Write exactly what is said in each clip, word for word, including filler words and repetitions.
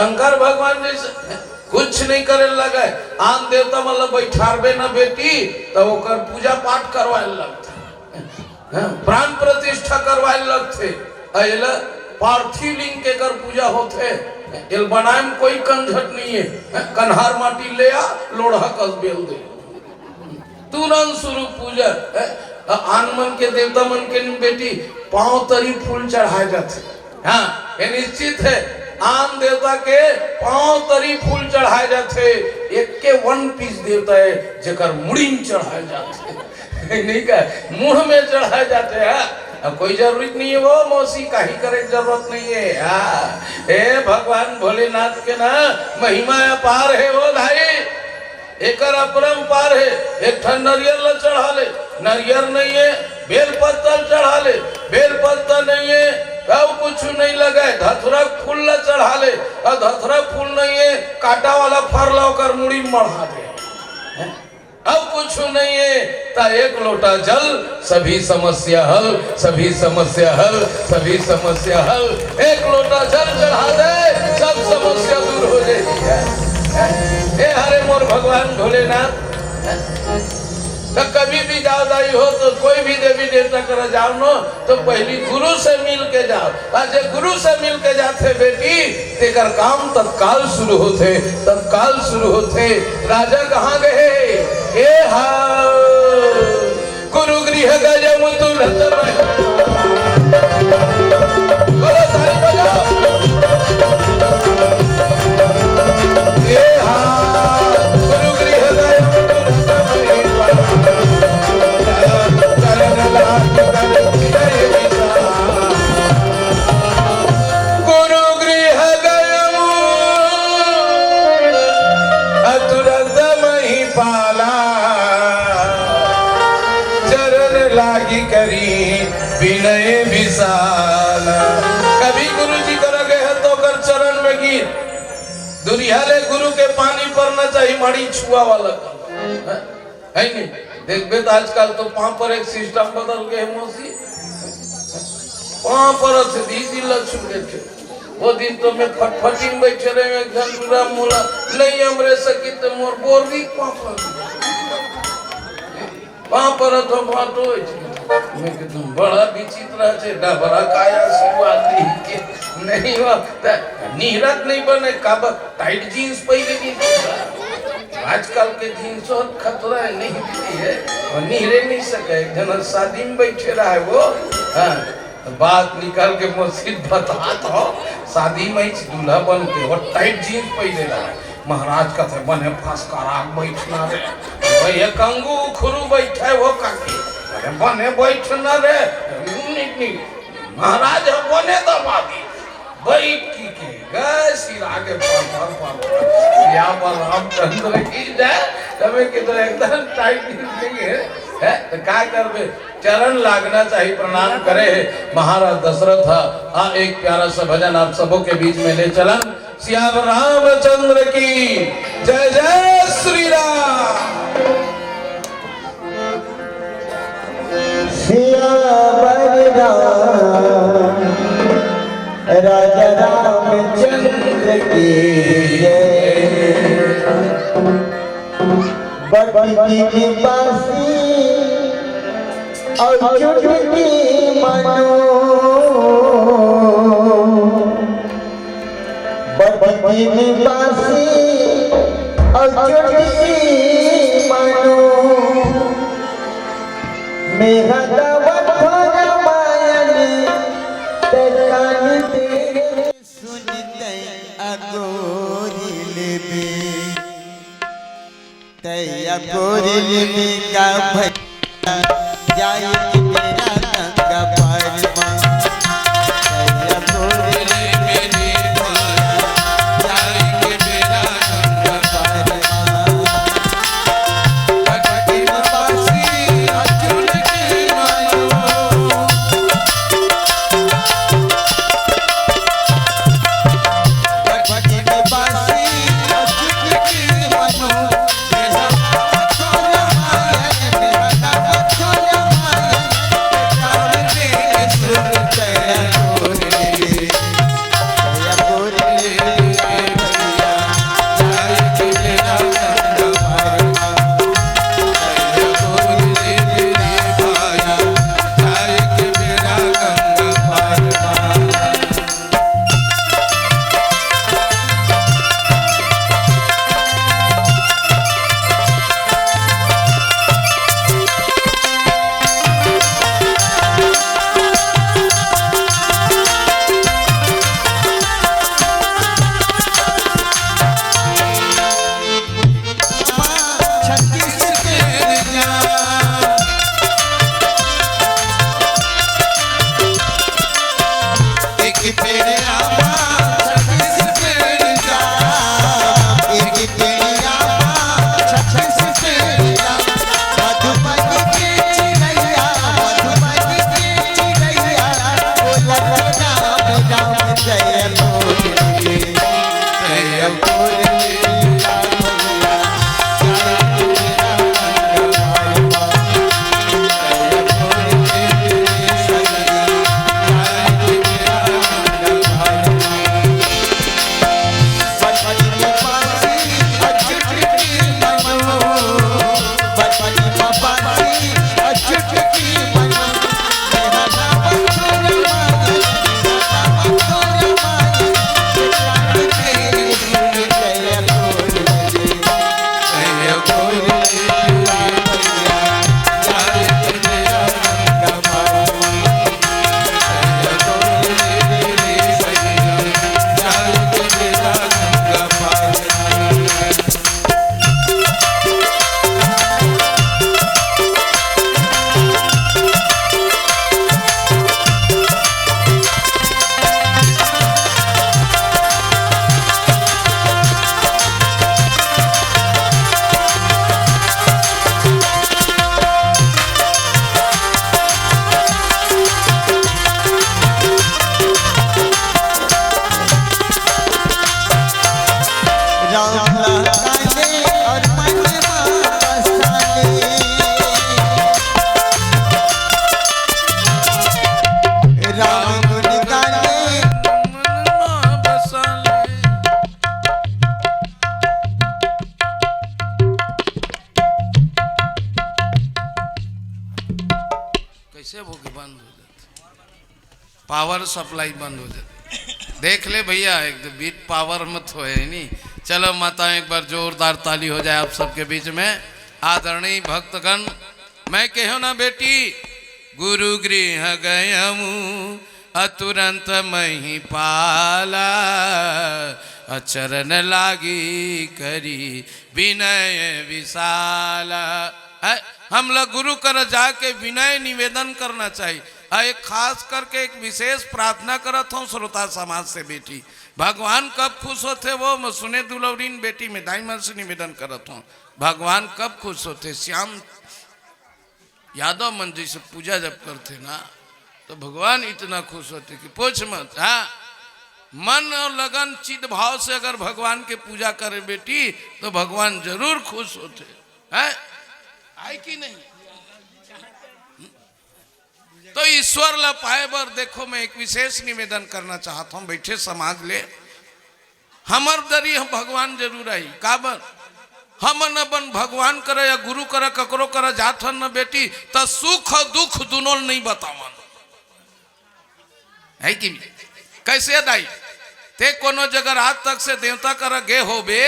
शंकर भगवान जैसे कुछ नहीं करे लगे। आन देवता मन ल बैठारबे न बेटी, त ओकर पूजा पाठ करवाए लगथे। हाँ, प्राण प्रतिष्ठा करवाए लगथे। अ एला पार्थिव लिंग के कर पूजा होथे। एल बनाए म कोई कंझट नहीं है। हाँ, कन्हार माटी ले आ, लोढ़ा कस बेल दे। तुरंत शुरू पूजा। हैं? अ आन मन के देवता मन के न बेटी, पांव तरी फूल चढ़ाए जाथे। हाँ, ये निश्चित है, आन देवता के पांव तरी फूल चढ़ाए जाथे। एक के वन पीस देवता है, जेकर मुड़ी में चढ़ाए जाथे। नहीं का, मुड़ में चढ़ाए जाथे। हाँ, अब कोई जरूरत नहीं है वो मौसी, काही करे के जरूरत नहीं है। हाँ, हे भगवान भोलेनाथ के ना महिमा अपार है वो भाई। एकर अपरंपार है। एक ठन नरियर ल चढ़ा ले, नरियर नहीं है, बेल पत्ता ल चढ़ा ले, बेल पत्ता नहीं है, अउ कुछ नहीं लगे, धतुरा फूल ल चढ़ा ले, अउ धतुरा फूल नहीं है, कांटा वाला फर ला ओकर मुड़ी म मढ़ा दे। हैं? अब कुछ नहीं है, त एक लोटा जल, सभी समस्या हल, सभी समस्या हल, सभी समस्या हल। एक लोटा जल चढ़ा दे, सब समस्या दूर हो जाएगी। ए हरे मोर भगवान भोलेनाथ, तो कभी भी जाओ दाई हो तो कोई भी देवी देवता करा जाओ न, तो पहली गुरु से मिल के जाओ। और जे गुरु से मिल के जाथे बेटी, तेकर काम तत्काल शुरू होथे, तत्काल शुरू होथे। राजा कहाँ गए? ए हा, गुरु गृह गयम तुरंत में। बोलो ताली बजाओ। ए हा, गुरु गृह गयम तुरंत में। चरण लाग कर विनय विचार। गुरु गृह गयम अतुरत मही पाला, चरण लागी करी विनय विशाला। कभी गुरु जी करा गए हैं तो ओकर चरण में गिर। दुनिया ले गुरु के पानी परना चाहिए, मड़ी छुआ वाला। है नहीं? देखबे त आजकल तो पाँव पर एक सिस्टम बदल गए है मौसी। पाँव पर से दीदी ल छू देथे। वो दिन तो मैं फटफटी में बैठे रहे, एक झन टूरा मोला नहीं हमरे सकी तो मोर बोर भी पाँव पर। पाँव पर तो बाटो। मैं कहता हूँ, बड़ा विचित्र है, डबरा काय आशीर्वाद नहीं के नहीं हो, त निहरत नहीं बने, काबर टाइट जींस पहले नहीं। आजकल के जींस और खतरा है, नहीं भी है, और निहरे नहीं सके। एक जन शादी में बैठे रहा है वो, हाँ, तो बात निकाल के मौसी बतात हो, शादी में ही दूल्हा बन के वो टाइट जींस पहले रहा है। महाराज कहते, "बने फसकरा के बैठना रे।" वो एक अंगू उखरू बैठे वो काकी, "अरे बने बैठना रे।" नहीं, नहीं, महाराज हम बने दबा दी। बैठ की के गए सिरा के पर, पर, पर, पर। या बलराम चंद्र की जय। तबे कि तो एकदम टाइट नहीं है, है? तो का करबे? चरण लागना चाहिए, प्रणाम करे है महाराज दशरथ। हाँ, एक प्यारा सा भजन आप सबों के बीच में ले चलन। सियावर रामचंद्र की जय, जय श्री राम। सियावर राम, राजा रामचंद्र की जय। बटकी में बांसी और चुटकी मानो, बटकी में बांसी और चुटकी मानो। मेरा दावत हो रामायण ते कानी तेरे सुनते अगोरी लेबे। तैया कोरिल में का भैया, जाए के बेरा गंगा पार मा। तैया कोरिल में भैया, जाए के बेरा गंगा पार मा। भक्ति में बासी अर्जुन के मानो। कैसे वो के बंद हो जाता, पावर सप्लाई बंद हो जाता। देख ले भैया, एक तो बीट पावर मत होए, नहीं? चलो माता, एक बार जोरदार ताली हो जाए आप सबके बीच में। आदरणीय भक्तगण, मैं कहो ना बेटी, गुरु गृह गयमु अतुरंत मही पाला, अचरण लागी करी विनय विशाला। है, हम लोग गुरु कर जाके विनय निवेदन करना चाहिए। आ, एक खास करके एक विशेष प्रार्थना करत हूँ श्रोता समाज से बेटी, भगवान कब खुश होते वो मैं सुने दुलौरीन बेटी में दाई मन से निवेदन करत हूँ, भगवान कब खुश होते? श्याम यादव मन जैसे पूजा जब करते ना, तो भगवान इतना खुश होते कि पूछ मत। हाँ, मन और लगन चित भाव से अगर भगवान के पूजा करे बेटी, तो भगवान जरूर खुश होते हैं। आए कि नहीं? तो ईश्वर ला पाए बर देखो, मैं एक विशेष निवेदन करना चाहता हूँ बैठे समाज ले, हमर दरी हम भगवान जरूर आई। काबर? हमन अपन भगवान करा या गुरु करा, ककरो करा जात हन न बेटी, त सुख दुख दुनों ल नहीं बतावन। है कि नहीं? कैसे दाई? ते कोनो जगह रात तक से देवता करा गे होबे,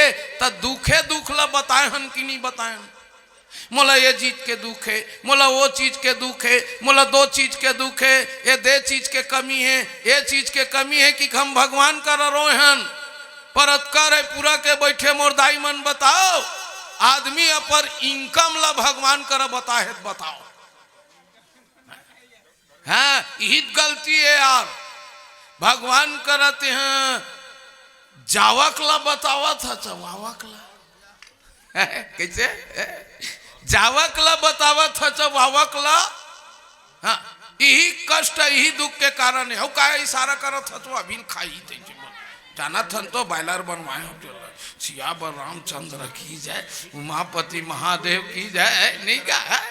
त दुखे दुख ला बताए हन कि नहीं बताए हन? मोला ये चीज के दुख है, मोला वो चीज के दुख है, मोला दो चीज के दुख है, ये दे चीज के कमी है, ये चीज के कमी है कि हम भगवान करा रोए हन। पर अतका रे पूरा के बैठे मोर दाई मन बताओ, आदमी अपन इनकम ला भगवान करा बताए है, बताओ। हाँ, यही गलती है यार। भगवान करा ते हैं, जावक ला बतावत हच, वावक ला। कैसे? जावक ला बतावत हच, वावक ला। हाँ, यही कष्ट, यही दुख के कारण है। हउ का इशारा करत हच, अभी खाई थे जी। जाना थन तो बॉयलर बनवाए हो, सियावर रामचंद्र की जय, उमापति महादेव की जय, नहीं का है?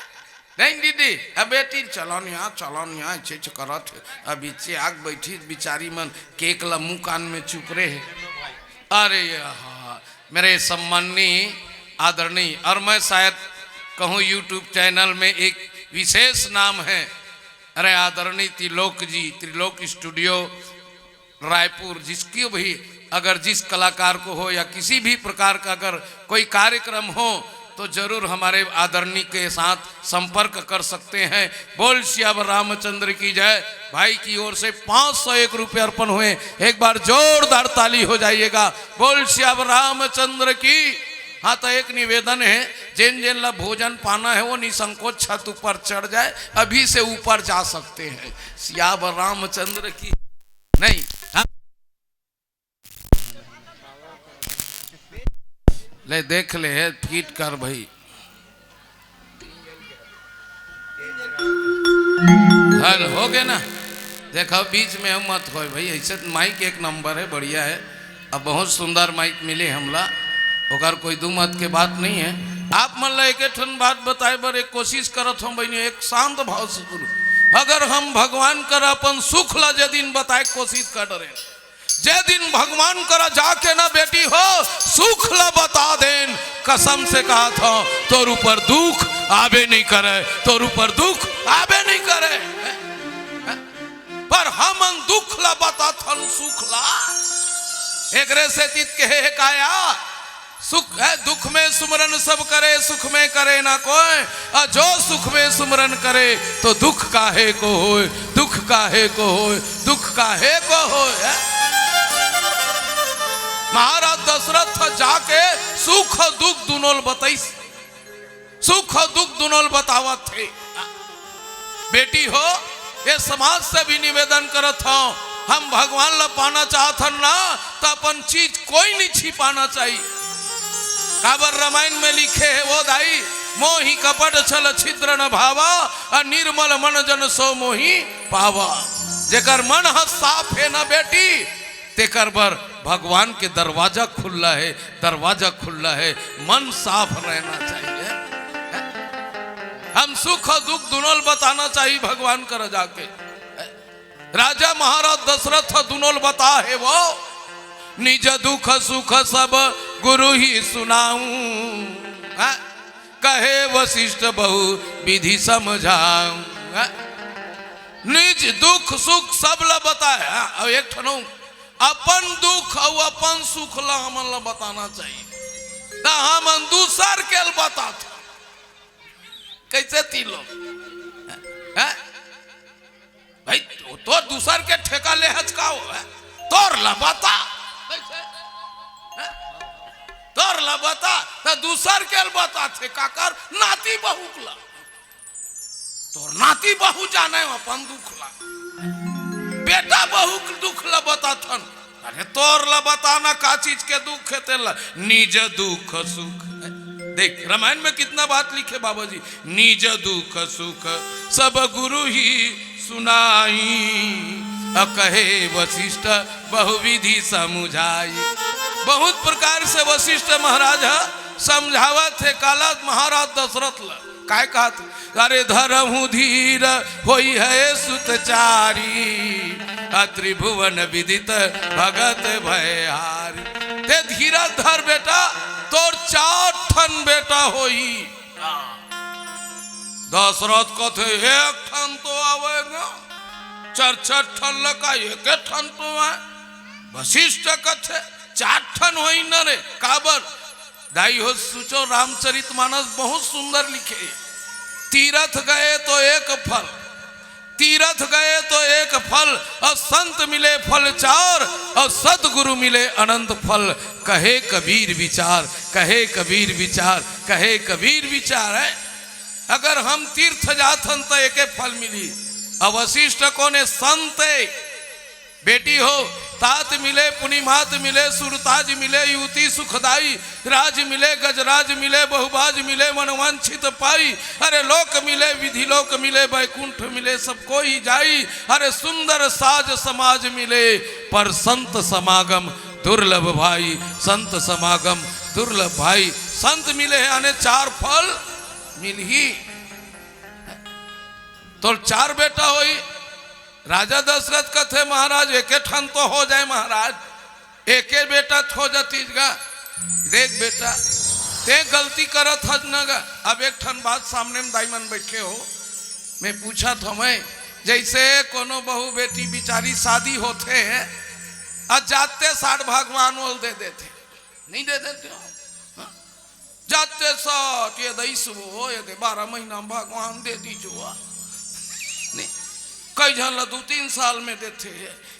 नहीं दीदी, अब बेटी चलन यहाँ, चलन यहाँ, ऐसे ऐसे करत हे। अब इच्छे आग बैठी बिचारी मन केक ला मुंह कान में चुप रहे। अरे हाँ, मेरे सम्माननीय आदरणीय, और मैं शायद कहूँ YouTube चैनल में एक विशेष नाम है, अरे आदरणीय त्रिलोक जी, त्रिलोक स्टूडियो रायपुर, जिसकी भी अगर जिस कलाकार को हो या किसी भी प्रकार का अगर कोई कार्यक्रम हो तो जरूर हमारे आदरणीय के साथ संपर्क कर सकते हैं। बोल सियावर रामचंद्र की जय। भाई की ओर से पाँच सौ एक रुपये अर्पण हुए, एक बार जोरदार ताली हो जाइएगा। बोल सियावर रामचंद्र की। हाँ, तो एक निवेदन है, जेन जेन ला भोजन पाना है वो निसंकोच छत ऊपर चढ़ जाए, अभी से ऊपर जा सकते हैं। सियावर रामचंद्र की। नहीं, हाँ? ले देख ले, है फीट कर भाई। हल हो गए ना? देखो बीच में हम मत होए भाई, ऐसे तो माइक एक नंबर है, बढ़िया है। अब बहुत सुंदर माइक मिले हमला, ओकर कोई दू मत के बात नहीं है। आप मन ला एक ठन बात बताए बर एक कोशिश करत हूँ बहनी, एक शांत भाव से सुनो। अगर हम भगवान कर अपन सुख ला जे दिन बताए के कोशिश कर रहे, जे दिन भगवान करा जाके ना बेटी हो सुख ला बता देन, कसम से कहा था तोर ऊपर दुख आबे नहीं करे, तोर ऊपर दुख आबे नहीं करे। पर हमन दुख ला बताथन सुख ला। एकरे सेती त कहे हे काया, सुख है दुख में सुमरन सब करे, सुख में करे ना कोई, और जो सुख में सुमरन करे तो दुख काहे को होए, दुख काहे को होए, दुख काहे को होए। महाराज दशरथ जाके सुख दुख दुनों ल बताइस। सुख अउ दुख दुनों ल बतावत हे। बेटी हो, ये समाज से भी निवेदन करत हव, हम भगवान ला पाना चाहत हन ना, त अपन चीज कोई नहीं छिपाना चाहिए। काबर रामायण में लिखे हे वो दाई, मोहि कपट छल छिद्र न भावा, अ निर्मल मन जन सो मोहि पावा। जेकर मन ह साफ हे ना बेटी, तेकर बर भगवान के दरवाजा खुल्ला हे, दरवाजा खुल्ला हे, मन साफ रहना चाहिए। हम सुख दुख दुनों ल बताना चाहिए भगवान कर जाके। राजा महाराज दशरथ दुनों ल बता हे वो, निज दुख सुख सब गुरु ही सुनाऊं, हैं? कहे वशिष्ठ बहु विधि समझाऊं, हैं? निज दुख सुख सब ला बताए, हाँ, अउ एक ठन अउ, अपन दुख अउ अपन सुख ला हमन ला बताना चाहिए। त हमन दूसर के ल बताथन। कइसे तीन लोग? हैं? भाई, तो, तो दूसर के ठेका ले हच का हो, हैं? तोर ला बता। कइसे? हैं? तोर ला बता, त दूसर के ल बताथे, काकर? नाती बहू के ला। तोर नाती बहू जाने अपन दुख ला, बेटा बहू के दुख ला बताथन। अरे तोर ला बताना का चीज के दुख हे तेला, निज दुख सुख। देख रामायण में कितना बात लिखे बाबा जी, निज दुख सुख सब गुरु ही सुनाई, अ कहे वशिष्ठ बहुविधि समुझाई। बहुत प्रकार से वशिष्ठ महाराज ह समझावत हे काला महाराज दशरथ ला। काय कहत? अरे धरहु धीर होई है सुत चारी, अ त्रिभुवन विदित भगत भयहारी। ते धीरज धर बेटा, तोर चार ठन बेटा होई। दशरथ कथे, एक ठन तो आवेगा, चार चार ठन लका एक ठन तो आए। वशिष्ठ कथे, चार ठन होई न रे, काबर? दाई हो, सोचो, रामचरित मानस बहुत सुंदर लिखे। तीरथ गए तो एक फल, तीरथ गए तो एक फल, अउ संत मिले फल चार, अउ सतगुरु मिले अनंत फल। कहे कबीर विचार, कहे कबीर विचार, कहे कबीर विचार। है, अगर हम तीर्थ जाथन त एके फल मिली। अउ वशिष्ठ कोने? संत हे। बेटी हो, तात मिले, पुनिमात मिले, सुरताज मिले, युवती सुखदाई, राज मिले, गजराज मिले, बहुबाज मिले, मनवांछित पाई। अरे लोक मिले, विधि लोक मिले, बैकुंठ मिले, सब कोई जाई। अरे सुंदर साज समाज मिले, पर संत समागम दुर्लभ भाई, संत समागम दुर्लभ भाई। संत मिले हे, याने चार फल मिलही। तोर चार बेटा होई। राजा दशरथ कथे, महाराज, एके ठन तो हो जाए महाराज, एके बेटा तो हो जातीस गा। देख बेटा, ते गलती करत हस न गा। अब एक ठन बात, सामने में दाई मन बैठे हो, मैं पूछत हवं, जैसे कोनो बहू बेटी बिचारी शादी होथे, अउ जाते साठ भगवान ओला दे देथे, नहीं दे देते हो? हाँ? जाते साठ ये दईस वो, ये दे बारह महीना में भगवान दे दीजो। नहीं, कई झन ला दू तीन साल में देथे,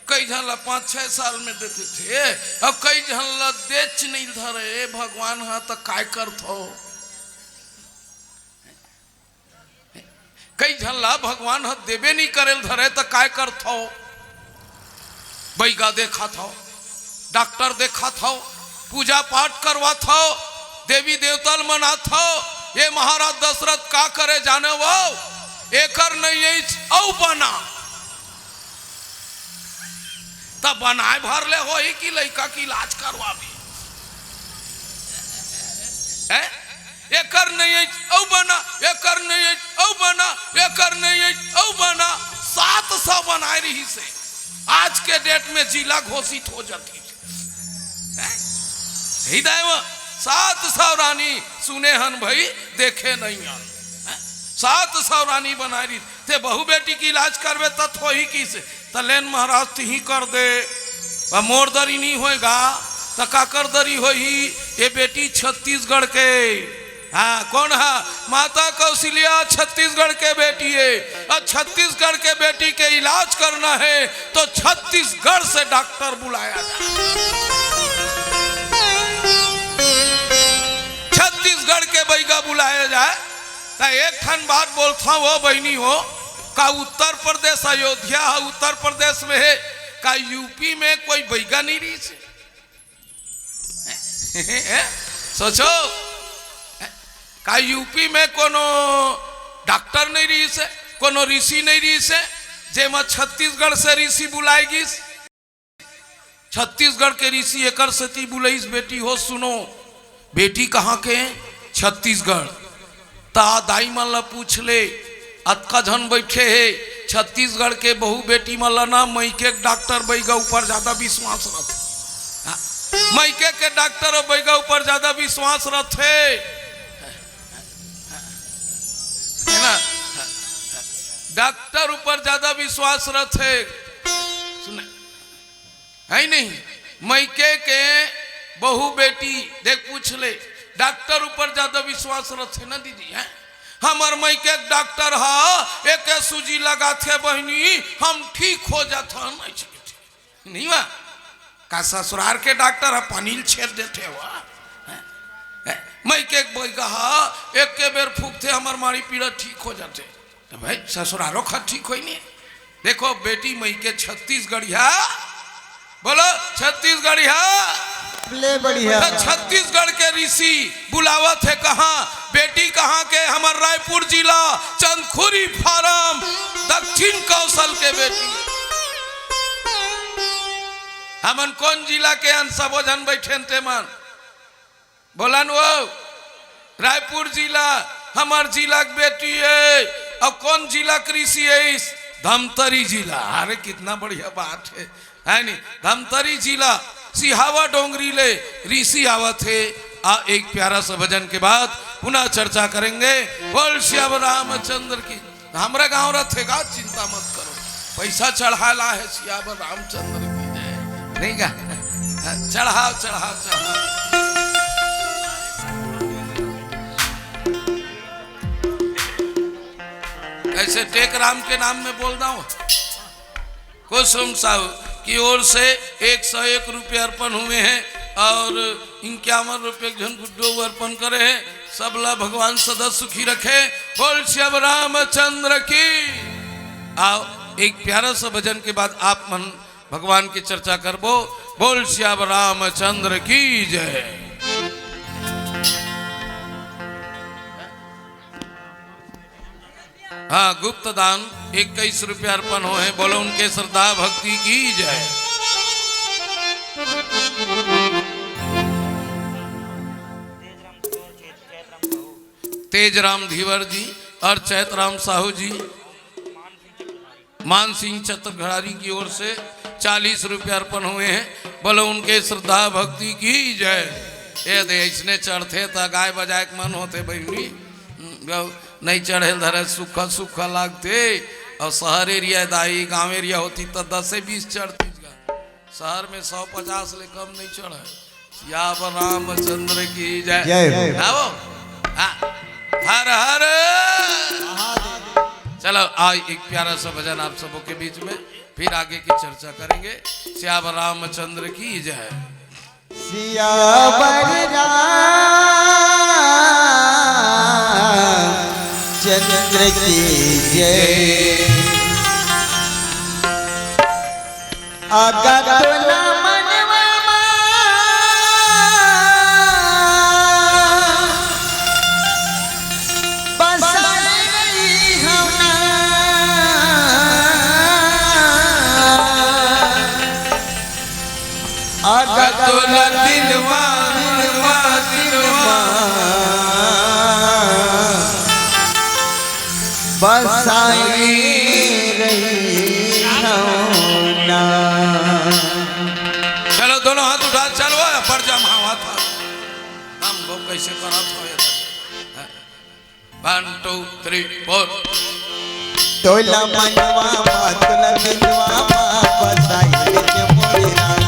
कई झन ला पाँच छह साल में देथे, अउ कई झन ला देच नहीं धरे भगवान ह, त काय करथो? कई झन ला भगवान ह देबे नहीं करे ल धरे, त काय करथो? बैगा देखाथो, डॉक्टर देखाथो, पूजा पाठ करवाथो, देवी देवता ल मनाथो, ये महाराज दशरथ का करे जाने वो? एकर नहीं अउ बना। त बनाए भर ले होही कि लइका के इलाज करवाबे? हैं? एकर नहीं अउ बना, एकर नहीं अउ बना, एकर नहीं अउ बना। सात सौ बनाए रहिसे, आज के डेट में जिला घोषित हो जाती। हैं? हृदय में सात सौ रानी सुने हन भाई, देखे नहीं हन। हैं? सात सौ रानी बनाए रही, ते बहू बेटी के इलाज करबे त होही किसे? त लेन महाराज, तिही कर दे। अब मोर दरी नहीं होएगा, त काकर दरी होही? ये बेटी छत्तीसगढ़ के। हाँ, कौन है? माता कौशल्या छत्तीसगढ़ के बेटी है। अउ छत्तीसगढ़ के बेटी के इलाज करना है, तो छत्तीसगढ़ से डॉक्टर बुलाया जाए। छत्तीसगढ़ के बैगा बुलाया जाए। त एक ठन बात बोलथंव, ओ बहिनी हो, का उत्तर प्रदेश, अयोध्या ह उत्तर प्रदेश में हे, का यूपी में कोई बैगा नहीं रहिसे? सोचो, का यूपी में कोनो डॉक्टर नहीं रहिसे, कोनो ऋषि नहीं रहिसे, जेमा छत्तीसगढ़ से ऋषि बुलाए गिस? छत्तीसगढ़ के ऋषि एकर सेती बुलाइस, बेटी हो सुनो, बेटी कहाँ के? छत्तीसगढ़। त दाई मन ला पूछ ले, अतका झन बैठे हे, छत्तीसगढ़ के बहू बेटी मन ला ना, मइके के डॉक्टर बैगा ऊपर ज्यादा विश्वास रथे। हाँ, मइके के डॉक्टर अउ बैगा ऊपर ज्यादा विश्वास रथे, है ना? डॉक्टर ऊपर ज्यादा विश्वास रथे। सुने, है नहीं? मइके के बहू बेटी देख पूछ ले, डॉक्टर ऊपर ज्यादा विश्वास रथे ना दीदी, है? हमर मइके के डॉक्टर ह, एके सूजी लगाथे बहिनी, हम ठीक हो जाथन, ऐसे कथे। नहीं वा? का ससुरार के डॉक्टर ह, पनील छेद देथे वा? हैं? हैं? मइके के बइगा ह, एके बेर फूकथे, हमर माड़ी पीड़ा ठीक हो जाथे। तो भाई, ससुरारो खर ठीक होई नहीं। देखो, बेटी मइके छत्तीसगढ़िया, बोलो, छत्तीसगढ़िया। ले बढ़िया। तो छत्तीसगढ़ के ऋषि बुलावत हे कहाँ? बेटी कहाँ के? हमर रायपुर जिला, चंदखुरी फार्म, दक्षिण कौशल के बेटी। हमन कौन जिला के हन? सबो झन बैठे हन ते मन। बोलन वो, रायपुर जिला, हमर जिला के बेटी है। और कौन जिला के ऋषि है इस? धमतरी जिला। अरे, कितना बढ़िया बात है, है नी? धमतरी जिला, सिहावा डोंगरी ले ऋषि आवत हे। आ एक प्यारा सा भजन के बाद पुनः चर्चा करेंगे। बोल सियावर रामचंद्र की। हमरा गांव रथे गा, चिंता मत करो, पैसा चढ़ाला है सियावर रामचंद्र की जय। नहीं गा? चढ़ाओ, चढ़ाओ, चढ़ाओ। ऐसे टेक राम के नाम में बोल दो। कुसुम साहू की ओर से एक सौ एक रुपये अर्पण हुए हैं और इक्यावन रुपये एक झन गुड्डो अर्पण करे हैं। सबला भगवान सदा सुखी रखे। बोल श्याम रामचंद्र की। आओ, एक प्यारा सा भजन के बाद आप मन भगवान की चर्चा करबो। बोल श्याम रामचंद्र की जय। हाँ, गुप्त दान इक्कीस रुपया अर्पण हो है। बोलो उनके श्रद्धा भक्ति की जय। तेजराम धीवर जी और चैतराम साहू जी, मान सिंह चतुर्घरारी की ओर से चालीस रुपया अर्पण हुए हैं। बोलो उनके श्रद्धा भक्ति की जय। ए दे, इसने चढ़ते त गाय बजाए के मन होते बहिनी। गौ-, नहीं चढ़े धरे, सूखा सूखा लागते। और शहर एरिया दाई, गांव एरिया होती तो दसे बीस चढ़ती। शहर में सौ पचास ले कम नहीं चढ़े। सियावर रामचंद्र की जय। जय हो। हाँ वो? हाँ। हर हर। चलो, आज एक प्यारा सा भजन आप सबों के बीच में, फिर आगे की चर्चा करेंगे। सियावर रामचंद्र की जय। सियावर रामचंद्र की जय। अगत न मनवा मा बसाई हवना। अगत न दिलवा, दिलवा, दिलवा बसाई रही हवना। चलो, दोनों हाथ उठा, चलो, पर जमावा था। हम लोग कैसे करत हो ये? One, two, three, four. तोला मनवा मा, तोला दिलवा मा, बसाई के मोरे रामा।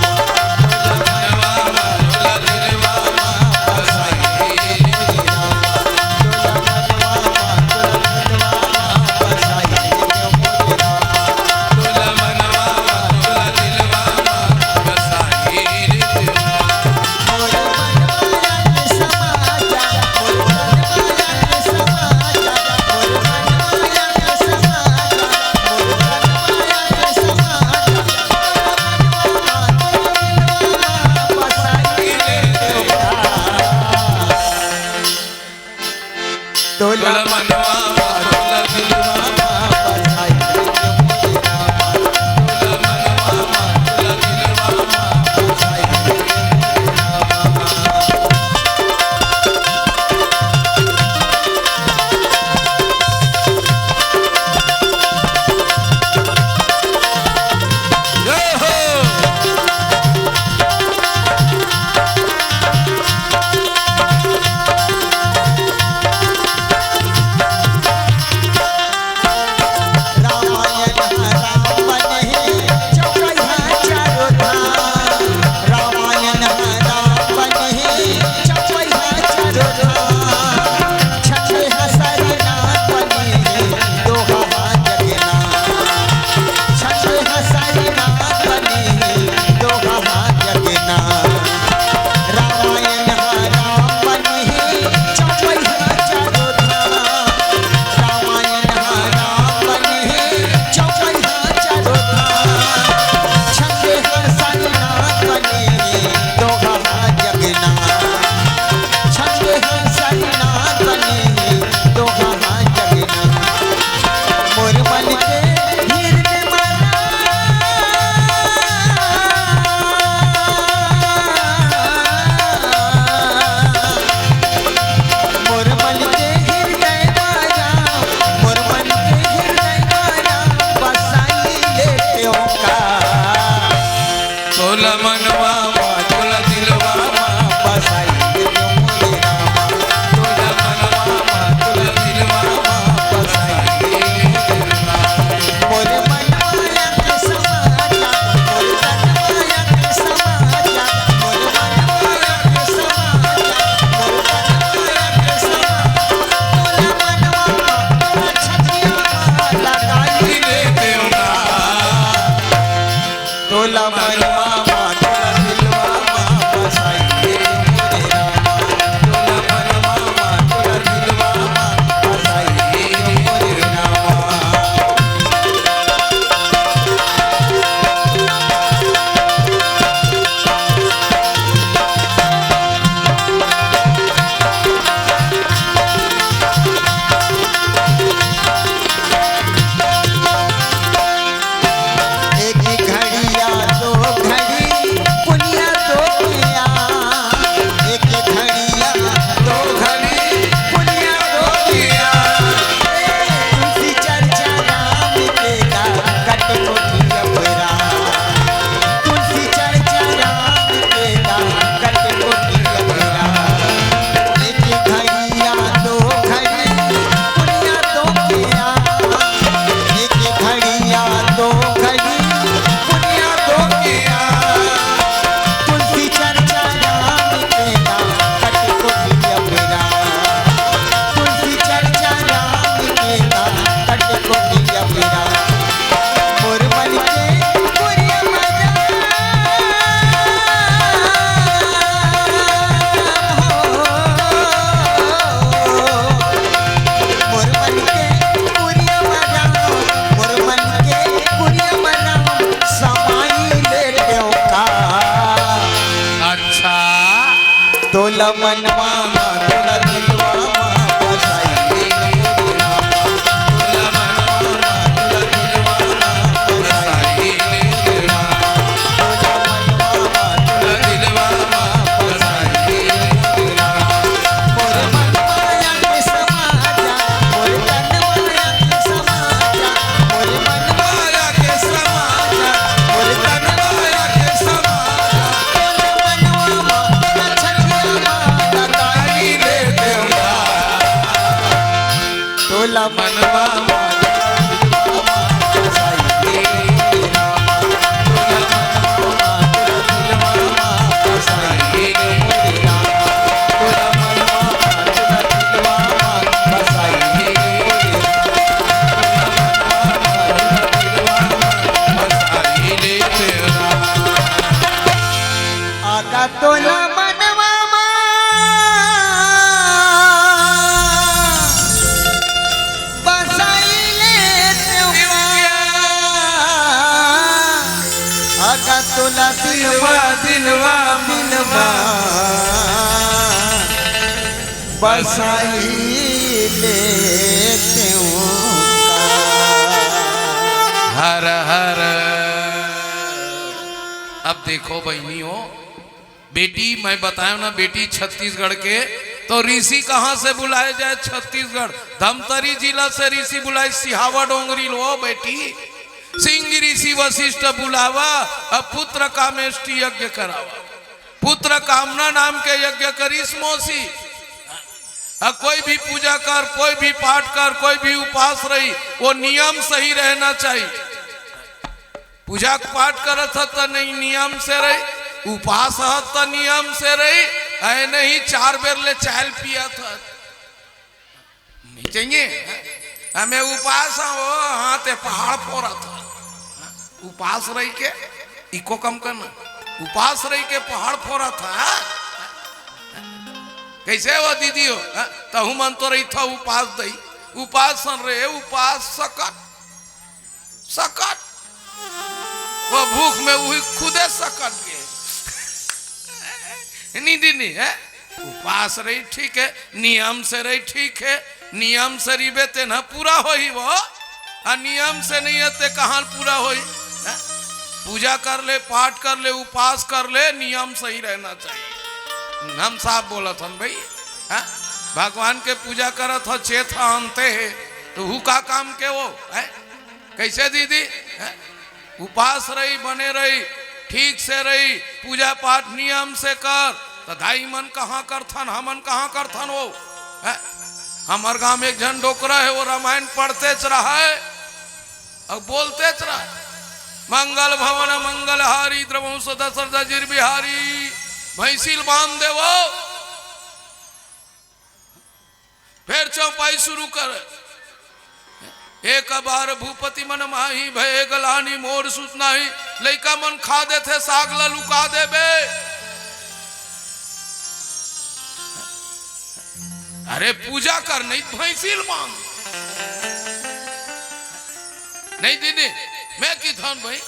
तोला मनवा मा, तोला दिलवा मा बसाई ले मोरे रामा। तोला मनवा मा, तोला दिलवा मा बसाई ले मोरे रामा। मोरे मनवा के समा जा, मोरे तनवा के समा जा, मोरे मनवा के समा जा, मोरे तनवा के समा जा। तोला मनवा मा, छतिया मा लगाई ले देवना। तोला मनवा मा, तोला दिलवा मा बसाई ले मोरे रामा। तोला मनवा मा, तोला दिलवा मा बसाई ले मोरे रामा। एक घड़िया दो घड़ी पुनिया दो किया, एक घड़िया दो घड़ी पुनिया दो किया। तुलसी चर्चा राम के गा, कट कोठी अपरा। तुलसी चर्चा राम के गा, कट कोठी अपरा। एक घड़िया दो घड़ी पुनिया दो किया, एक घड़िया दो घड़ी पुनिया दो किया। तुलसी चर्चा राम के गा, कट कोठी अपरा। तुलसी चर्चा राम के गा, कट कोठी अपरा। मोर मन के कुरिया मा राम हो। मोर मन के कुरिया मा राम, मोर मन के कुरिया मा राम, समाई ले देव का। अच्छा। तोला मनवा मा, तोला दिलवा मा बसाई ले मोरे रामा। तोला मनवा मा, तोला दिलवा मा बसाई ले मोरे रामा। तोला मनवा मा, तोला दिलवा मा बसाई ले मोरे रामा। मोरे मनवा के समा जा, मोरे तनवा के समा जा, मोरे मनवा के समा जा, मोरे तनवा के समा जा। तोला मनवा मा, छठिया मा, लगाई ले देवना। तोला मनवा मा, बसाई ले मोरे रामा। तोला मनवा मा, तोला दिलवा मा, बसाई ले मोरे रामा। तोला मनवा मा, तोला दिलवा मा, बसाई ले मोरे रामा। तोला मनवा मा, तोला दिलवा मा, बसाई ले तेरा। आगा तोला मनवा मा बसाई ले तेरा। आगा तोला दिलवा, दिलवा, दिलवा बसाई ले तेरा। हर हर। अब देखो बहिनी हो, बेटी, मैं बताया ना, बेटी छत्तीसगढ़ के, तो ऋषि कहाँ से बुलाए जाए? छत्तीसगढ़, धमतरी जिला से ऋषि बुलाए, सिहावा डोंगरी लो बेटी, सिंह ऋषि वशिष्ठ बुलावा, अब पुत्र कामेष्टि यज्ञ करावा, पुत्र कामना नाम के यज्ञ करिस मौसी। अब कोई भी पूजा कर, कोई भी पाठ कर, कोई भी उपास रही, वो नियम सही रहना चाहिए। पूजा पाठ करत ह त नहीं नियम से रही, उपास ह त नियम से रही। ऐ नहीं चार बेर ले चाय पियत ह, नहीं चाहिए। हमें उपास ह, वो हाथे पहाड़ फोरत ह। उपास रही के इको कम करना, उपास रही के पहाड़ फोरत ह। कैसे हो दीदी हो? तहु मन तो रही था उपास दई, उपास सन रे, उपास सकत सकट। वो भूख में उही खुदे सकट गे। नींदी नहीं है, उपास रही ठीक है, नियम से रही ठीक है, नियम से रहिबे तेन ह पूरा होही वो, आ नियम से नहीं है ते कहाँ पूरा होही? हैं? पूजा कर ले, पाठ कर ले, उपास कर ले, नियम सही रहना चाहिए। हम साफ बोलत हन भाई, हैं? भगवान के पूजा करत ह, चेत ह अंते है, तो हु का काम के वो, हैं? कैसे दीदी? हैं? उपास रही, बने रही, ठीक से रही, पूजा पाठ नियम से कर। त दाई मन कहाँ करथन, हमन कहाँ करथन वो? हैं? हमर गांव में एक झन डोकरा हे, वो रामायण पढ़तेच रहय अउ बोलतेच रहय, "मंगल भवन मंगलहारी, द्रवहु सदा सरदा जिर बिहारी।" भैंसिल बांध देवो, फेर चौपाई शुरू कर। "एक बार भूपति मन माही, भय गलानी मोर सुत नाही।" लइका मन खा देथे, साग ला लुका देबे। अरे पूजा कर, नहीं भैंसिल बांध। नहीं दीदी, मैं किथन भाई,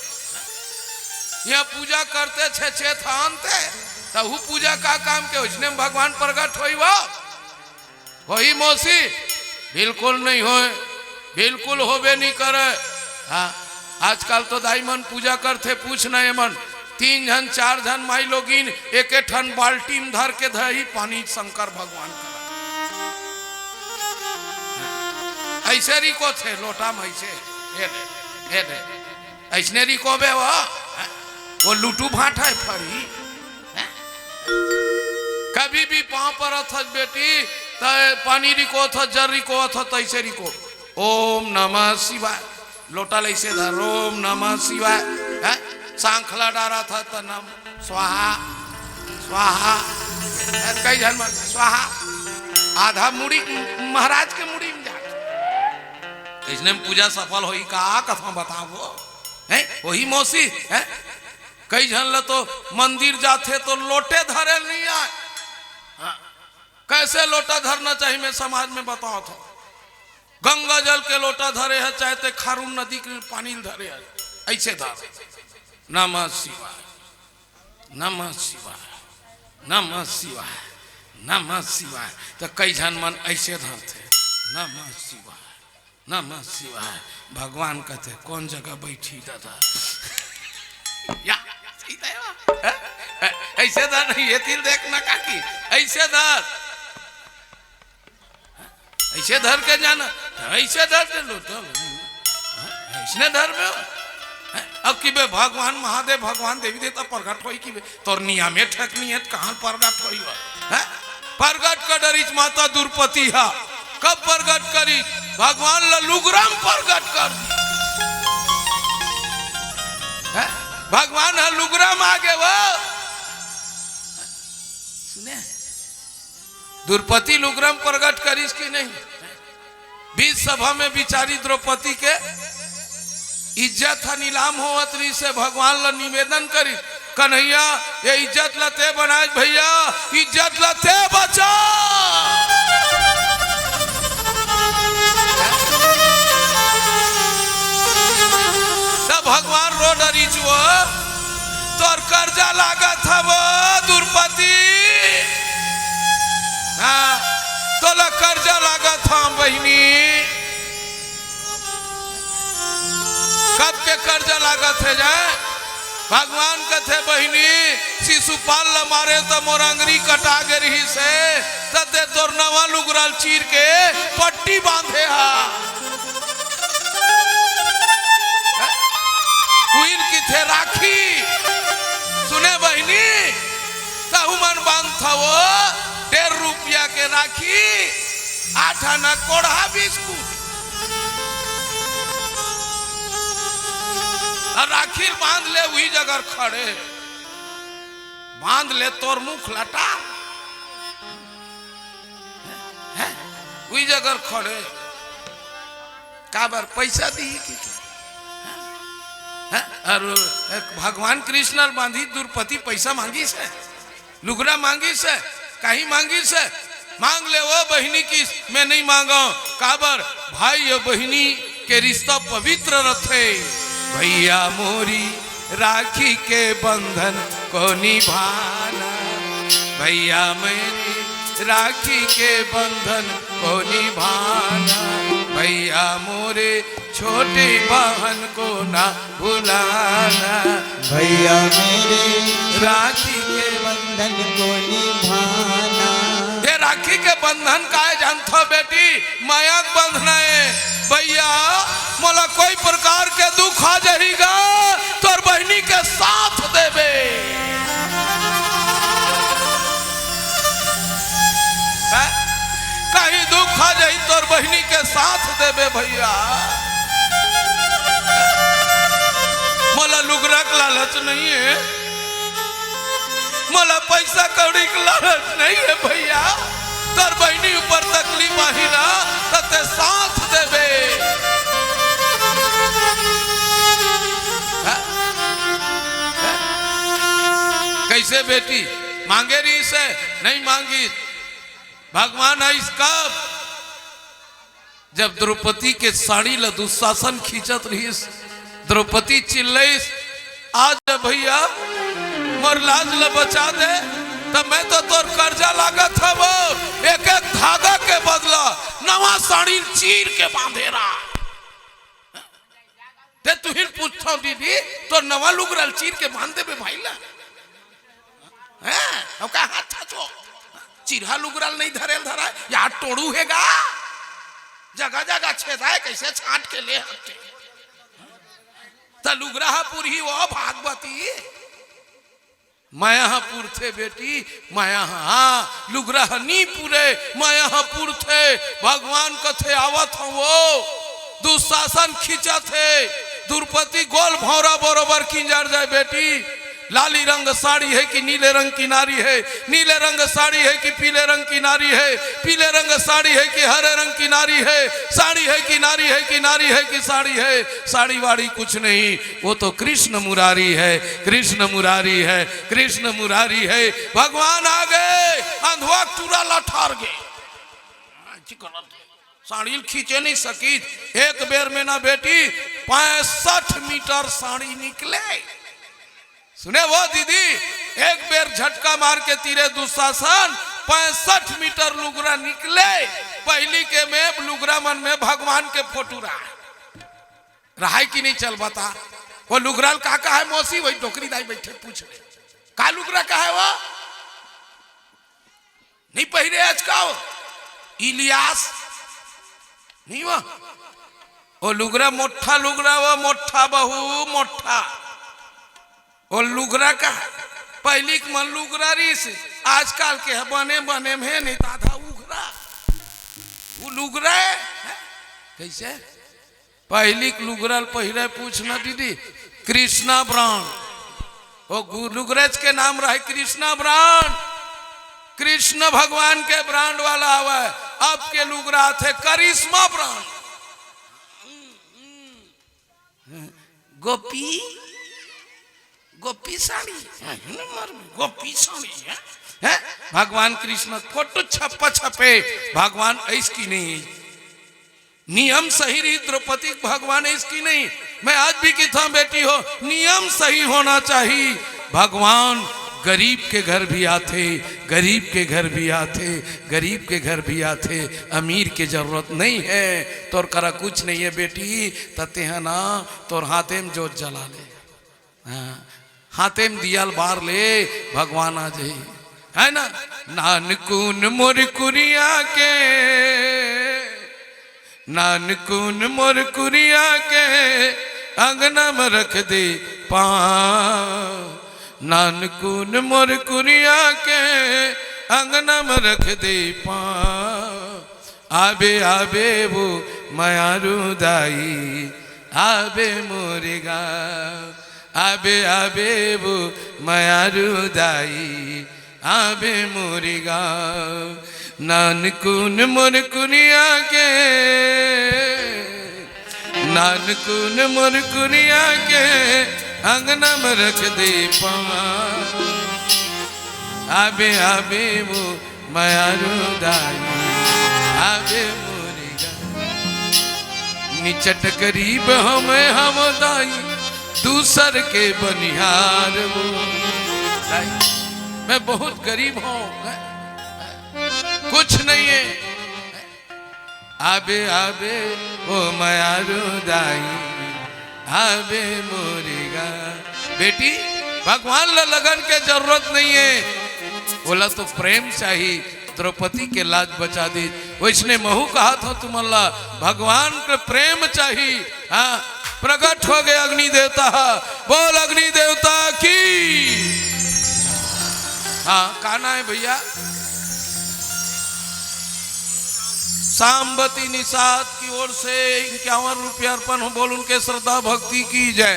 यहाँ पूजा करते छे छे थानते, तहु पूजा का काम के, उसने भगवान प्रगट होई वो? होही मौसी? बिल्कुल नहीं होय, बिल्कुल होबे नहीं करे। हाँ, आजकल तो दाई मन पूजा करथे, पूछ ना ये मन, तीन झन चार झन माई लोगिन एके ठन बाल्टी में धर के धही पानी शंकर भगवान करा। ऐसे रिकोथे लोटा में ऐसे, ये दे, ये दे, ऐसने रिकोबे वो, हैं? वो लुटू भांटा हे फरी, हैं? कभी भी पांव परत हस बेटी, त पानी रिकोथस, जर रिकोथस, तैसे रिको। ओम नमः शिवाय। लोटा ल ऐसे धर, ओम नमः शिवाय। हैं? सांखला डारत हस त नम स्वाहा, स्वाहा। हैं? कई झन मन स्वाहा। आधा मुड़ी महाराज के मुड़ी में जा। इसने में पूजा सफल होई का? कथा बताओ। हैं? वही मौसी, हैं? कई झन ल तो मंदिर जाथे तो लोटे धरे नहीं आय। हाँ। कैसे लोटा धरना चाहिए, मैं समाज में बतावत हूँ। गंगा जल के लोटा धरे है, चाहे ते खारून नदी के पानी धरे है, ऐसे धर। नमः शिवाय, नमः शिवाय, नमः शिवाय, नमः शिवाय। तो कई झन मन ऐसे धरथे, नमः शिवाय, नमः शिवाय। भगवान कहते, "कौन जगह बैठी दादा?" या, सही तो है वो। हैं? ऐ-, ऐसे धर नहीं, ये तिल देख ना काकी, ऐसे धर। ऐसे धर के जाना, ऐसे धर के लो तो। हैं? ऐसने धर में हो। हैं? अब कि बे भगवान महादेव, भगवान देवी देवता प्रगट होई कि बे, तोर नियमे ठीक नहीं है, त कहाँ प्रगट होई हो? हैं? प्रगट कर डरिस माता दुर्पति हा। कब प्रगट करिस? भगवान ला लुगरा म प्रगट कर दिस। हैं? भगवान हा लुगरा म आगे वो। सुने? दुर्पति लुगरा म प्रगट करिस कि नहीं? बीच सभा में बिचारी द्रौपदी के इज्जत ह नीलाम होवत रहिस हे, भगवान ल निवेदन करिस, "कन्हैया, ये इज्जत ल ते बनाए भैया, इज्जत ल ते बचा।" तब भगवान रो डरिस वो, "तोर कर्जा लागत हवो दुर्पति।" हाँ, तोला कर्जा लागत हवो बहिनी। कब के कर्जा लागत हे जाय? भगवान कथे, "बहिनी, शिशुपाल ल मारे त मोर अंगरी कटा गे रिहिस हे, त ते तोर नवा लुगरा ल चीर के पट्टी बांधे हा।" उहिन किथे राखी। सुने बहिनी, तहु मन बांधथव डेढ़ रुपया के राखी, आठ आना कोढ़ा बिस्कुट। अउ राखी बांध ले उही जगह खड़े, बांध ले तोर मुख लटा। हैं? उही जगह खड़े। काबर पैसा दिही कि? हैं? अउ भगवान कृष्ण ल बांधी दुर्पति पैसा मांगिस हे, लुगरा मांगिस हे, काही मांगिस हे? मांग ले ओ बहिनी कि मैं नहीं मांगव। काबर? भाई अउ बहिनी के रिश्ता पवित्र रथे। भैया मोरी राखी के बंधन को निभाना, भैया मेरी राखी के बंधन को निभाना, भैया मोरे छोटी बहन को ना भुलाना, भैया मेरे राखी के बंधन को निभाना। ये राखी के बंधन काय जानथो बेटी? मया के बंधना हे। भैया, मोला कोई प्रकार के दुख आ जाही गा, तोर बहिनी के साथ देबे। साथ देबे भैया। मोला लुगरा के लालच नहीं है, मोला पैसा कौड़ी के लालच नहीं है भैया। तोर बहिनी ऊपर तकलीफ आही ना, त ते साथ देबे। हाँ? हाँ? कैसे बेटी मांगे रहिस हे, नहीं मांगिस? भगवान आइस कब? जब द्रौपदी के साड़ी ल दुशासन खींचत रहिस, द्रौपदी चिल्लइस, "आ जा भैया, मोर लाज ल बचा दे, त मैं तो तोर कर्जा लागत हवं, एक एक धागा के बदला नवा साड़ी चीर के बांधे रहा।" ते तुहिन पूछथव दीदी, तोर नवा लुगरा ल चीर के बांध देबे भाई ला। हैं? अब का हाथ छाछो? चिरहा लुगरा ल नहीं धरे ल धरा, यार टोड़ू हे गा। जगह जगह छेदा हे, कैसे छांट के ले हटे। त लुगरा ह पुरही वो भागवती। मया ह पुरथे बेटी, मया ह, हाँ, लुगरा ह नी पुरे, मया ह पुरथे। भगवान कथे आवत हंव वो, दुशासन खींचत हे, द्रौपदी गोल भौंरा बरोबर किंजर जाय बेटी। लाली रंग साड़ी हे कि नीले रंग की नारी हे, नीले रंग साड़ी हे कि पीले रंग की नारी हे, पीले रंग साड़ी हे कि हरे रंग की नारी हे, साड़ी हे कि नारी हे कि नारी हे कि साड़ी हे, साड़ी वाड़ी कुछ नहीं, वो तो कृष्ण मुरारी हे, कृष्ण मुरारी हे, कृष्ण मुरारी हे। भगवान आ गे, अंधवा टूरा लठार गे। साड़ी ल खींचे नहीं सकिस। एक बेर में ना बेटी, पैंसठ मीटर साड़ी निकले। सुने वो दीदी, एक बेर झटका मार के तीरे दुशासन, पैंसठ मीटर लुगरा निकले। पहिली के में लुगरा मन में भगवान के फोटो रहा। रहाय कि नहीं चल बता। वो लुगरा ल का कहाय मौसी, वही डोकरी दाई बैठे पूछ ले। का लुगरा कहाय वो? नहीं पहिरे आज का वो? इलियास। नहीं वो? वो लुगरा मोठा लुगरा वो, मोठा बहू, मोठा। वो लुगरा का पहिली के मन लुगरा रहिस, आजकल के ह बने बने में नहीं त आधा उघरा। वो लुगरा हे, हैं? कैसे? पहिली के लुगरा ल पहिरे पूछ ना दीदी, कृष्णा ब्रांड। वो गु-, लुगरेच के नाम रहे कृष्णा ब्रांड। कृष्ण भगवान के ब्रांड वाला आवे, अब के लुगरा थे करिश्मा ब्रांड। गोपी, गोपी साड़ी, हैं, गोपी साड़ी, हैं? हैं? भगवान कृष्ण फोटो छप्पा छपे, भगवान ऐस की नहीं। नियम सही रही, द्रौपदी के भगवान ऐस की नहीं। मैं आज भी कहता हूं, बेटी हो, नियम सही होना चाहिए। भगवान गरीब के घर भी आथे, गरीब के घर भी आथे, गरीब के घर भी आथे। अमीर के जरूरत नहीं है, तोर करा कुछ नहीं है बेटी, त तेहा ना तोर हाथे में जोत जला ले। हाँ, हाथे में दिया ल बार ले, भगवान आ जाही, है ना? नानकुन मोर कुरिया के, नानकुन मोर कुरिया के, अंगना में रख दे पाँव। नानकुन मोर कुरिया के, अंगना में रख दे पाँव। आबे आबे वो मयारू दाई, आबे मोरे गाँव। आबे आबे वो मयारू दाई, आबे मोरे गाँव। नानकुन मोर कुरिया के, नानकुन मोर कुरिया के, अंगना में रख दे पाँव। आबे आबे वो मयारू दाई, आबे मोरे गाँव। निचट गरीब हमें हम दाई, दूसर के बनिहार वो। दाई, मैं बहुत गरीब हूँ, कुछ नहीं है। आबे आबे ओ मयारू दाई, आबे मोरे गाँव। बेटी, भगवान ला लगन के जरूरत नहीं है, ओला तो प्रेम चाही। द्रौपदी के लाज बचा दी। वैसने महू कहत हंव तुमन ला, भगवान के प्रेम चाही। हाँ, प्रगट हो गए अग्नि देवता। बोल अग्नि देवता की। हाँ, का नाम है भैया? सांबती निषाद की ओर से इक्यावन रुपये अर्पण हो। बोल उनके श्रद्धा भक्ति की जय।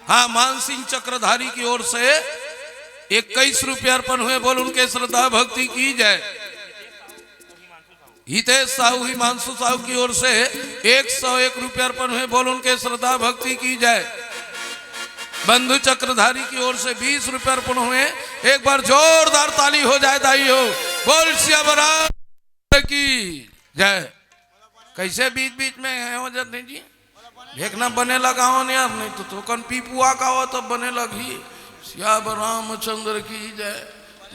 हाँ, मानसिंह चक्रधारी की ओर से इक्कीस रुपये अर्पण हुए। बोल उनके श्रद्धा भक्ति की जय। हितेश साहू, हिमांशु साहू की ओर से एक सौ एक रुपये अर्पण हुए। बोल उनके श्रद्धा भक्ति की जय। बंधु चक्रधारी की ओर से बीस रुपये अर्पण हुए। एक बार जोरदार ताली हो जाए दाई हो। बोल सियावर राम की जय। कैसे बीच बीच में है हो जाते जी? देखना बने लगाओ नहीं यार, नहीं तो तोकन पीपुआ का हो तो बने लगी। सियावर रामचंद्र की जय,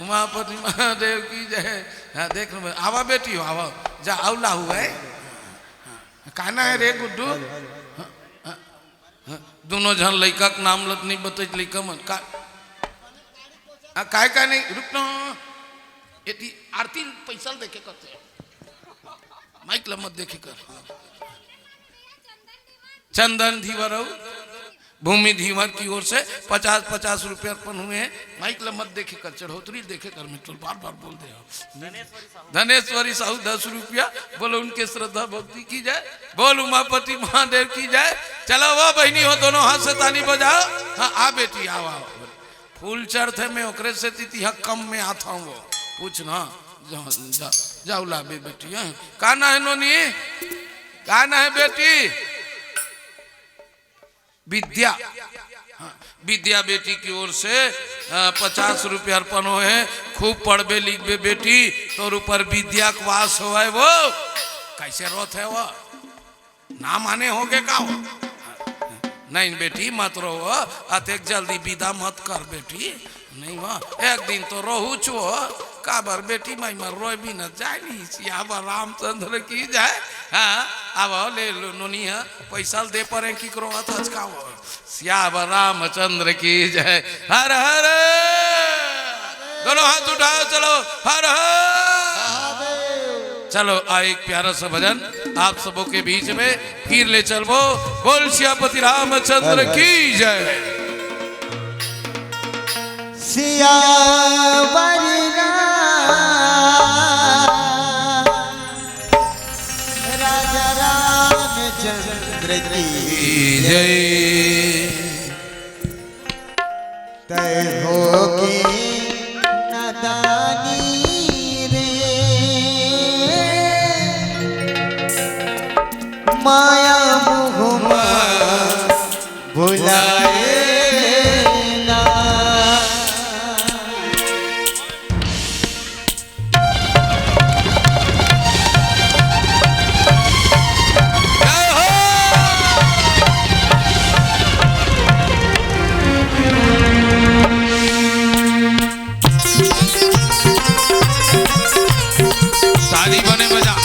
उमापति महादेव की जय। हाँ, देख लो, आवा बेटी हो, आवा। जा, आउला हुआ है। हाँ, कहना है रे गुड्डू? हाँ, हाँ, हाँ, दोनों झन लइका के नाम लत नहीं बतैत लइका मन का। आ, काय का नहीं, रुक ना। एती आरती पैसा देखे करते हैं। माइक ल मत देखे कर। चंदन धीवर अउ भूमि धीवर की ओर से पचास पचास रुपये अर्पण हुए हैं। माइक ल मत देखे कर, चढ़ोतरी देखे कर, मित्र, बार बार बोल दे हो। धनेश्वरी साहू दस रुपया। बोलो उनके श्रद्धा भक्ति की जय। बोल उमापति महादेव की जय। चलो वो बहनी हो, दोनों हाथ से ताली बजाओ। हाँ, आ बेटी, आओ, आओ। फूल चढ़ते मैं ओकरे से तितिहा कम में आता हूँ वो। पूछ ना, जा, जा, जाओ ला बे बेटी, हैं? का ना है नोनी? का ना है बेटी? विद्या। हाँ, विद्या बेटी की ओर से, अ, पचास रुपये अर्पण हो है। खूब पढ़बे लिखबे बेटी, तोर ऊपर विद्या के वास होए वो। कैसे रोत है वो? ना माने होगे का वो? नहीं बेटी, मत रो, अतेक जल्दी विदा मत कर बेटी। नहीं वो, एक दिन तो रोहू छो, काबर बेटी, मैं मर रोए भी न जाए नहीं। सियावर रामचंद्र की जय। हाँ, अब ले लो नोनी है, पैसा दे परे की करो हथ हचकाओ। सियावर रामचंद्र की जय। हर हर। दोनों हाथ उठाओ, चलो। हर हर। चलो, आ एक प्यारा सा भजन आप सबों के बीच में फिर ले चलबो। बोल सियापति रामचंद्र की जय। सियावर राम राजा रामचंद्र की जय। तय होगी नदानी रे, माया मोह मा भुलाए ना। ताली बने बजा।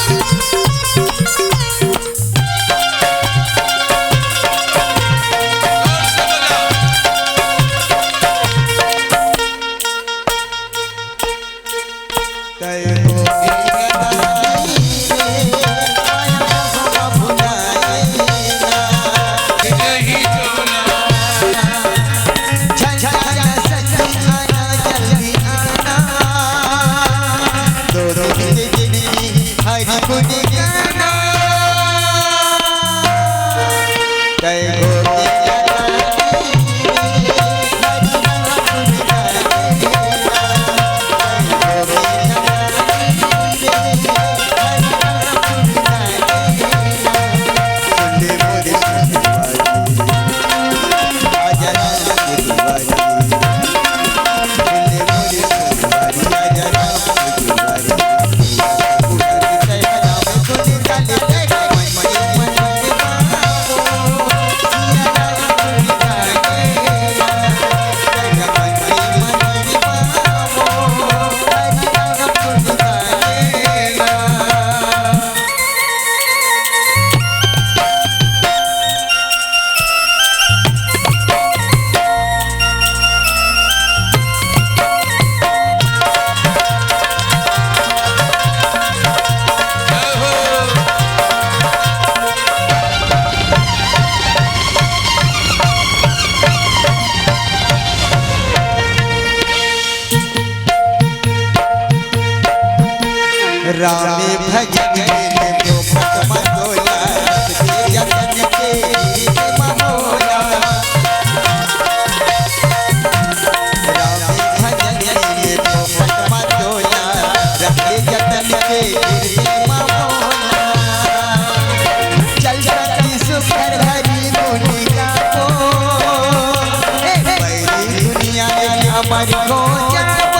अमर को जब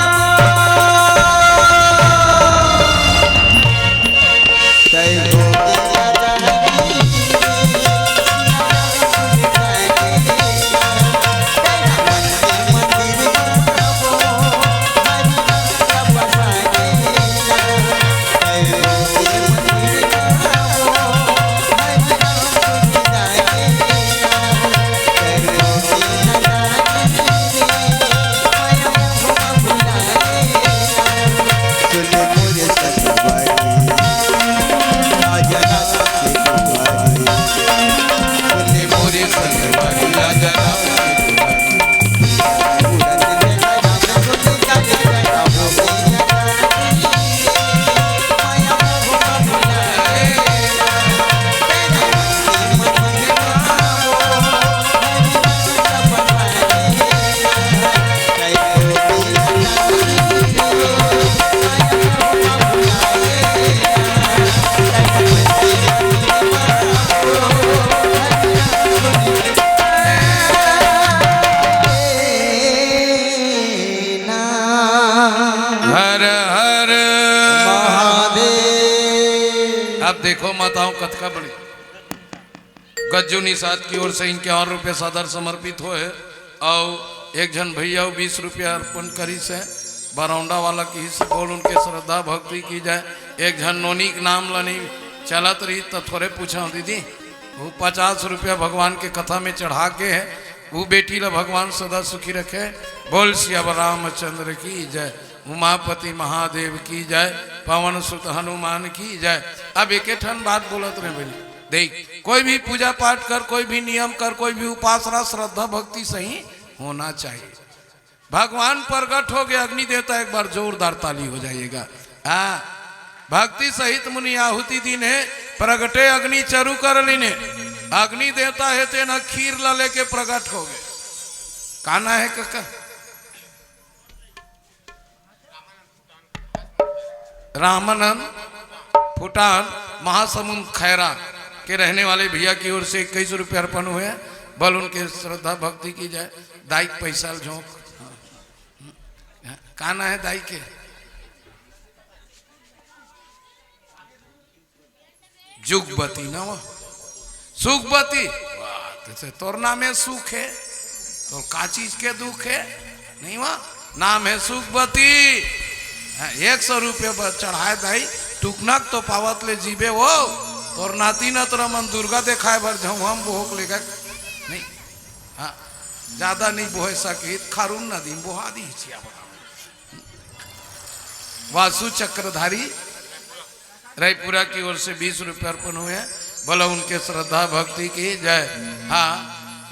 हर हर महादेव। अब देखो माताओं, कतका बड़ी गज्जू निषाद की ओर से इक्यावन रुपये सादर समर्पित होए हे। अउ एक झन भैया बीस रुपया अर्पण करिस हे, बरौंडा वाला की से बोल उनके श्रद्धा भक्ति की जाए। एक झन नोनी के नाम ल नहीं चलत रही त थोरे पूछा दीदी, वो पचास रुपया भगवान के कथा में चढ़ा के हे, वो बेटी ला भगवान सदा सुखी रखे। बोल सिया रामचंद्र की जय, उमापति महादेव की जय, पवन सुत हनुमान की जय। अब एक ठन बात बोलत रहे बहिनी, देख, कोई भी पूजा पाठ कर, कोई भी नियम कर, कोई भी उपासना, श्रद्धा भक्ति सही होना चाहिए। भगवान प्रगट हो गए, अग्नि देवता एक बार जोरदार ताली हो जाइएगा। हाँ, भक्ति सहित मुनि आहुति दीन्हे, प्रगटे अग्नि चरु कर लीन्हे। अग्नि देवता हे तेन खीर ला लेके प्रगट हो गए। काना है कका? रामानंद फुटान महासमुंद खैरा के रहने वाले भैया की ओर से इक्कीस रुपये अर्पण हुए हैं। बल उनके श्रद्धा भक्ति की जाए। दाई के पैसा ल झोंक। काना है दाई के? जुगबती ना वा। सुखबती। वाह, तैसे तोर नाम हे सुख हे, तोर का चीज के दुख हे? नहीं वा, नाम हे सुखबती। हाँ, एक सौ रुपये बर चढ़ाए दाई, टुकनक तो पावत ले जीबे वो। तोर नाती न तोरा मन दुर्गा देखाए बर जाऊँ हम बोहक लेगा। नहीं, हाँ, ज्यादा नहीं बोहे सकी, खारून नदी में बोहा दी छिया बड़ा। वासु चक्रधारी रायपुरा की ओर से बीस रुपये अर्पण हुए हैं। बोलो उनके श्रद्धा भक्ति की जय। हाँ,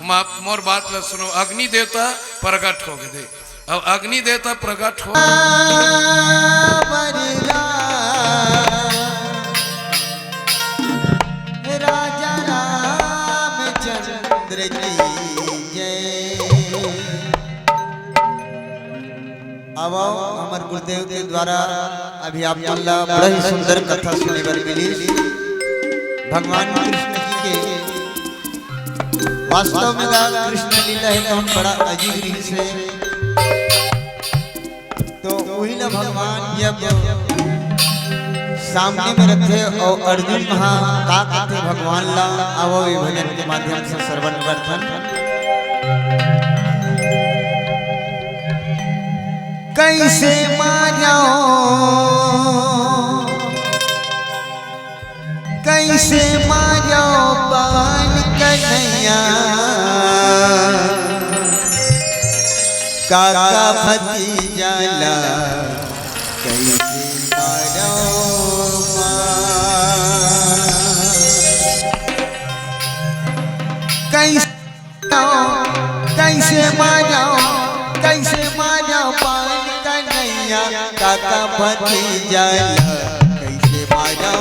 उमा, मोर बात ला सुनो, अग्नि देवता प्रगट हो गए थे। अब अग्नि देवता प्रगट हो राजा रामचंद्र की जय। अब हमर गुरुदेव के द्वारा अभी आप मन ला बड़ा ही सुंदर कथा सुने बर मिली। भगवान कृष्ण जी के वास्तव में गा कृष्ण लीला हे तो हम बड़ा अजीब रीत से तो वही ला भगवान जब सामने में रथे और अर्जुन हा का कथे भगवान ला, आवो ये भजन के माध्यम से श्रवण करथन। कैसे मारो, कैसे मारो पवन कन्हैया, काका भतीजा ला कैसे मारो माँ। कैसे कैसे मारो, कैसे मारो पवन कन्हैया, काका भतीजा ला कैसे मारो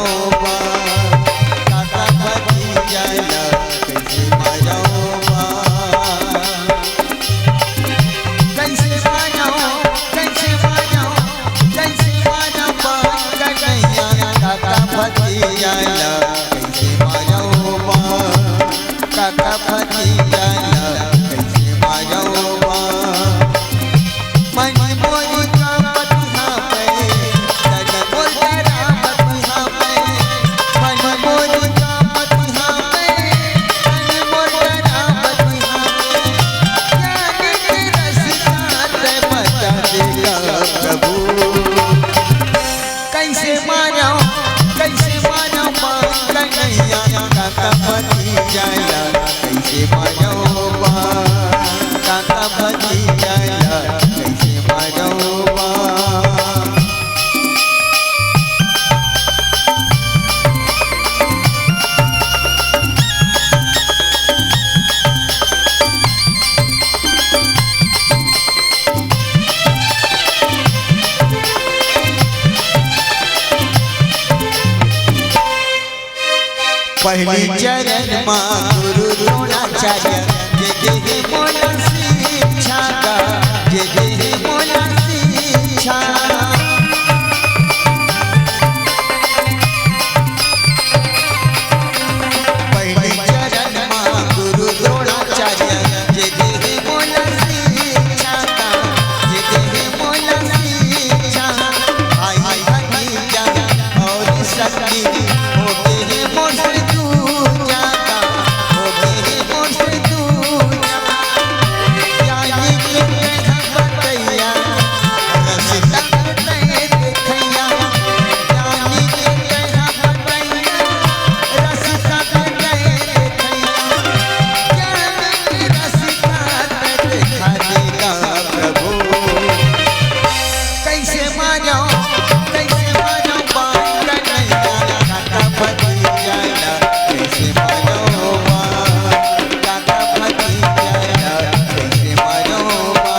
भतीजा ला कइसे मारव बा, काका भतीजा ला कइसे मारव बा। मन मोर कांपत हावय, तन मोर डरावत हावय। मन मोर कांपत हावय, तन मोर डरावत हावय। ज्ञान के रस्ता तैं बता दे गा प्रभु। कइसे मारव, कइसे मारव बा कन्हैया, काका भतीजा ला कइसे मारव बा, काका भतीजा ला कइसे मारव बा। पहली चरण मा गुरु द्रोणाचार्य, जे देहे मोला शिक्षा का, जे देहे मोला शिक्षा। पहली चरण मा गुरु द्रोणाचार्य, जे देहे मोला शिक्षा का, जे देहे मोला शिक्षा। आई भतीजा और सखी, हो गे हे मोर से दूजा, हो गे हे मोर से दूजा। जानी के कहा बतैया, रस्ता तैं देखैया। जानी के कहा बतैया, रस्ता तैं देखैया। जानी के रस्ता तैं देखा देगा प्रभु। कइसे मारव, कइसे मारव बा कन्हैया, काका भतीजा ला कइसे मारव बा, काका भतीजा ला कइसे मारव बा।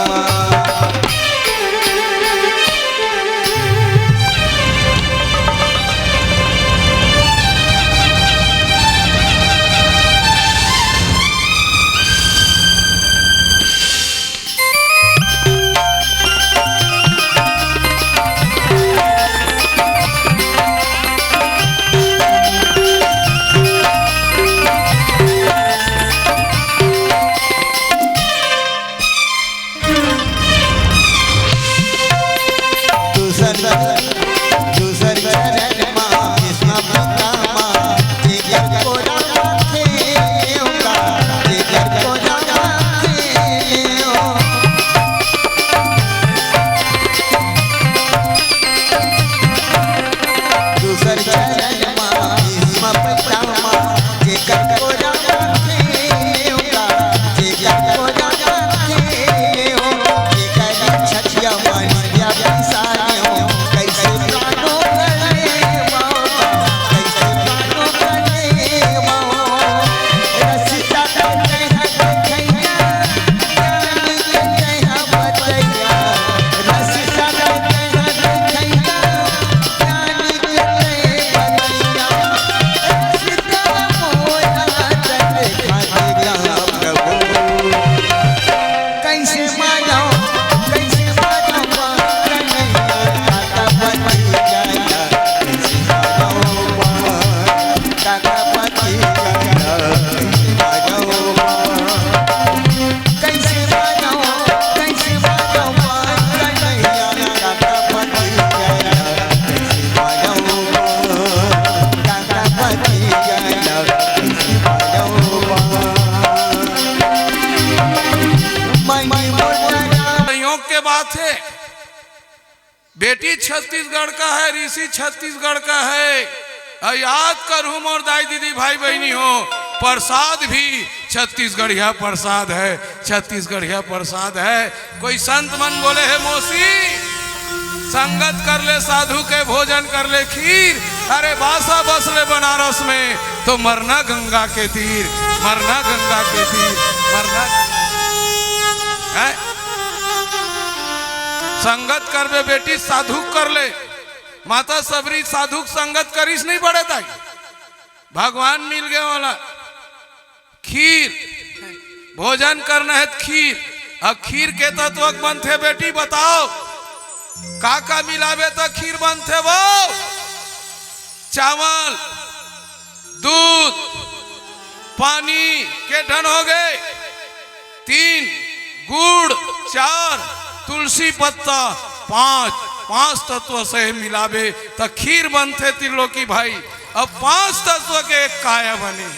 दूसर, दूसर चरण मा भीष्म पितामह, जेकर कोरा मा खेव का, जेकर कोरा मा खेव। दूसर चरण मा भीष्म पितामह, जेकर कोरा मा खेव का, जेकर कोरा मा खेव, जेकर छतिया मा निंदिया बिसाने हो, कइसे प्राणों गले मौत, कइसे प्राणों गले मौत। रस्ता तैं हा देखैया, ज्ञान के तैं हा बतैया। रस्ता तैं हा देखैया, ज्ञान के तैं बतैया। रस्ता मोला तैं देखा देगा प्रभु। कइसे मारव, कइसे मारव बा कन्हैया, काका भतीजा ला कइसे मारव बा, काका भतीजा ला कइसे मारव बा। कइसे मारव, कइसे मारव बा कन्हैया, काका भतीजा ला कइसे मारव बा, काका भतीजा ला कइसे मारव बा। संयोग के बात है, बेटी छत्तीसगढ़ का है, ऋषि छत्तीसगढ़ का है। अउ याद करहूं मोर दाई दीदी भाई बहिनी हो, प्रसाद भी छत्तीसगढ़िया प्रसाद है, छत्तीसगढ़िया प्रसाद है। कोई संत मन बोले हे मौसी, संगत कर ले साधु के, भोजन कर ले खीर। अरे बासा बस ले बनारस में, तो मरना गंगा के तीर, मरना गंगा के तीर, मरना गंगा। हैं? संगत करबे बेटी, साधु कर ले। माता सबरी साधु संगत करिस नहीं बड़े दाई, भगवान मिल गए वाला। खीर, भोजन करना है त खीर। अब खीर के तत्व बनथे बेटी, बताओ का का मिलाबे त खीर बनथे वो? चावल, दूध, पानी के ठन हो गए। तीन, गुड़। चार, तुलसी पत्ता। पांच, पांच तत्व से मिलाबे त खीर बनथे त्रिलोकी भाई। अब पांच तत्व के एक काया बने।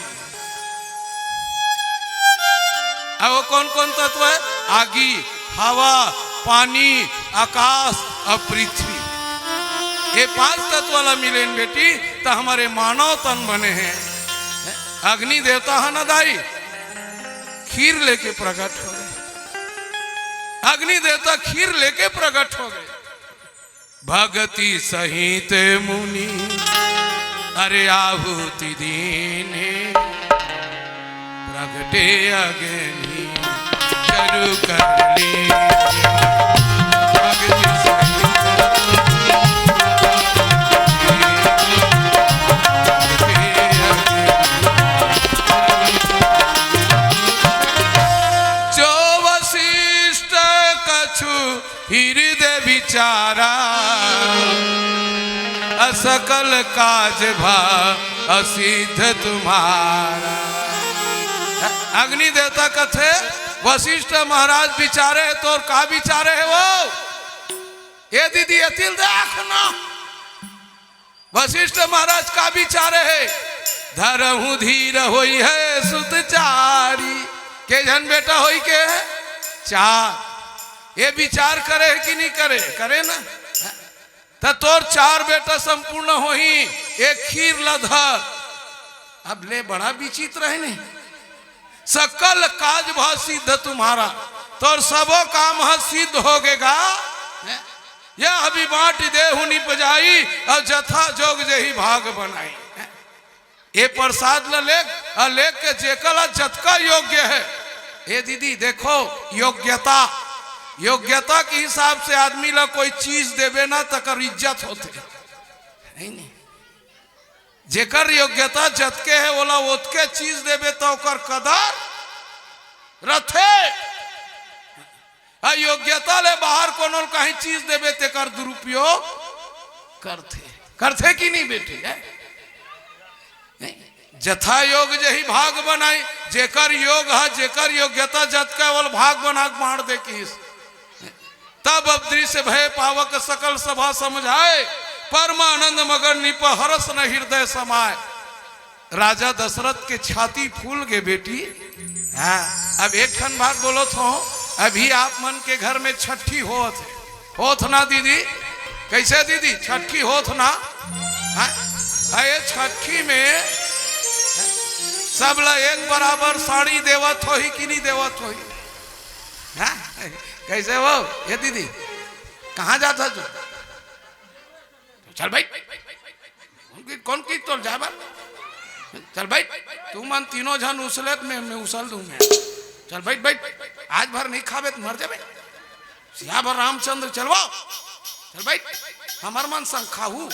अब वो कौन कौन तत्व है? आगी, हवा, पानी, आकाश और पृथ्वी। ये पांच तत्व ला मिलेन बेटी, त हमर मानव तन बने हे। अग्नि देवता ह ना दाई, खीर लेके प्रकट हो गए। अग्नि देवता खीर लेके प्रकट हो गए। भगति सहित मुनि अरे आहुति दीन्हे, प्रगटे अग्नि चरु कर लीन्हे। भगति सहित जो वशिष्ठ कछु हृदय विचारा, असकल काज भा असिद्ध तुम्हारा। अग्नि देवता कथे, वशिष्ठ महाराज विचारे हे, तोर का विचारे हे वो? ए दीदी, एतिल देख ना। वशिष्ठ महाराज का विचारे हे? धरहु धीर होई है सुत चारी। के झन बेटा होई के हे? चार। ये विचार करे हे कि नहीं करे? करे ना। त तोर चार बेटा संपूर्ण होही, एक खीर ला धर। अब ले, बड़ा विचित्र हे नहीं? सकल काज भा सिद्ध तुम्हारा, तोर सबो काम ह सिद्ध हो गेगा। यह भी बांट देहु निपजाई, और जथा जोग जेहि भाग बनाई। ये प्रसाद ल लेग, अउ लेग के जेकर ला जतका योग्य हे। ए दीदी, देखो, योग्यता, योग्यता के हिसाब से आदमी ला कोई चीज देबे ना, तकर इज्जत होथे। नहीं, नहीं। जेकर योग्यता जतके हे, ओला ओतके चीज देबे, त ओकर कदर रथे। अ योग्यता ले बाहर कोनो ल कहीं चीज देबे, तेकर दुरुपयोग करथे। करथे कि नहीं बेटी? हैं? नहीं। जथा योग जेहि भाग बनाई, जेकर योग ह, जेकर योग्यता जतका, ओल भाग बना के बांट दे किहिस। तब अब दृश्य भय पावक सकल सभा समझाए, परमानंद मगन नृप हरष न हृदय समाए। राजा दशरथ के छाती फूल गे बेटी। हाँ, अब एक ठन बात बोलत हो, अभी आप मन के घर में छठी होत हे, होत ना दीदी? कैसे दीदी, छठी होत ना? हाँ? अरे छठी में सब ला एक बराबर साड़ी देवत होही कि नहीं देवत होही? हाँ? कैसे हो ये दीदी, कहाँ जात ह तू? चल भाई, कौन की, कौन की तोर जाए बर? चल भाई, तू मन तीनों झन उसले त मैं, मैं उसल दूं मैं। चल बैठ, बैठ, आज भर नहीं खाबे त मर जाबे। सियावर रामचंद्र चलवाओ। चल बैठ, हमर मन संग खाहू।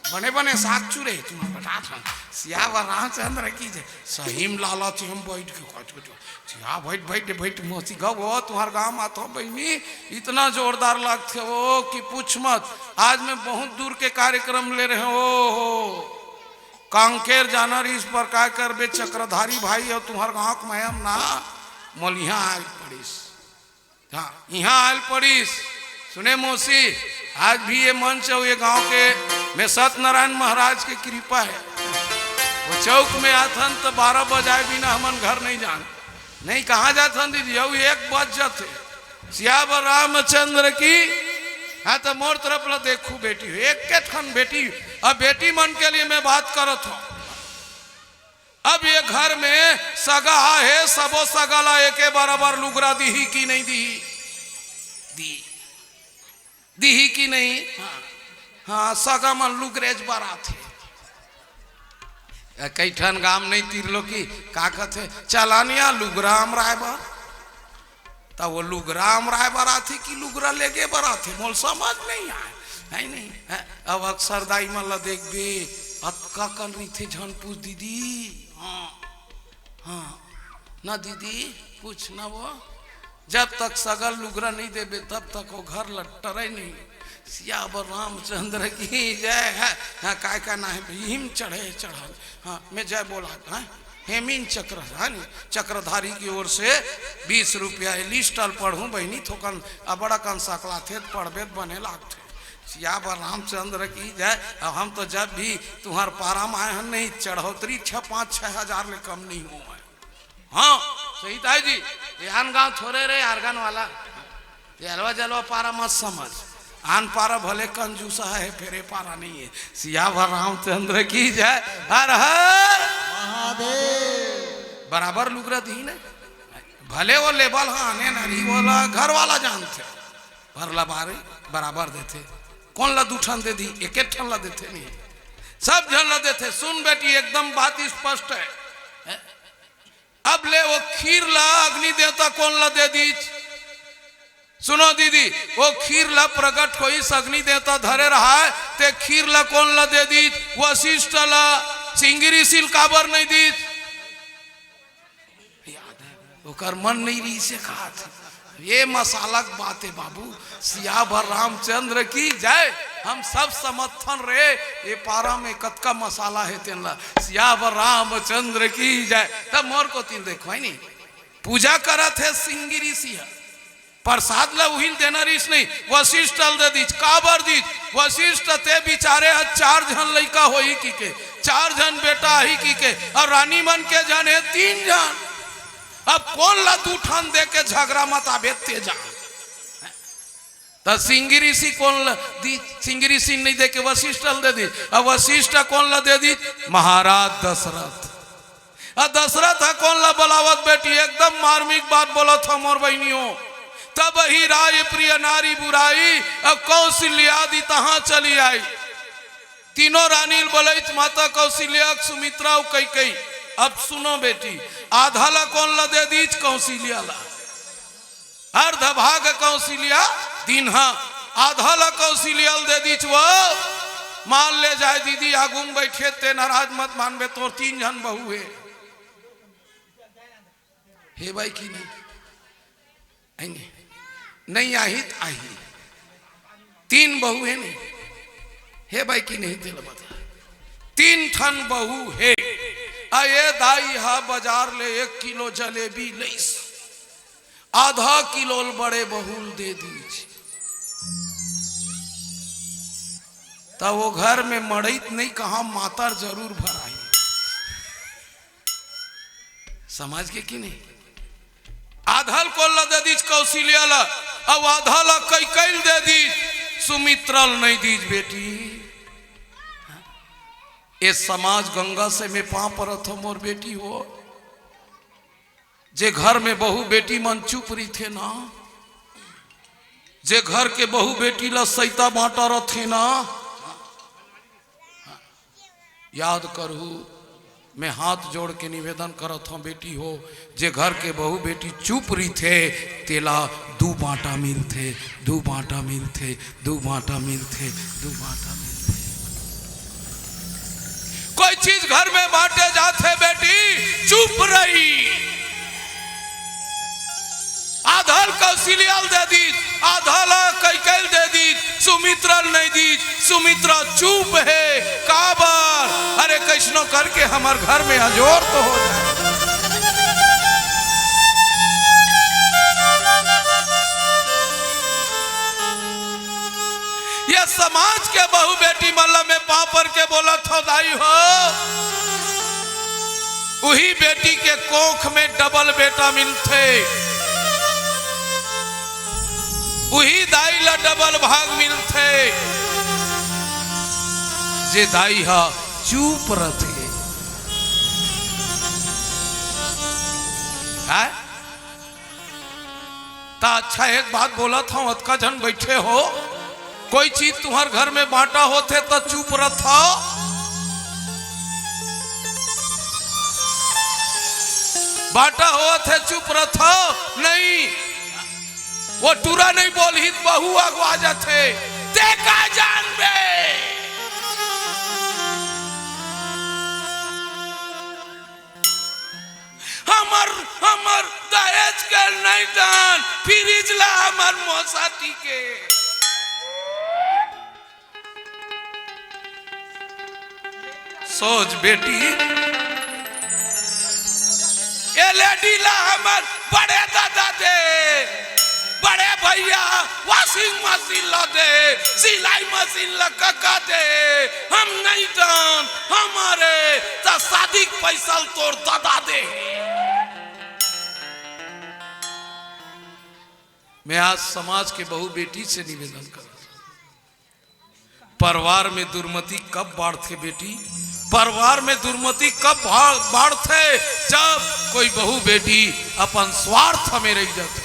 बने बने साग चूरे तुमन बतात हन। सियावर रामचंद्र की जय। सही म लालच हे, हम बैठ के खात खात। सिया बैठ, बैठ, बैठ, मौसी गव हो, तुम्हार गाँव म आथो बहिनी, इतना जोरदार लगथे वो कि पूछ मत। आज मैं बहुत दूर के कार्यक्रम ले रहे हो, हो। कांकेर जाना रहिस पर काय करबे, चक्रधारी भाई अउ तुम्हार गाँव के मया म ना, मोल इहाँ आय पड़िस। हाँ, इहाँ आयल पड़िस। सुने मौसी, आज भी ये मंच अउ ये गांव के में सत्यनारायण महाराज के कृपा हे। वो चौक में आथन त बारह बजाए बिना हमन घर नहीं जान। नहीं, कहाँ जाथन दीदी? अउ एक बज जाथे। सियावर रामचंद्र की। हाँ, त मोर तरफ ला देखू बेटी, एक के ठन बेटी, अब बेटी मन के लिए मैं बात करत हूँ। अब ये घर में सगा हे, सबो सगा ला एके बराबर लुगरा दिही कि नहीं दिही? दी, दिही कि नहीं? हाँ, हाँ, सगा मन लुगरेच बर आथे। ए, कई ठन गाम नहीं तिरलो कि का कथे, चलानिया लुगरा अमराय बर। त वो लुगरा अमराय बर आथे कि लुगरा लेगे बर आथे, मोल समझ नहीं आय, है नहीं? हैं? अब अक्सर दाई मन ला देखबे, अतका कन रहिथे, झन पूछ दीदी। हाँ, हाँ, ना दीदी, पूछ ना वो। जब तक सगा ल लुगरा नहीं देबे, तब तक वो घर ल टरे नहीं। सियावर रामचंद्र की जय। हाँ, हाँ, काय का नाम है? हिम चढ़े चढ़ान। हाँ, मैं जय बोला। हाँ, हेमिन चक्र, हाँ नी, चक्रधारी की ओर से बीस रुपया। ए लिस्ट ल पढ़हूँ बहिनी, थोकन अबड़ अकन सकलाथे त पढ़बे त बने लागथे। सियावर रामचंद्र की जय। अब हम तो जब भी तुंहर पारा म आए हन, नहीं चढ़ोतरी छः, पाँच छः हजार ले कम नहीं होवय। हाँ, सही ताई जी, ये आन गाँव थोरे रे, आरगन वाला, ये अलवा जलवा पारा मत समझ। आन पारा भले कंजूसा है, फेर ए पारा नहीं है। सियावर रामचंद्र की जय। हर हर महादेव। बराबर लुगरा दिही ना, भले वो लेबल ह आने नरी, वोला घर वाला जानथे, पर ला बारे बराबर देथे। कोन ला दू ठन दे दी, एक एक ठन ला देथे नहीं, सब झन ला देथे। सुन बेटी, एकदम बात स्पष्ट है। अब ले वो खीर ला अग्नि देवता कोन ला दे दीच? सुनो दीदी, वो खीर ला प्रगट होइस, अग्नि देवता धरे रहाय, ते खीर ला कोन ला दे दीच? वशिष्ठ ला। सिंगी ऋषि ल काबर नहीं दीच? याद है, ओकर मन नहीं रही से कहा था। ये मसाला के बात है बाबू। सियावर रामचंद्र की जय। हम सब समर्थन रे, ये पारा में कतका मसाला है तेन ला। सियावर रामचंद्र की जय। तब मोर कोती ल देखो, है नहीं? पूजा करत है सिंगी ऋषि ह, प्रसाद ला उही ल देना रहिस नहीं, वशिष्ठ ल दे दीच। काबर दीच? वशिष्ठ ते बिचारे ह चार झन लइका होही की के, चार झन बेटा आही की के, अउ रानी मन के झन हे तीन झन। अब कोन ला दू ठन दे के झगरा मत आबे ते जान। त सिंगी ऋषि कोन ला दी? सिंगी ऋषि नहीं दे के वशिष्ठ ल दे दी। अब वशिष्ठ कोन ला दे दी? महाराज दशरथ। आ दशरथ ह कोन ला बलावत बेटी? एकदम मार्मिक बात बोलत हो मोर बहिनियों। तब ही राय प्रिय नारी बुराई, अब कौशल्या दी तहाँ चली आई। तीनों रानी ल बोलइच, माता कौशल्या, सुमित्रा अउ कैकेयी। अब सुनो बेटी, आधा ला कोन ला दे दीच? कौशल्या ला। अर्ध भाग कौशल्या दीन्हा, आधा ला कौशल्या ल दे दीच। वो माल ले जाए दीदी, आगू म बैठे ते नाराज मत मानबे, तोर तीन झन बहू हे। हे भाई की नहीं? आएंगे। नहीं आही त आही। तीन बहू हे नहीं? हे भाई की नहीं, तेला बता। तीन ठन बहू हे। आ ये दाई हा बाजार ले एक किलो जलेबी लइस। आधा किलो ल बड़े बहू ल दे दीच। त वो घर में मड़ई त नहीं कहाँ, मातर जरूर भराही। समझ गे कि नहीं? आधा ल कोन ला दे दीच? कौशल्या ला। अब आधा ला कैकेयी ल दे दीच, सुमित्रा ल नहीं दीच बेटी। ए समाज गंगा से मैं पाँव परत हो मोर बेटी हो। जे घर में बहू बेटी मन चुप रहिथे ना, जे घर के बहू बेटी ला सइता बाँटा रथे ना, याद करहू, मैं हाथ जोड़ के निवेदन करत हौं बेटी हो, जे घर के बहू बेटी चुप रहिथे, तेला दू बाँटा मिलथे, दू बाँटा मिलथे, दू बाँटा मिलथे, दू बाँटा मिलथे। कोई चीज घर में बाँटे जाथे बेटी, चुप रही। आधा ल कौशल्या ल दे दीच, आधा ल कैकेयी ल दे दीच, सुमित्रा ल नहीं दीच। सुमित्रा चुप हे, काबर? अरे कइसनो करके हमर घर में अजोर तो हो जाए। ये समाज के बहू बेटी मन ला मैं पाँव पर के बोलत हौं दाई हो, उही बेटी के कोख में डबल बेटा मिलथे, उही दाई ला डबल भाग मिलथे, जे दाई हा चुप रथे। हैं? त अच्छा, एक बात बोलत हौं, अतका झन बइठे हो, कोई चीज तुंहर घर में बाँटा होथे त चुप रथव? बाँटा होवत हे, चुप रथव? नहीं। वो टूरा नहीं बोलही त बहू अगवा जाथे। ते का जानबे? हमर, हमर दहेज के नहीं दान, फ्रिज ला हमर मोसा टिके। तो बेटी, एलईडी ला हमर बड़े दादा दे, बड़े भैया वॉशिंग मशीन ला दे, सिलाई मशीन ला कका दे, हम नहीं दान, हमरे त शादी के पैसा ल तोर दादा दे। मैं आज समाज के बहू बेटी से निवेदन करत हूं, परिवार में दुर्मति कब बाढ़थे बेटी, परिवार में दुर्मति कब भा-, बाढ़थे, जब कोई बहू बेटी अपन स्वार्थ में रह जाथे।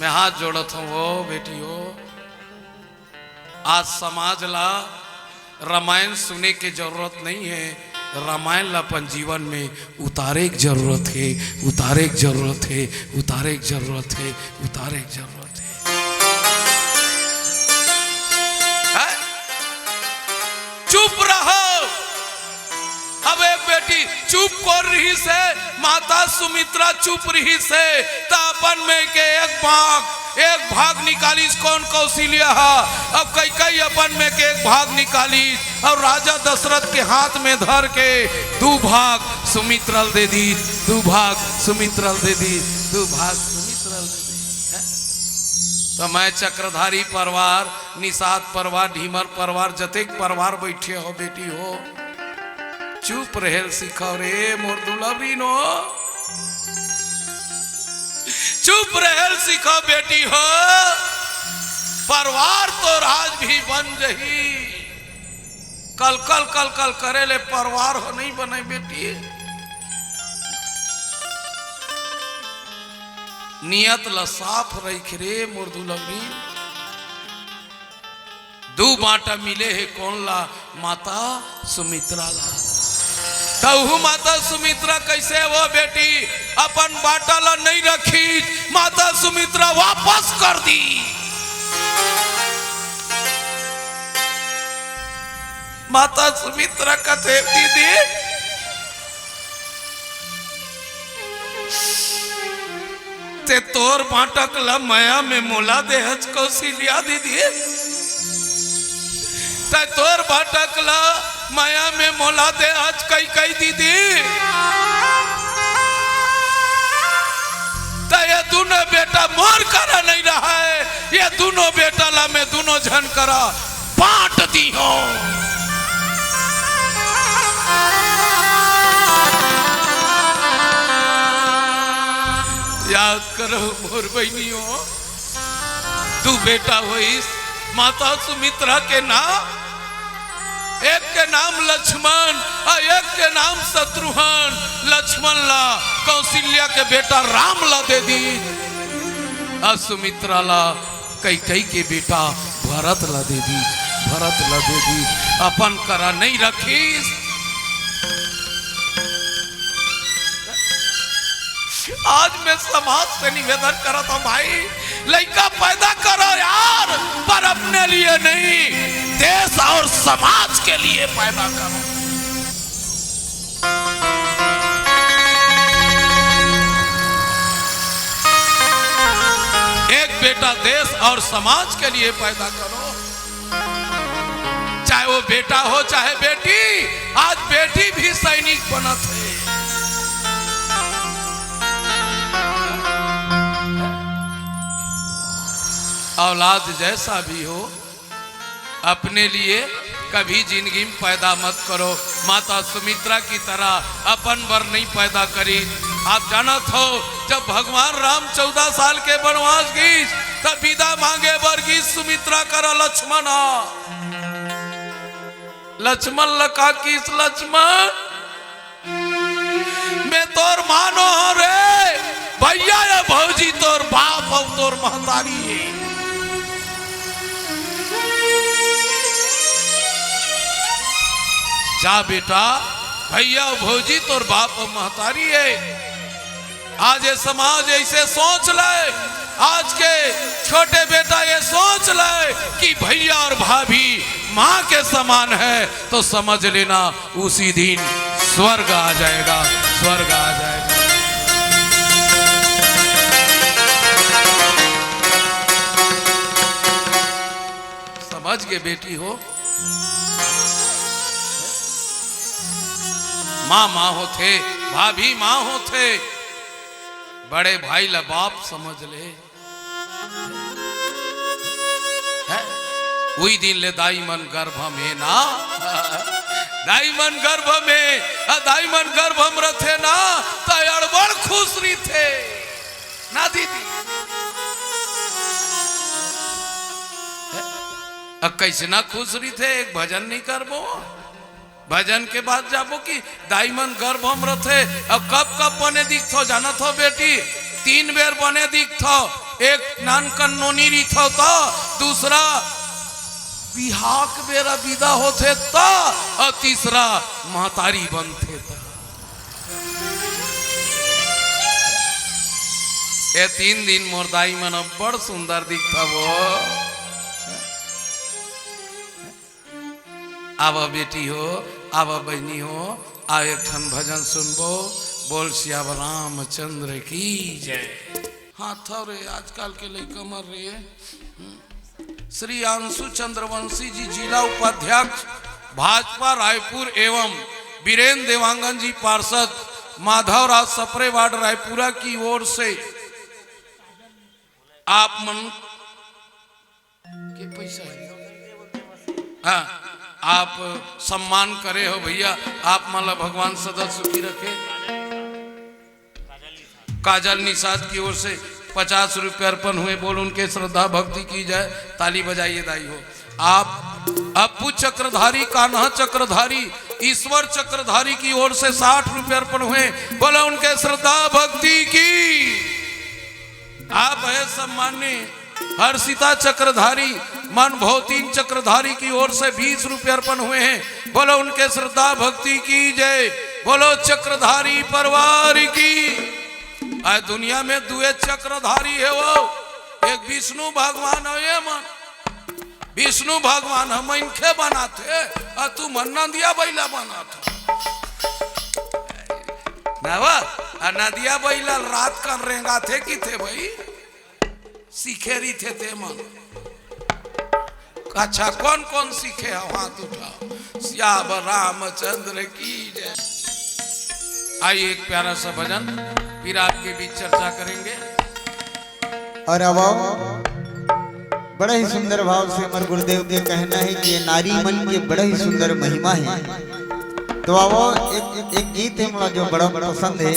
मैं हाथ जोड़त हूं, ओ बेटी हो, आज समाज ला रामायण सुने के जरूरत नहीं है, रामायण ला अपन जीवन में उतारे के जरूरत है, उतारे के जरूरत है, उतारे के जरूरत है, उतारे के जरूरत है। हैं? चुप रहो। अब एक बेटी चुप कर रहिस हे, माता सुमित्रा चुप रहिस हे, त अपन में के एक भाग, एक भाग निकालिस कौन? कौशल्या हा। अब कैकई अपन में के एक भाग निकालिस और राजा दशरथ के हाथ में धर के दू भाग सुमित्रा ल दे दीस, दू भाग सुमित्रा ल दे दीस, दू भाग सुमित्रा ल दे दीस। त मैं चक्रधारी परिवार, निषाद परिवार, ढीमर परिवार, जतेक परिवार बैठे हो बेटी हो, चुप रहेल सिखाओ रे मोर दुलहरीनो, चुप रहेल सिखाओ बेटी हो। परिवार तो राज भी बन जही, कल कल कल कल करे ले परिवार हो नहीं बने बेटी। नियत ला साफ रख रे मोर दुलहरी। दू बांटा मिले हे कौन ला? माता सुमित्रा ला। तहु माता सुमित्रा कैसे वो बेटी अपन बांटा ला नहीं रखी? माता सुमित्रा वापस कर दी। माता सुमित्रा कथे, दीदी, ते तोर बांटक ला मया में मोला देहच कौशल्या दीदी, ते तोर बांटक ला मया में मोला देहच कैकई दीदी, ते ये दुनो बेटा मोर करा नहीं रहा है, ये दुनो बेटा ला मैं दुनो झन करा बांट दी हो। याद करो मोर बहिनी हो, दू बेटा होइस, माता सुमित्रा के नाम, एक के नाम लक्ष्मण और एक के नाम शत्रुघ्न। लक्ष्मण ला कौशल्या के बेटा राम ला दे दी, और सुमित्रा ला कैकई के बेटा भरत ला दे दी, भरत ला दे दी, अपन करा नहीं रखीस। आज मैं समाज से निवेदन करत हूं भाई, लइका पैदा करो यार, पर अपने लिए नहीं, देश और समाज के लिए पैदा करो। एक बेटा देश और समाज के लिए पैदा करो, चाहे वो बेटा हो चाहे बेटी। आज बेटी भी सैनिक बनत है। औलाद जैसा भी हो, अपने लिए कभी जिंदगी में पैदा मत करो। माता सुमित्रा की तरह अपन बर नहीं पैदा करी। आप जानत हो, जब भगवान राम चौदह साल के वनवास गीस, तब विदा मांगे बर गीस सुमित्रा करा लक्ष्मण हा। लक्ष्मण ल का किस लक्ष्मण, मैं तोर मानो हो रे, भैया या भौजी तोर बाप अउ तोर महतारी हे। जा बेटा, भैया अउ भौजी तोर बाप अउ महतारी हे। आज ये समाज ऐसे सोच ले, आज के छोटे बेटा ये सोच ले कि भैया और भाभी माँ के समान है, तो समझ लेना उसी दिन स्वर्ग आ जाएगा, स्वर्ग आ जाएगा। समझ के बेटी हो, माँ माँ होथे, भाभी माँ होथे, बड़े भाई ला बाप समझ ले। हैं? उही दिन ले दाई मन गर्भ में ना, दाई मन गर्भ में, आ दाई मन गर्भ में रथे ना, त अड़बड़ खुश रहिथे ना दीदी। अब कैसे ना खुश रहिथे, एक भजन नहीं करबो? भजन के बाद जाबो कि दाई मन गर्भ में रथे। अब कब कब बने दिखथो जानत हो बेटी? तीन बेर बने दिखथो। एक नानकन नोनी रहिथो त, दूसरा बिहाव के बेरा बिदा होथे त, अउ तीसरा महतारी बनथे त। ए तीन दिन मोर दाई मन अब्बड़ सुंदर दिखथव। आवा बेटी हो, आवा बहिनी हो, आ एक ठन भजन सुनबो। बोल सियावर रामचंद्र की जय। हाँ, थव रे, आजकल के लइका मन रे। श्री अंशु चंद्रवंशी जी, जिला उपाध्यक्ष, भाजपा रायपुर एवं बीरेन देवांगन जी, पार्षद, माधव राज सप्रे वार्ड रायपुरा की ओर से आप मन के पैसा है। हाँ, आप सम्मान करे हो भैया, आप मन ला भगवान सदा सुखी रखे। काजल निषाद की ओर से पचास रुपये अर्पण हुए, बोल उनके श्रद्धा भक्ति की जय। ताली बजाइए दाई हो। आप अपू चक्रधारी, कान्हा चक्रधारी, ईश्वर चक्रधारी की ओर से साठ रुपये अर्पण हुए, बोलो उनके श्रद्धा भक्ति की। आप है सम्माननीय हर्षिता चक्रधारी, मन भौतीन चक्रधारी की ओर से बीस रुपये अर्पण हुए हैं। बोलो उनके श्रद्धा भक्ति की जय, बोलो चक्रधारी परिवार की। आज दुनिया में दुए चक्रधारी हे वो, एक विष्णु भगवान हे, ये मन विष्णु भगवान ह मनखे बनाथे, अउ तुमन नंदिया बइला बनाथो। ना वा, आ नंदिया बइला रात कन रेंगाथे किथे भई? सीखे रहिथे ते मन। अच्छा, कौन कौन सीखे हो? हाथ उठाओ। सियावर रामचंद्र की जय। आइए, एक प्यारा सा भजन, फिर आपके बीच चर्चा करेंगे। और अब आओ, बड़ा ही सुंदर भाव से हमर गुरुदेव के कहना है कि ये नारी मन के बड़ा ही सुंदर महिमा है। तो आओ, एक, एक गीत है मोला जो बड़ा पसंद है,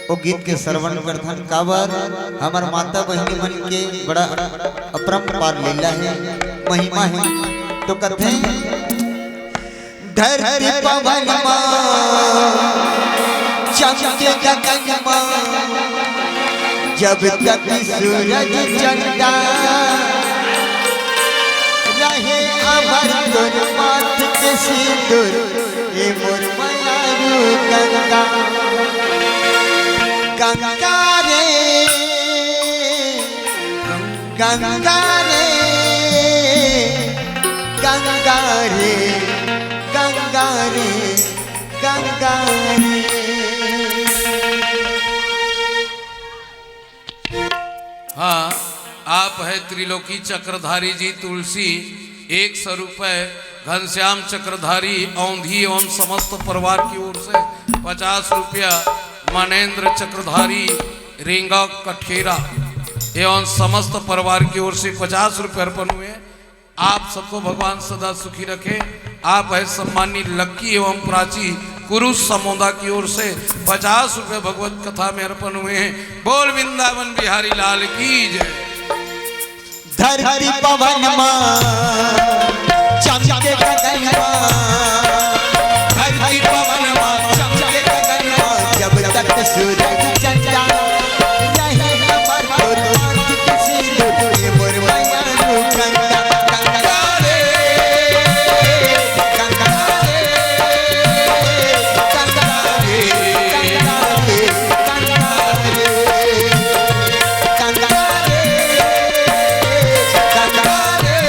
वो गीत के श्रवण करथन। काबर हमर माता बहिनी मन के बड़ा अपरंपार लीला है, महिमा है। तो कथे, धरती पवन मा चमके गगन मा, जब तक सूरज चंदा रहे अमर तोर माथ के सिंदूर, ए मोर मयारू गंगा। गंगा रे, गंगा रे, गंगा रे, गंगा रे, गंगा रे। हाँ, आप है त्रिलोकी चक्रधारी जी तुलसी, एक सौ रुपए, घनश्याम चक्रधारी औंधी एवं समस्त परिवार की ओर से पचास रुपया, मानेंद्र चक्रधारी रेंगा कठेरा एवं समस्त परिवार की ओर से पचास रुपये अर्पण हुए। आप सबको भगवान सदा सुखी रखे। आप है सम्मानित लक्की एवं प्राची कुरुस समोदा की ओर से पचास रुपये भगवत कथा में अर्पण हुए हैं। बोल वृंदावन बिहारी लाल की जय। धरती पवन मा चमके गगन मा, धरती पवन मा चमके गगन मा, जब तक सूरज चंदा रहे अमर तोर माथ के सिंदूर, ए मोर मयारू गंगा। गंगा रे, गंगा रे, गंगा रे, गंगा रे, गंगा रे, गंगा रे, गंगा रे,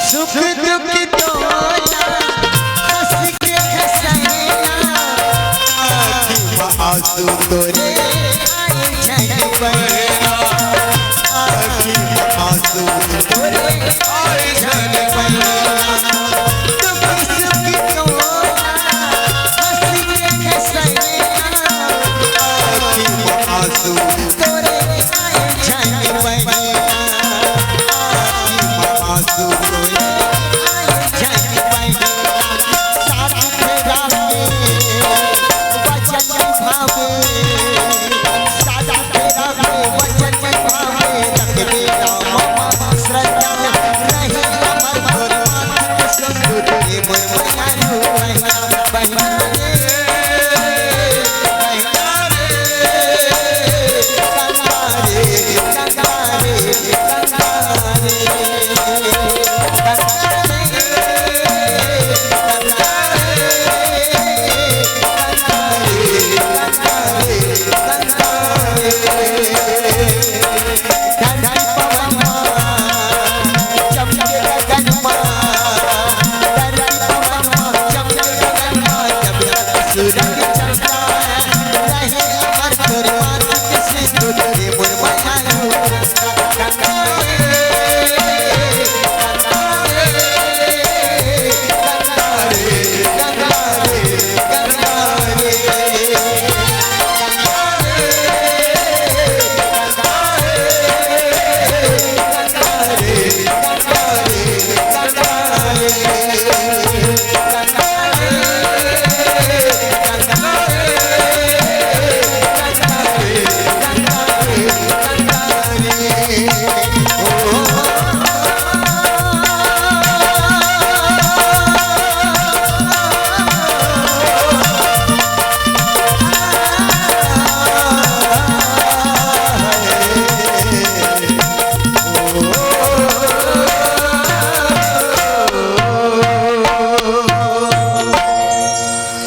सुख दुख तोला हंस के हंसैया, आँखी में आंसू तोरे आए झन बहिना, आँखी में आंसू तोरे आए झन बहिना। दुख सुख तोला हंस के हंसैया, आँखी में आंसू तोरे आए झन बहिना, आँखी में आंसू तोरे आए झन बहिना। साथ फेरा में वचन निभावे, साथ फेरा में वचन निभावे, रखबे राम श्रद्धा रही हमर गुरु।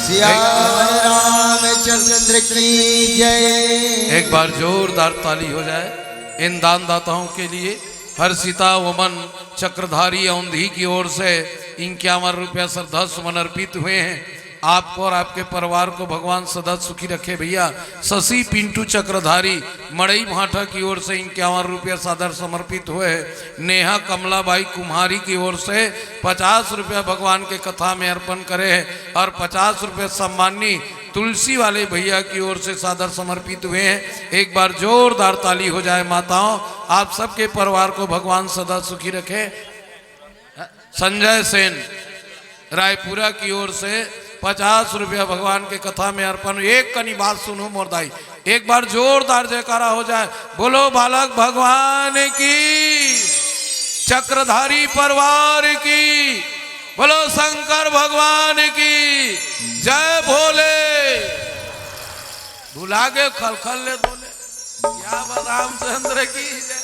सियावर रामचंद्र की जय। एक बार जोरदार ताली हो जाए इन दानदाताओं के लिए। हर्षिता वमन चक्रधारी औंधी की ओर से इक्यावन रुपया श्रद्धा सुमन अर्पित हुए हैं। आपको और आपके परिवार को भगवान सदा सुखी रखे भैया। शशि पिंटू चक्रधारी मड़ई भाटा की ओर से इक्यावन रुपया सादर समर्पित हुए हैं। नेहा कमलाबाई कुम्हारी की ओर से पचास रुपया भगवान के कथा में अर्पण करे हैं और पचास रुपया सम्माननीय तुलसी वाले भैया की ओर से सादर समर्पित हुए हैं। एक बार जोरदार ताली हो जाए माताओं, आप सबके परिवार को भगवान सदा सुखी रखे। संजय सेन रायपुरा की ओर से पचास रुपया भगवान के कथा में अर्पण। एक कनी बात सुनो मोर दाई, एक बार जोरदार जयकारा हो जाए। बोलो बालक भगवान की, चक्रधारी परिवार की, बोलो शंकर भगवान की जय। भोले भुला गए खलखल ले बोले, क्या रामचंद्र की जय,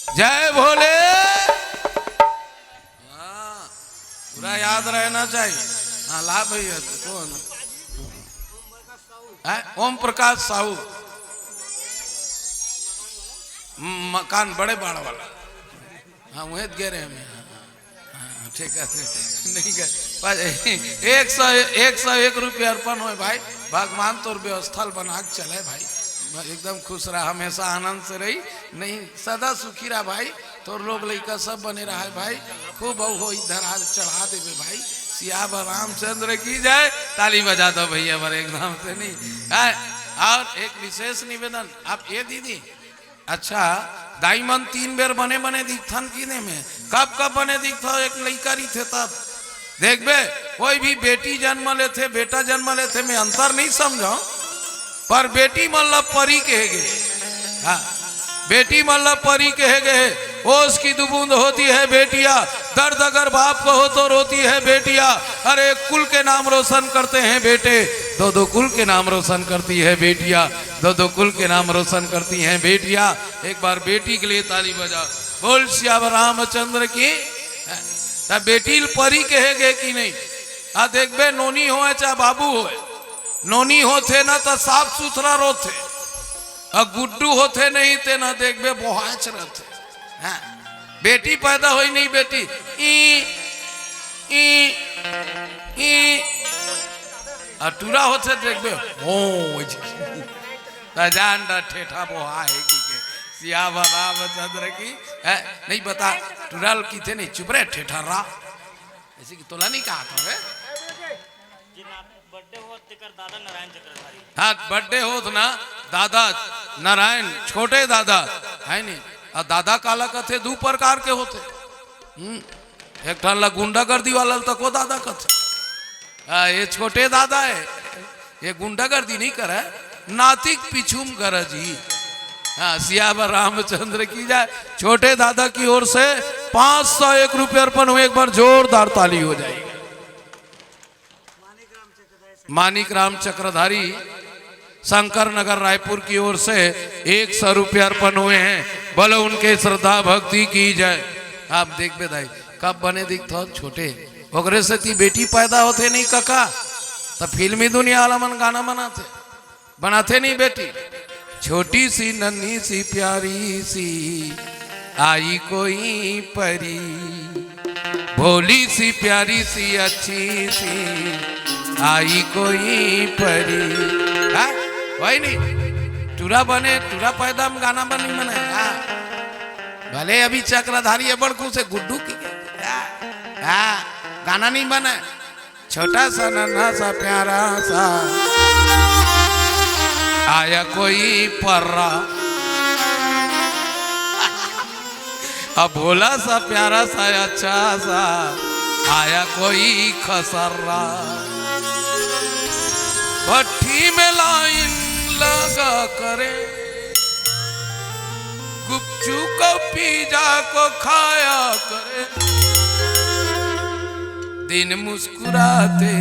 जय भोले। हाँ, पूरा याद रहना चाहिए। हाँ, ला भैया, तू कौन है? ओम प्रकाश साहू, म-, मकान बड़े बाड़ वाला। हाँ, वहीं गे रहे हमें। हाँ, हाँ, ठीक है, नहीं गए। पर एक सौ, एक सौ एक रुपया अर्पण होए भाई। भगवान तोर व्यवस्था बना के चले भाई, एकदम खुश रहा, हमेशा आनंद से रही, नहीं, सदा सुखी रहा भाई। तोर लोग लइका सब बने रहा है भाई, खूब बहु हो इधर आज चढ़ा देवे भाई। सियावर रामचंद्र की जय। ताली बजा दो भैया, पर एकदम से नहीं है। और एक विशेष निवेदन, आप ये दीदी, अच्छा, दाई मन तीन बेर बने बने दिखथन किने में, कब कब बने दिखथो, एक लइका रहिथे तब देखबे। कोई भी बेटी जन्म लेथे, बेटा जन्म लेथे, मैं अंतर नहीं समझो, पर बेटी मन ला परी कहे गे। हाँ, बेटी मन ला परी कहे गे। ओस की दो बूंद होती है बेटिया, दर्द अगर बाप को हो तो रोती है बेटिया। अरे कुल के नाम रोशन करते हैं बेटे, दो दो कुल के नाम रोशन करती है बेटिया, दो दो कुल के नाम रोशन करती हैं बेटिया। एक बार बेटी के लिए ताली बजा, बोल सियावर रामचंद्र की। त बेटी ल परी कहे गे कि नहीं? आ देखबे, नोनी होए चाहे बाबू होए, नोनी होथे ना त साफ सुथरा रोथे, आ गुड्डू होथे नहीं ते ना देखबे बोहाच रहथे। हाँ, बेटी पैदा होई नहीं बेटी, ई, ई, ई, अउ टूरा होथे देखबे, हो, त जान डर ठेठा बोहा हे कि के। सियावर रामचंद्र की, है, नहीं बता, टूरा ल किथे नहीं, चुप रहे ठेठा रा। ऐसे कि तोला नहीं कहा था बे। जिन आप बर्थडे हो तेकर दादा नारायण चक्रधारी। हाँ, बर्थडे होत ना, दादा नारायण, छोटे दादा, है नहीं? अउ दादा काला कथे, दू प्रकार के होथे। हम्म, एक ठन ला गुंडागर्दी वाला ल तको दादा कथे। हाँ, ये छोटे दादा हे, ये गुंडागर्दी नहीं करे, नातिक पिछुम गरज ही। हाँ, सियावर रामचंद्र की जय। छोटे दादा की ओर से पाँच सौ एक रुपये अर्पण हुए, एक बार जोरदार ताली हो जाएगी। मानिक राम चक्रधारी, शंकर नगर रायपुर की ओर से एक सौ रुपये अर्पण हुए हैं। बोलो उनके श्रद्धा भक्ति की जय। आप देखबे दाई, कब बने दिखथो छोटे, ओकरे सेती बेटी पैदा होथे नहीं कका, त फिल्मी दुनिया वाला मन गाना बनाथे, बनाथे नहीं बेटी। छोटी सी नन्ही सी प्यारी सी आई कोई परी, भोली सी प्यारी सी अच्छी सी आई कोई परी। हाँ? वही नहीं, टूरा बने, टूरा पैदा में गाना बनी मने। हाँ? भले अभी चक्रधारी है बड़कू से गुड्डू की के। हाँ? हाँ, गाना नहीं बने। छोटा सा नन्हा सा प्यारा सा आया कोई पर्रा, अब भोला सा प्यारा सा अच्छा सा आया कोई खसर्रा। भट्टी में लाइन लगा करे, गुपचुप का पिज्जा को खाया करे, दिन मुस्कुराते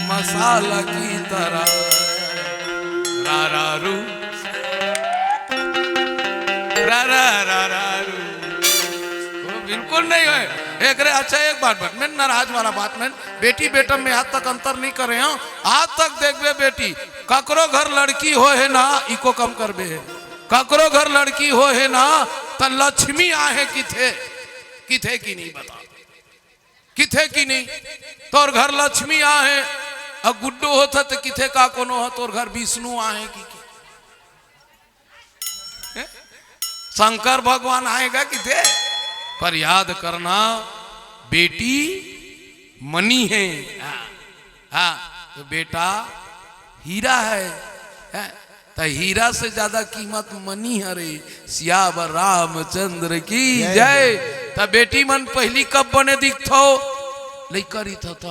मसाला की तरह। रा रा रू, रा रा रा रा रू। वो बिल्कुल नहीं होय। एक रे, अच्छा, एक बात बत, मैं नाराज वाला बात में, बेटी बेटा में आज तक अंतर नहीं करे हूँ। आज तक देखबे बेटी, ककरो घर लड़की होय हे ना, इको कम करबे हे। ककरो घर लड़की होय हे ना, त लक्ष्मी आहे किथे, किथे कि नहीं बता, किथे कि नहीं? तोर घर लक्ष्मी आहे, अउ गुड्डू होत त किथे का कोनो ह, तोर घर विष्णु आहे कि, कि? हैं? शंकर भगवान आएगा किथे? पर याद करना, बेटी मनी है। हाँ, हाँ, तो बेटा हीरा है, हैं? त हीरा से ज्यादा कीमत मनी हरे। सियावर रामचंद्र की जय। जय। त बेटी मन पहली कब बने दिखथो? लइका रहिथो त।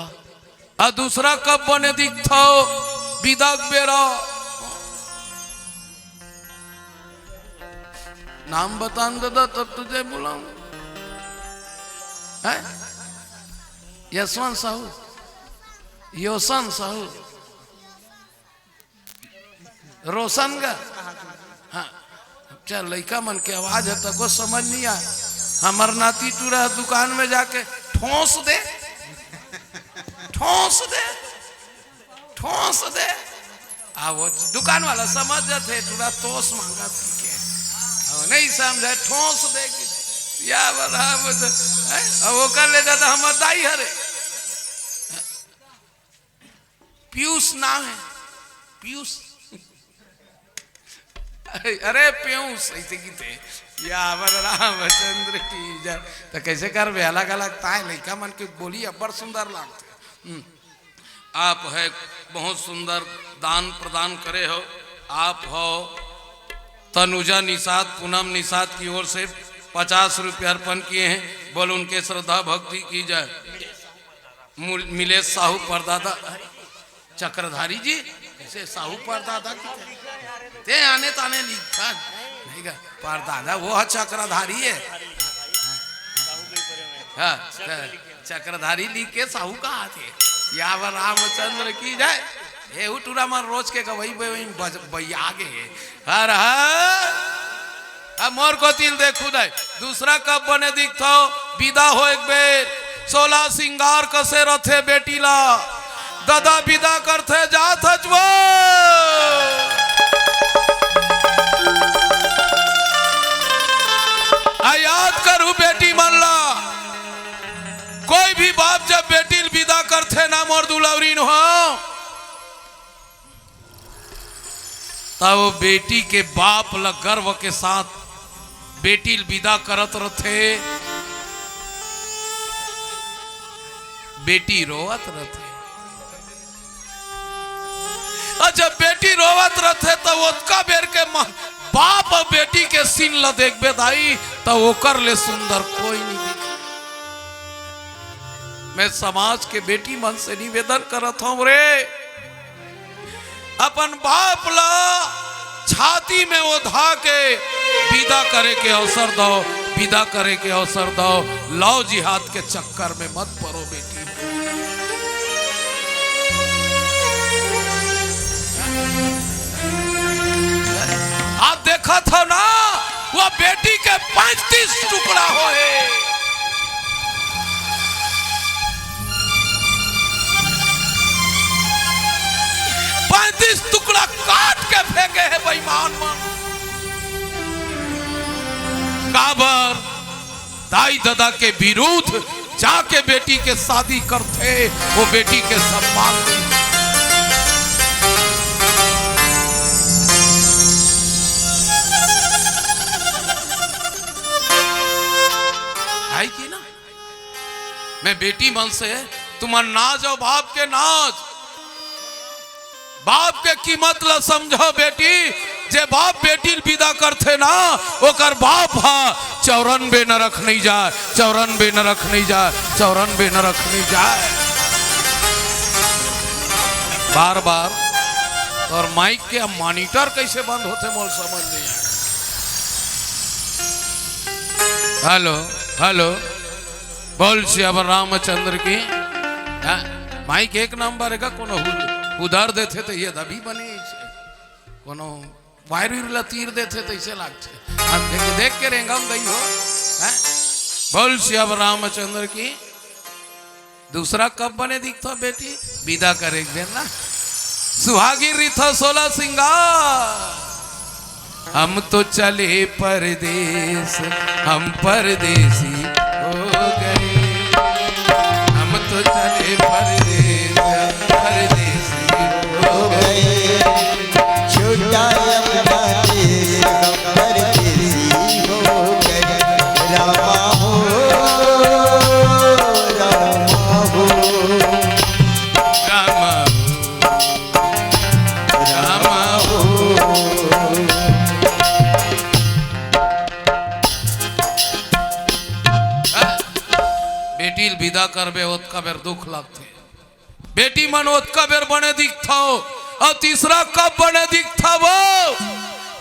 अउ दूसरा कब बने दिखथो? बिदा के बेरा। नाम बतान दादा, तब तुझे बुलाऊं। हैं? यशवंत साहू, योसन साहू, रोशन गा। हाँ, अच्छा, लइका मन के आवाज है, तको समझ नहीं आय। हमर नाती टूरा दुकान में जाके ठोंस दे, ठोंस दे, ठोंस दे। आ वो दुकान वाला समझ जाथे, टूरा तोस मांगत के। अब नहीं समझे, ठोंस दे कि या बराबर तो, हैं? अब ओकर ले जाता हमर दाई हरे। पीयूष नाम है, पीयूष। अरे पीयूष, ऐसे की थे, या बर रामचंद्र की जय। तो कैसे करबे, अलग अलग ताय लइका मन के बोली अब्बड़ सुंदर लागथे। हम्म। आप है बहुत सुंदर दान प्रदान करे हो। आप हो तनुजा निषाद, पूनम निषाद की ओर से पचास रुपये अर्पण किए हैं। बोल उनके श्रद्धा भक्ति की जय। मुल-, मिलेश साहू परदादा, चक्रधारी जी, कैसे साहू परदादा की ते आने ताने लिखन, नहीं गा, परदादा वो है चक्रधारी है। हाँ, हाँ, चक्रधारी लिख के साहू कहा थे। सियावर रामचंद्र की जय। ए टूरा मन रोज के गवई बे वही बज-, बइया गे। हर हर। अब मोर कोति ले देखहू दाई, दूसरा कब बने दिखथो? बिदा हो एक बेर, सोला सिंगार कसे रथे बेटी ला, ददा बिदा करथे जात हच वो। आ याद करहू बेटी मन ला, कोई भी बाप जब बेटी ल विदा करथे ना मोर दुलौरिन हो, त वो बेटी के बाप ल गर्व के साथ बेटी ल विदा करत रथे। बेटी रोवत रथे। अउ जब बेटी रोवत रथे, त ओतका बेर के म-, बाप अउ बेटी के सीन ल देखबे दाई, त ओकर ले सुंदर कोई नहीं दिखे। मैं समाज के बेटी मन से निवेदन करत हूं रे, अपन बाप ला छाती में ओढ़ा के विदा करे के अवसर दो, विदा करे के अवसर दो। लव जिहाद के चक्कर में मत पड़ो बेटी। आप देखत हो ना, वो बेटी के पैंतीस टुकड़ा होए, पैंतीस टुकड़ा काट के फेंके हे बेईमान मन। काबर? दाई ददा के विरुद्ध जाके बेटी के शादी करथे, वो बेटी के सम्मान नहीं। है कि ना? मैं बेटी मन से, तुमन ना जाओ बाप के नाज, बाप के कीमत ला समझो बेटी। जे बाप बेटी ल विदा करथे ना, ओकर बाप हा चौरानबे नरक नहीं जाए, चौरानबे नरक नहीं जाए, चौरानबे नरक नहीं जाए। बार बार तोर माइक के अब मॉनिटर कैसे बंद होथे, मोर समझ नहीं आए। Hello, hello. बोल सियावर रामचंद्र की। हाँ, माइक एक नंबर हे का? कोनो हु-, उधार देथे त ये दबी बने इसे। कोनो वायर उयर ला तीर देथे त इसे लागथे। अब देख, देख के रेंगम गई हो। हैं? बोल सियावर रामचंद्र की। दूसरा कब बने दिखथो बेटी? विदा करे के बेर ना। सुहागिन रिथो सोलह सिंगार। हम तो चले परदेस, हम परदेसी हो गए। हम तो चले परदेस, हम परदेसी हो गए। छूटा अपना देश, हम परदेसी हो गए। रामा हो, रामा हो। रामा हो। रामा हो। बेटी ल विदा करबे, ओतका बेर दुख लगथे। बेटी मन ओतका बेर बने दिखथव, अउ तीसरा कब बने दिखथव?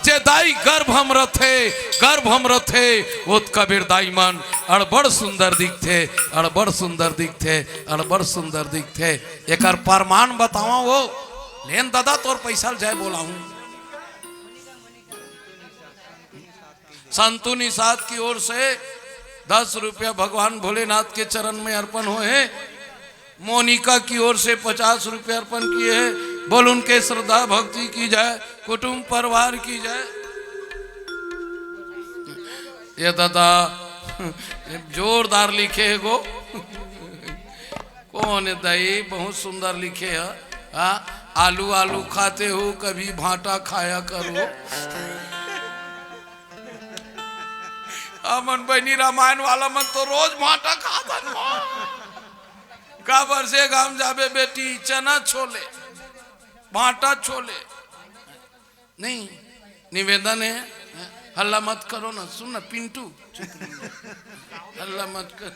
जे दाई गर्भ म रथे, गर्भ म रथे, ओतका बेर दाई मन अड़बड़ सुंदर दिखथे, अड़बड़ सुंदर दिखथे, अड़बड़ सुंदर दिखथे। एकर प्रमाण बतावंव वो। लेन ददा, तोर पैसा ल जाय बोलाहूं। संतु निषाद की ओर से दस रुपया भगवान भोलेनाथ के चरण में अर्पण होए हे। मोनिका की ओर से पचास रुपया अर्पण किए हे। बोल, उनके श्रद्धा भक्ति की जाए, कुटुंब परिवार की जाए। ये दादा जोरदार लिखे हे गो। कौन हे दाई? बहुत सुंदर लिखे हे। हाँ, आलू आलू खाते हो, कभी भांटा खाया करो। हमन बहिनी रामायण वाला मन तो रोज भांटा खाथन। काबर से गांव जाबे बेटी, चना छोले, भांटा छोले। नहीं, निवेदन हे, हल्ला मत करो ना। सुन ना पिंटू, चुप रहो। हल्ला मत कर,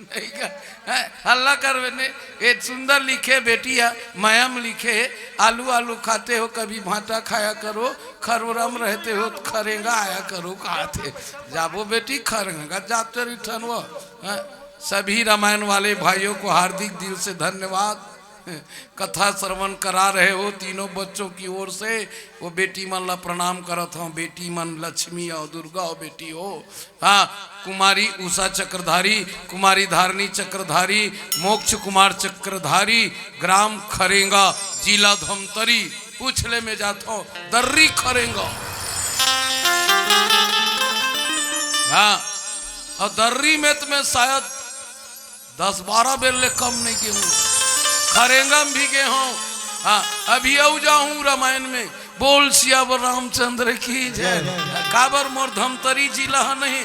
नहीं का, हैं, हल्ला करबे नहीं। ये सुंदर लिखे बेटी हे, मया म लिखे हे, आलू आलू खाते हो कभी भांटा खाया करो, खरोरा म रहते हो तो खरेंगा आया करो, कहाथे। जाबो बेटी खरेंगा जाते रिठन वो, हैं। सभी रामायण वाले भाइयों को हार्दिक दिल से धन्यवाद। कथा श्रवण करा रहे हो तीनों बच्चों की ओर से, वो बेटी मन ला प्रणाम करत हंव। बेटी मन लक्ष्मी अउ दुर्गा अउ बेटी हो। हाँ, कुमारी उषा चक्रधारी, कुमारी धारणी चक्रधारी, मोक्ष कुमार चक्रधारी, ग्राम खरेंगा, जिला धमतरी। पूछ ले, मैं जात हंव दर्री खरेंगा। हाँ, अउ दर्री में तो मैं शायद दस बारह बेर ले कम नहीं गे हूँ। खरेंगा में भी गे हूँ। हाँ, अभी अउ जाहूँ रामायण में। बोल सियावर रामचंद्र की जय। जय। काबर मोर धमतरी जिला ह नहीं,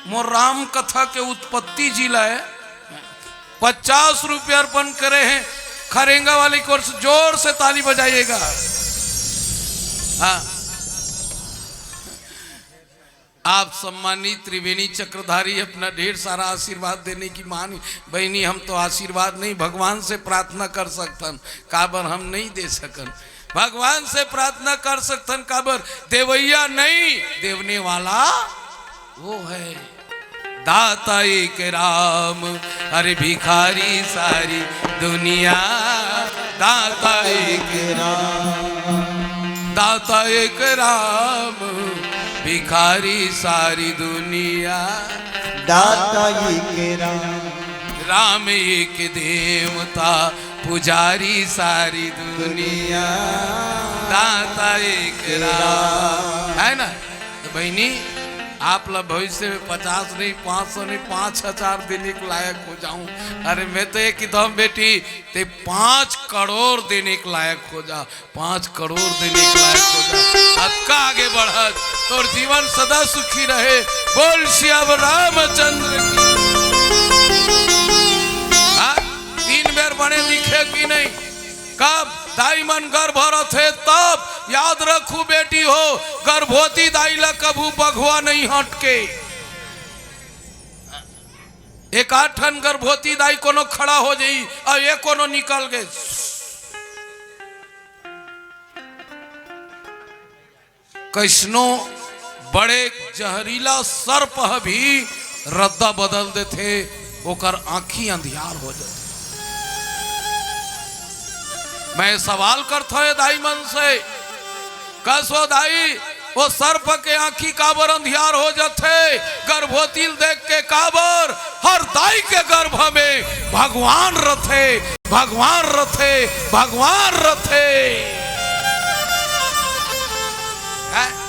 मोर राम कथा के उत्पत्ति जिला हे। पचास रुपया अर्पण करे हे खरेंगा वाले की ओर से, जोर से ताली बजाइएगा। हाँ, आप सम्मानित त्रिवेणी चक्रधारी अपना ढेर सारा आशीर्वाद देने की मान। बहिनी, हम तो आशीर्वाद नहीं, भगवान से प्रार्थना कर सकथन, काबर हम नहीं दे सकन। भगवान से प्रार्थना कर सकथन, काबर देवैया नहीं, देवने वाला वो है। दाता एक राम, अरे भिखारी सारी दुनिया। दाता एक राम, दाता एक राम, भिखारी सारी दुनिया। दाता एक राम। राम एक देवता, पुजारी सारी दुनिया। दाता एक राम, है ना? तो बहिनी, आप ला भविष्य में पचास नहीं, पाँच सौ नहीं, पाँच हजार देने के लायक हो जाऊं। अरे, मैं तो ये किताब बेटी, ते पाँच करोड़ देने के लायक हो जा, पाँच करोड़ देने के लायक हो जा। अतका आगे बढ़त, तोर जीवन सदा सुखी रहे। बोल सियावर रामचंद्र की। हाँ, तीन बेर बने दिखे कि नहीं? कब? दाई मन गर्भ रथे तब। याद रखू बेटी हो, गर्भवती दाई ला कभू बघवा नहीं हटके। एक आध ठन गर्भवती दाई कोनो खड़ा हो जाई, अउ ये कोनो निकल गे। कइसनो बड़े जहरीला सर्प ह भी रद्दा बदल देथे, ओकर आँखी अंधियार हो जाथे। मैं सवाल करथंव ए दाई मन से, कस ओ दाई, ओ सर्प के आँखी काबर अंधियार हो जाथे? गर्भवती ल देख के काबर? हर दाई के गर्भ में भगवान रथे, भगवान रथे, भगवान रथे। हैं?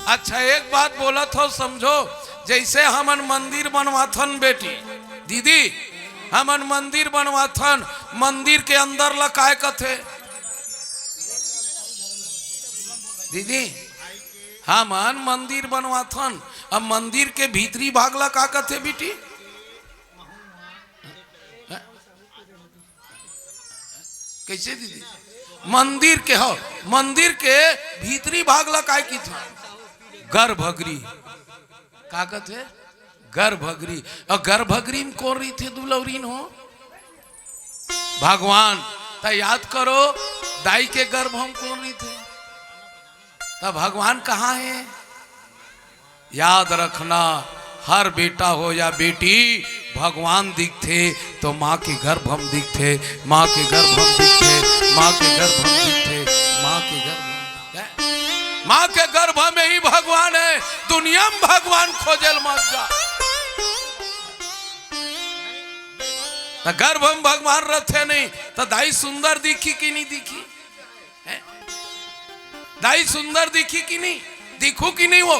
अच्छा, एक बात बोलत हंव, समझो, जइसे हमन मंदिर बनवाथन बेटी, दीदी, हमन मंदिर बनवाथन, मंदिर के अंदर ला काय कथे? दीदी, हमन मंदिर बनवाथन, अब मंदिर के भीतरी भाग ला का कथे बेटी? कइसे दीदी? मंदिर के हो, मंदिर के भीतरी भाग ला काय कथे? गर्भगृह। का कथे? गर्भगृह। अउ गर्भगृह में कोन रहिथे दुलौरिन हो? भगवान। त याद करो, दाई के गर्भ में कोन रहिथे? त भगवान कहाँ हे? याद रखना, हर बेटा हो या बेटी, भगवान दिखथे तो माँ के गर्भ में दिखथे, माँ के गर्भ में दिखथे, माँ के गर्भ में दिखथे, माँ के गर्भ में दिखथे। माँ के गर्भ में ही भगवान हे, दुनिया में भगवान खोजे ल मत जा। त गर्भ में भगवान रथे नहीं, त दाई सुंदर दिखही कि नहीं दिखही? हैं? दाई सुंदर दिखही कि नहीं? दिखहू कि नहीं वो?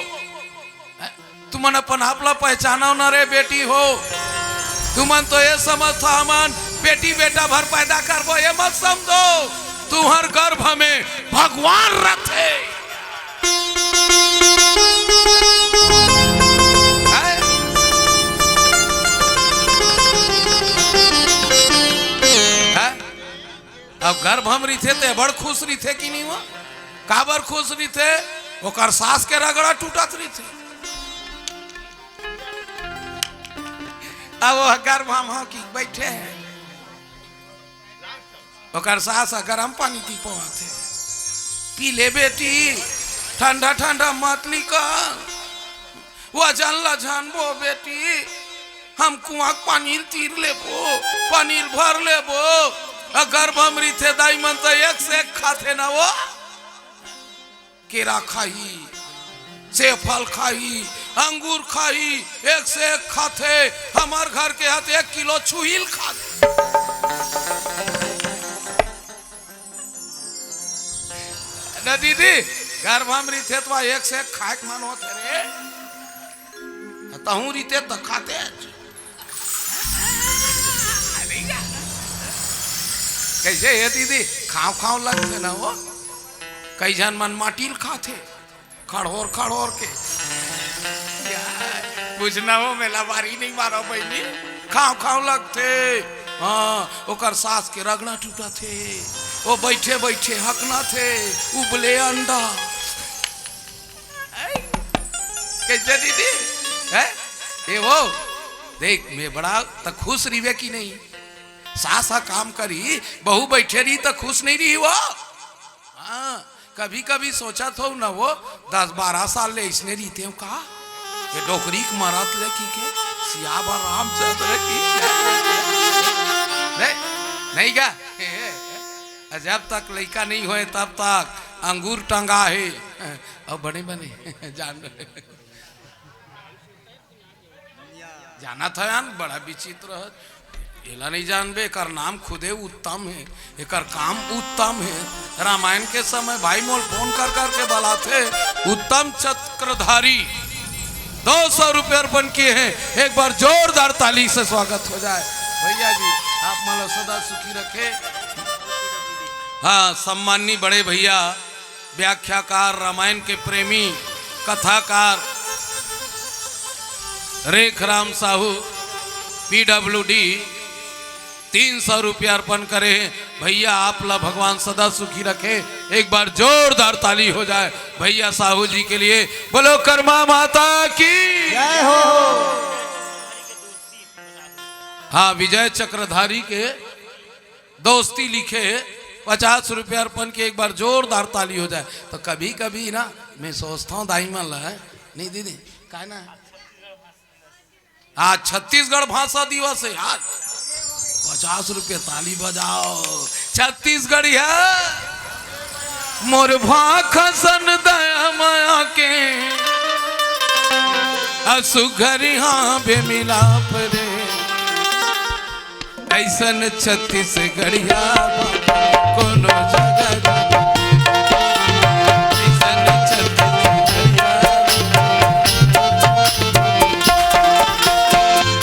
हैं? तुमन अपन आप ला पहचानव ना रे बेटी हो। तुमन तो ये समझथव हमन बेटी बेटा भर पैदा करबो, ये मत समझो। तुम्हर गर्भ में भगवान रथे। हैं? हैं? अब गर्भ में रहिथे ते बड़ खुश रहिथे कि नहीं वो? काबर खुश रहिथे? ओकर सास के रगड़ा टूटत रहिथे। अब वो गर्भ में हो कि बैठे हे, ओकर सास ह गरम पानी दी पवाथे, "पी ले बेटी, ठंडा ठंडा मत निकल।" वजन ल जानबो बेटी, हम कुआं के पानी ल तीर लेबो, पानी ल भर लेबो। अगर बमरी थे दाई मन त एक से एक खाथे ना वो। केरा खाही, सेफल खाही, अंगूर खाही, एक से एक खाथे। हमर घर के ह त एक किलो छुही ल खाथे। न दीदी, गर्भ म रहिथे त एक से एक खाए के मन होथे रे। तहूं रीते त खाते। कइसे हे दीदी, खांव खांव लगथे ना वो। कई झन मन माटी ल खाथे, खड़होर खड़होर के। यार, कुछ ना हो, मेला बारी नहीं मारो बहिनी, खांव खांव लगथे। हाँ, ओकर सास के रगना टूटथे, वो बइठे बइठे हकनाथे, उबले अंडा। कइसे दीदी? हैं? ए वो, देख, मैं बड़ा त खुश रहिबे कि नहीं? सास ह काम करही, बहू बइठे रही त खुश नहीं रही वो? हाँ, कभी-कभी सोचत हों न वो, दस बारह साल ले अइसने रहितेंव का? ये डोकरी के मरत ले कि के, सियावर रामचंद्र की। नहीं, नहीं का? जब तक लइका नहीं होय, तब तक अंगूर टंगा हे। अउ बने बने, जान जानत हन, बड़ा विचित्र हे। एला नहीं जानबे, एकर नाम खुदे उत्तम हे, एकर काम उत्तम हे। रामायण के समय भाई मोल फोन कर कर के बलाथे, उत्तम चक्रधारी दो सौ रुपये अर्पण किए हैं, एक बार जोरदार ताली से स्वागत हो जाए। भैया जी, आप मन ला सदा सुखी रखे। हाँ, सम्माननीय बड़े भैया व्याख्याकार, रामायण के प्रेमी, कथाकार रेखराम साहू, पीडब्ल्यूडी, तीन सौ रुपया अर्पण करे हे। भैया, आप ला भगवान सदा सुखी रखे। एक बार जोरदार ताली हो जाए भैया साहू जी के लिए। बोलो कर्मा माता की। जय हो। हाँ, विजय चक्रधारी के दोस्ती लिखे हे, पचास रुपया अर्पण के, एक बार जोरदार ताली हो जाए। तो कभी-कभी ना मैं सोचता हूँ दाई मन ला, नहीं दीदी, का ना? आज छत्तीसगढ़ भाषा दिवस हे यार, पचास रुपया ताली बजाओ, छत्तीसगढ़िया। मोर भाखा सन दया मया के, असुघर हाँ बेमिलाप रे। अइसन छत्तीसगढ़िया कोनो जगह नहीं। अइसन छत्तीसगढ़िया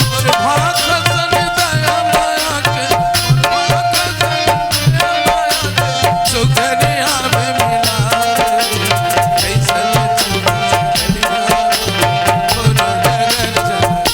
मोर भाखा सन दया मया के, मोर भाखा सन दया मया के, सुघर हाँ बेमिलाप रे। अइसन छत्तीसगढ़िया कोनो जगह नहीं।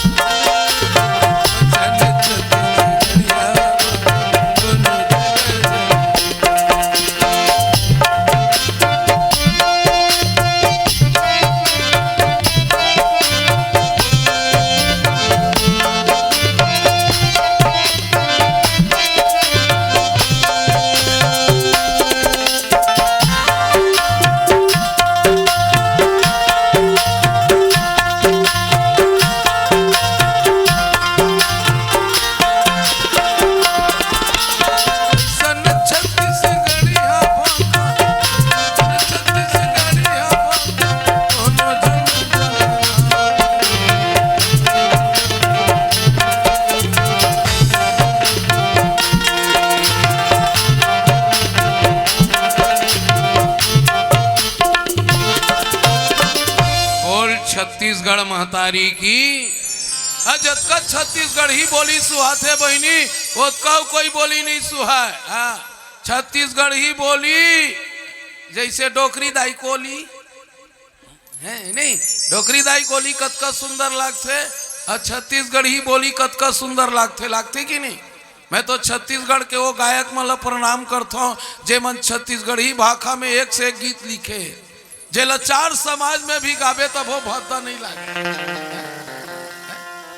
बोल छत्तीसगढ़ महतारी की। आ, जतका छत्तीसगढ़ी बोली सुहाथे बहिनी, ओतका कोई बोली नहीं सुहाय। हाँ, छत्तीसगढ़ी बोली जैसे डोकरी दाई कोली, है नहीं? डोकरी दाई कोली कतका सुंदर लागथे, और छत्तीसगढ़ी बोली कतका सुंदर लागथे, लागथे कि नहीं? मैं तो छत्तीसगढ़ के वो गायक मन ला प्रणाम करथौं, जे मन छत्तीसगढ़ी भाखा में एक से एक गीत लिखे, जेला चार समाज में भी गाबे तभो भद्दा नहीं लागे।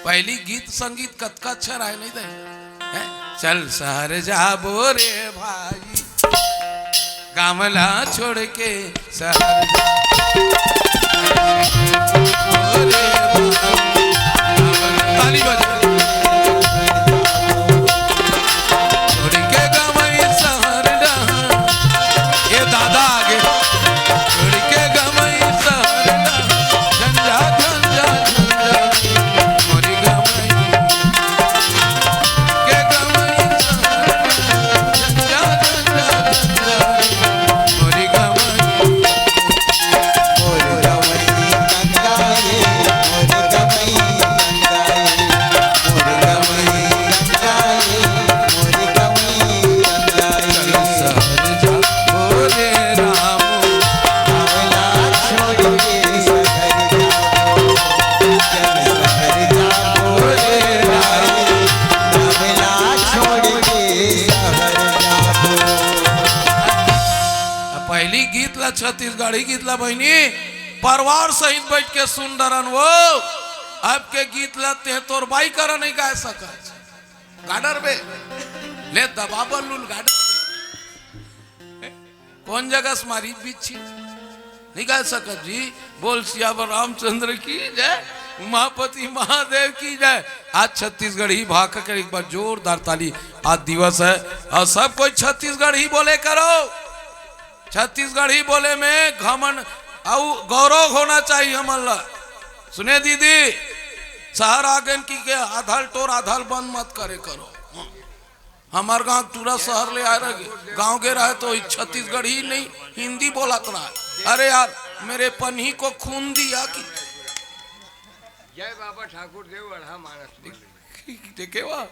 पहली गीत संगीत कतका अच्छा रहे नहीं दे? हैं? चल शहर जाबो रे भाई, गाँव ला छोड़ के शहर जाबो रे भाई। ताली बजा। छोड़ के गंवई शहर डहर, ए दादा आगे। छोड़ के गंवई शहर डहर, झंझा, झंझा, झंझा, मोरी गंवई। के गंवई शहर डहर, झंझा, झंझा, झंझा, मोरी गंवई। मोर गंवई गंगा रे, मोर गंवई छत्तीसगढ़ी गीत ला बहिनी, परवार सहित बइठ के सुन डरन वो। अब के गीत ला तें तोर बाई करा नइ गाय सकस। गा डरबे? ले दबा बल्लू ल गा डरबे। कोन जगह से मारी बिच्छी? नइ गा सकस जी। बोल सियावर रामचंद्र की जय, उमापति महादेव की जय। आज छत्तीसगढ़ी भाखा के एक बार जोरदार ताली। आज दिवस हे अउ सब कोई छत्तीसगढ़ी बोले करो। छत्तीसगढ़ी बोले में घमंड अउ गौरव होना चाहिए हमन ला। सुने दीदी, शहर आगेन कहिके आधा ल टोर आधा ल बंद मत करे करो। हमर गांव टूरा शहर ले आय रहे, गांव गे रहे तो छत्तीसगढ़ी नहीं, हिंदी बोलत रहे। अरे यार, मेरे पन्ही को खून दिया कि जय बाबा ठाकुर देव अढ़ा मानस मंडली। देखे वा,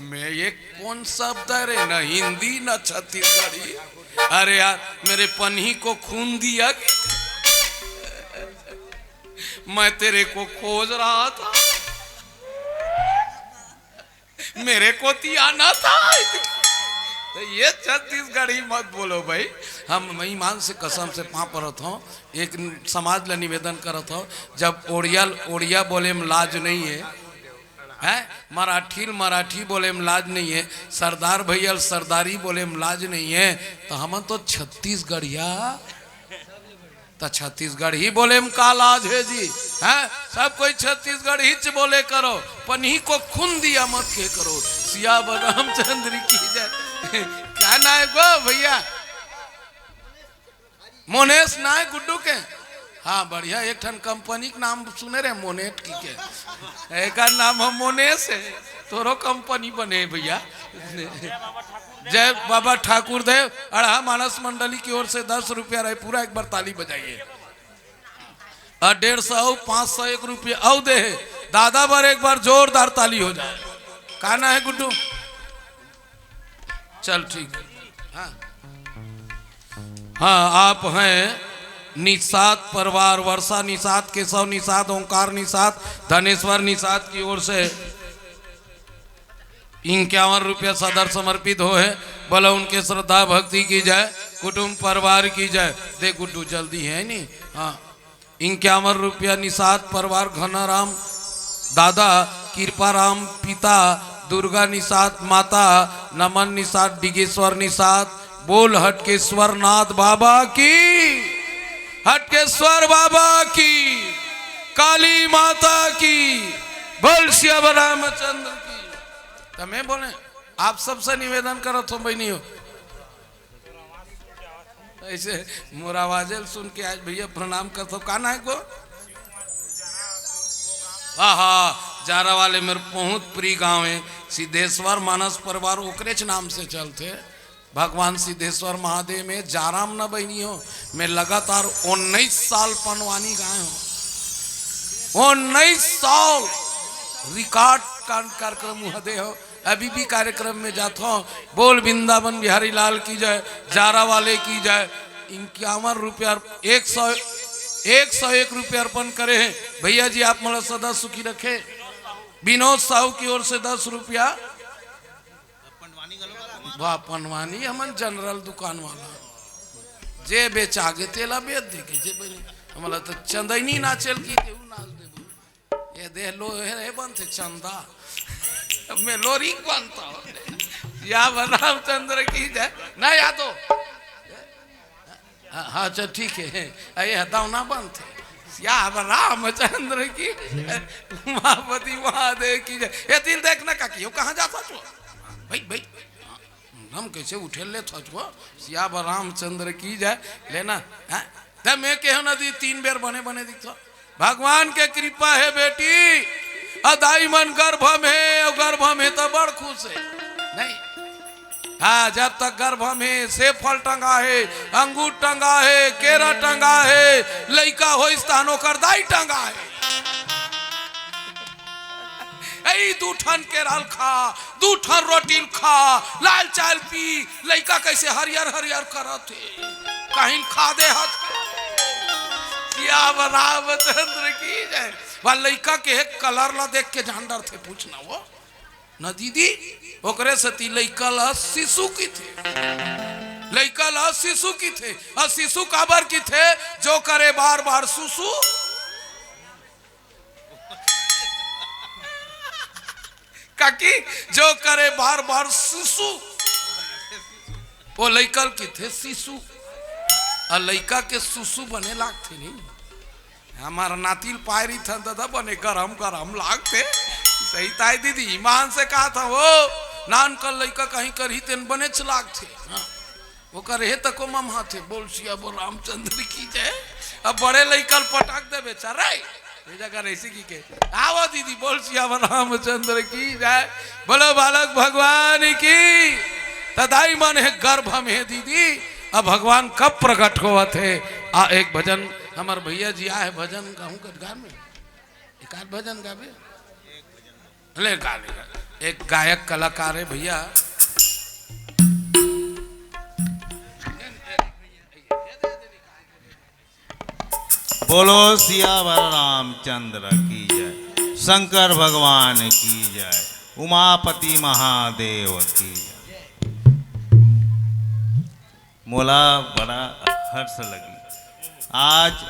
मैं ये कोन शब्द हे रे, न हिंदी न छत्तीसगढ़ी। अरे यार, मेरे पन्ही को खून दिया कि मैं तेरे को खोज रहा था, मेरे को दिया ना था। तो ये छत्तीसगढ़ी मत बोलो भाई। हम ईमान से कसम से पाँव परत हों, एक समाज ला निवेदन करत हों, जब ओड़िया, ओड़िया बोले में लाज नहीं हे, हैं? मराठी ल मराठी बोले में लाज नहीं हे, सरदार भैया ल सरदारी बोले में लाज नहीं हे, तो हमन तो छत्तीसगढ़िया, त छत्तीसगढ़ी बोले में का लाज हे जी? हैं? सब कोई छत्तीसगढ़ी च बोले करो, पन्ही को खून दिया मत के करो। सियावर रामचंद्र की जय। का नाम हे गो भैया? मोनेश नाम हे गुड्डू के? हाँ, बढ़िया, एक ठन कंपनी के नाम सुने रहे, मोनेट कहिके। एकर नाम हे मोनेश हे, तोरो कंपनी बने हे भैया। जय बाबा ठाकुर देव, अढ़ा मानस मंडली की ओर से दस रुपया रहे, पूरा एक बार ताली बजाइए। अउ डेढ़ सौ, पाँच सौ, एक रुपया अउ दे हे, दादा बर एक बार जोरदार ताली हो जाए। का नाम हे गुड्डू? चल ठीक। हाँ, हाँ, आप हैं निषाद परिवार, वर्षा निषाद, केशव निषाद, ओंकार निषाद, धनेश्वर निषाद की ओर से इक्यावन रुपया सदर समर्पित हो हे। बोला उनके श्रद्धा भक्ति की जय, कुटुंब परिवार की जय। दे गुड्डू, जल्दी हे नी? हाँ, इक्यावन रुपया निषाद परिवार, घनाराम दादा, कृपाराम पिता, दुर्गा निषाद माता, नमन निषाद, डिगेश्वर निषाद। बोल हटकेश्वर नाथ बाबा की, हटकेश्वर बाबा की, काली माता की, बोल सियावर रामचंद्र की। त मैं बोले, आप सबसे निवेदन करत हों बहिनी हो, ऐसे मोर आवाजे ल सुन के आज भैया प्रणाम करत हों। का नाम हे गो? आहा, जारा वाले मेर बहुत प्रिय गांव हे, सिद्धेश्वर मानस परिवार ओकरेच नाम से चलथे। भगवान सिद्धेश्वर महादेव में जारा म न बहिनी हो, मैं लगातार उन्नीस साल पंडवानी गाय हों। उन्नीस साल रिकॉर्ड कान-, कार्यक्रम उहाँ दे हों, अभी भी कार्यक्रम में जात हों। बोल वृंदावन बिहारी लाल की जय, जारा वाले की जय। इक्यावन रुपया, एक सौ, एक सौ एक रुपया अर्पण करे हे। भैया जी, आप मन ला सदा सुखी रखे। विनोद साहू की ओर से दस रुपया। वाह, पंडवानी हमन जनरल दुकान वाला, जे बेचागे तेला बेच देके, जे बने, हमला तो चंदैनी नाचेल की तेहू नाच देबो। ये दे लो, हे, हे बनथे चंदा। मैं लोरी बनता हूँ। सियावर रामचंद्र की जय। ना यादव। हाँ, हाँ, अच्छा, ठीक हे। अरे, हदाव ना बनथे। सियावर रामचंद्र की जय, उमापति महादेव की जय। ये दिल देखना का कियो, कहाँ जाता तू? भाई, भाई, हम कैसे उठे ले था तू? सियावर रामचंद्र की जय। लेना, हाँ? तब मैं कहो ना दी, तीन बेर बने, बने दिखता। भगवान के कृपा हे बेटी, अ दाई मन गर्भ में हे, अउ गर्भ में हे त बड़ खुश हे, नहीं? हाँ, जब तक गर्भ में हे, सेब फल टंगा हे, अंगूर टंगा हे, केरा टंगा हे, लइका होइस तहन ओकर दाई टंगा हे। ए, दू ठन केरा ल खा, दू ठन रोटी ल खा, लाल चाय ल पी, लइका कैसे हरियर हरियर करत हे, कहीं खा दे हथ। सियावर रामचंद्र की जय। वा लइका के हे कलर ला देख के जान डरथे, पूछना वो न दीदी, ओकरे सेती लइका ला शिशु कहिथे। लइका ला शिशु किथे। अउ शिशु काबर किथे? जो करे बार बार सुसु। काकी, जो करे बार बार सुसु, वो लइका ल किथे शिशु। अउ लइका के सुसु बने लागथे नहीं। हमर नाती ल पाय रहिथन दादा, बने गरम गरम लागथे। सही ताय दीदी, ईमान से कहा था वो, नान कल लइका कहीं करही तेन बनेच लागथे। हाँ। ओकर हे तको ममहाथे, बोल सियावर रामचंद्र की जय। अब बड़े लइका ल पटक देबे, चल रे, ये जगह ऐसी की के। आवो दीदी, बोल सियावर रामचंद्र की जय। बोलो बालक भगवान की। त दाई मन हे गर्भ में हे दीदी, अब भगवान कब प्रकट होवत हे? आ, एक भजन हमर भैया जी आए, भजन गाहूं कटघार में, एक आध भजन गाबे। ले गा ले गा। एक गायक कलाकार है भैया। बोलो सियावर रामचंद्र की जय, शंकर भगवान की जय, उमापति महादेव की जय। मोला बड़ा हर्ष लगी। आज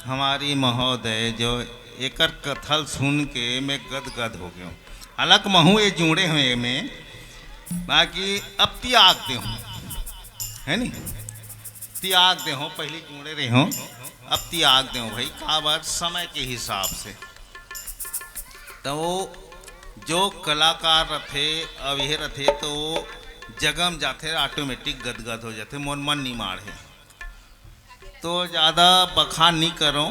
हमारी महोदय जो एकर कथा ल सुन के मैं गदगद हो गयो। हालांकि महू ये जुड़े हुए में, बाकी अब त्याग दे हूँ, है नी? त्याग दे हूँ, पहले जुड़े रहे हूँ, अब त्याग दे हूँ भाई, काबर समय के हिसाब से। तो वो जो कलाकार रथे, अब ये रथे, तो वो जगह म जाथे, automatic गदगद हो जाथे, मोर मन नहीं माढ़े। तो ज्यादा बखान नहीं करो,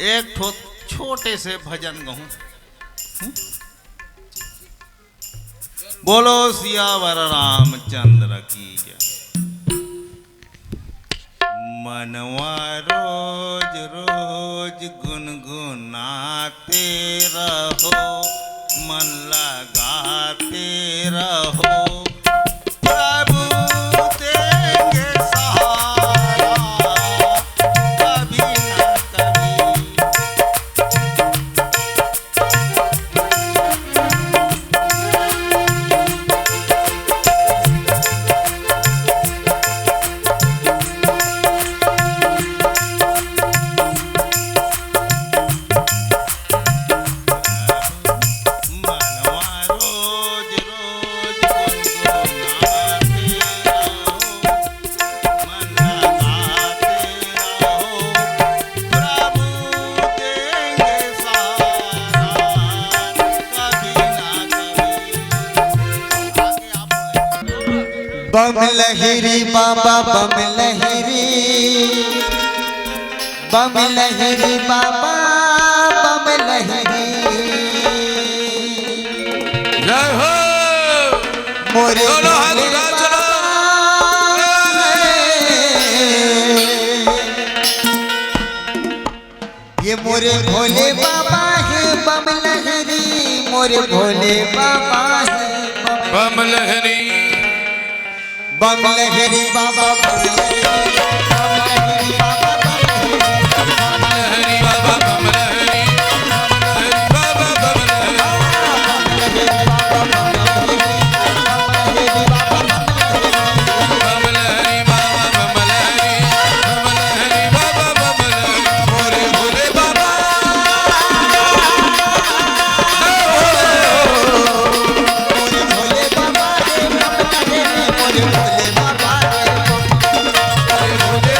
एक ठो छोटे से भजन गहूं। हम्म? बोलो सियावर रामचंद्र की जय। मनवा रोज रोज गुनगुनाते रहो, मन लगाते रहो, प्रभु देंगे सहारा, कभी ना कभी। बम लहरी बाबा बम लहरी, बम लहरी बाबा बम लहरी। जय हो। मोरे चलो, हाथ भोले उठा, चलो। बाबा। ये मोरे भोले बाबा हे बम लहरी, मोरे भोले बाबा हे बम बम लहरी। बम लहरी बाबा बम लहरी, बम लहरी बाबा बम लहरी, बम लहरी बाबा बम लहरी, बम लहरी बाबा बम लहरी, बम लहरी बाबा बम लहरी, बम लहरी बाबा बम लहरी, बम लहरी बाबा बम लहरी।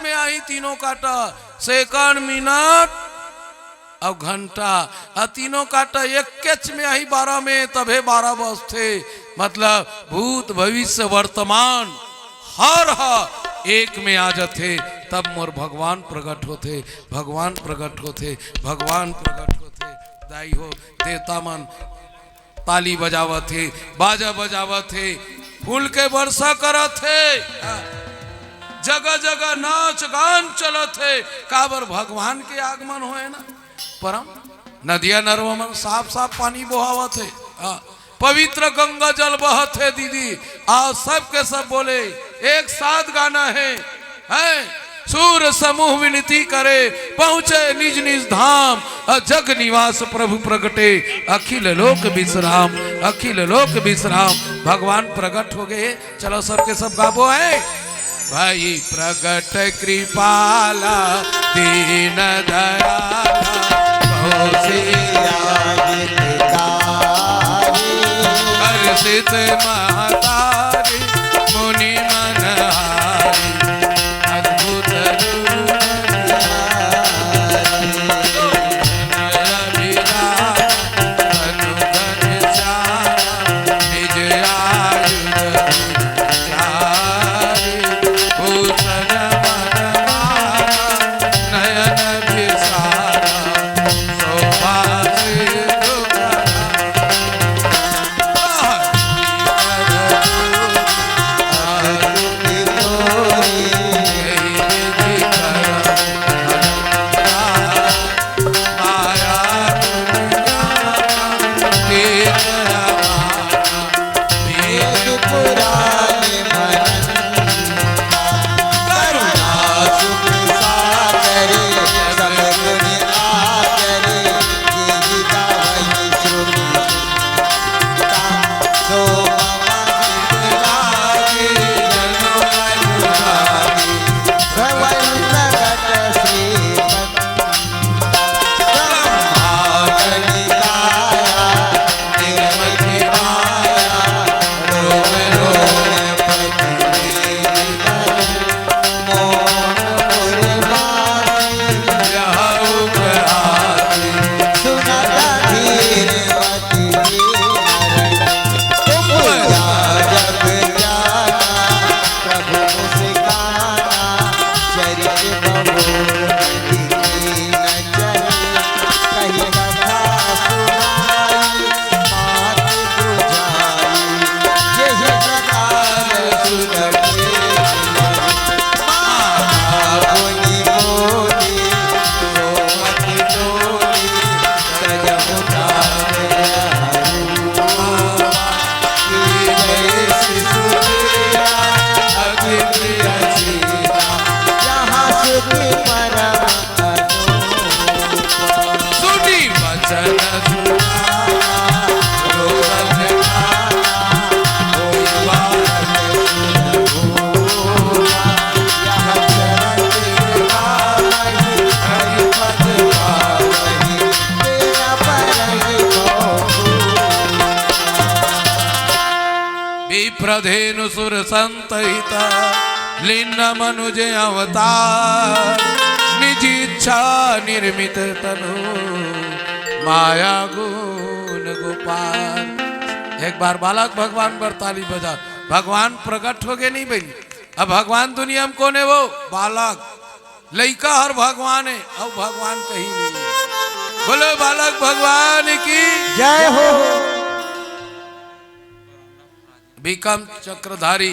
में आही तीनों काटा, सेकंड, मिनट अउ घंटा। अउ तीनों काटा एकेच में आही बारह में, तभे बारह बजथे। मतलब भूत, भविष्य, वर्तमान हर ह एक में आ जथे, तब मोर भगवान प्रगट होथे, भगवान प्रगट होथे, भगवान प्रगट होथे। दाई हो, देवता मन ताली बजावत हे, बाजा बजावत हे, फूल के वर्षा करत हे, जगह जगह नाच गान चलत हे। काबर? भगवान के आगमन होए ना। परम नदिया नरवा मन साफ साफ पानी बोहावत हे। हाँ, पवित्र गंगा जल बहत हे दीदी। आओ, सबके सब बोले, एक साथ गाना हे। हैं, सूर समूह विनती करे, पहुँचे निज निज धाम। अ जग निवास प्रभु प्रगटे, अखिल लोक विश्राम, अखिल लोक विश्राम। भगवान प्रगट हो गए। चलो, सबके सब गाबो है। भई प्रगट कृपाला दीन दयाला, बहु सेवा हर्षित महतारी, मुनि मनहारी, अद्भुत रूप निहारी। अभिराम तनु घनश्याम, निज आयु धरि चारि, भूषण मन माला नयन विशाला, शोभा सिंधु कला। विप्रधेनु सुर संत हिता, लीन मनुज अवतार। निज इच्छा निर्मित तनु, माया गुण गोपाल। एक बार बालक भगवान बर ताली बजा। भगवान प्रगट हो गए नहीं भाई। अब भगवान दुनिया में कौन है? वो बालक। लइका हर भगवान है, अउ भगवान कहीं नहीं है। बोलो बालक भगवान की जय हो। विक्रम चक्रधारी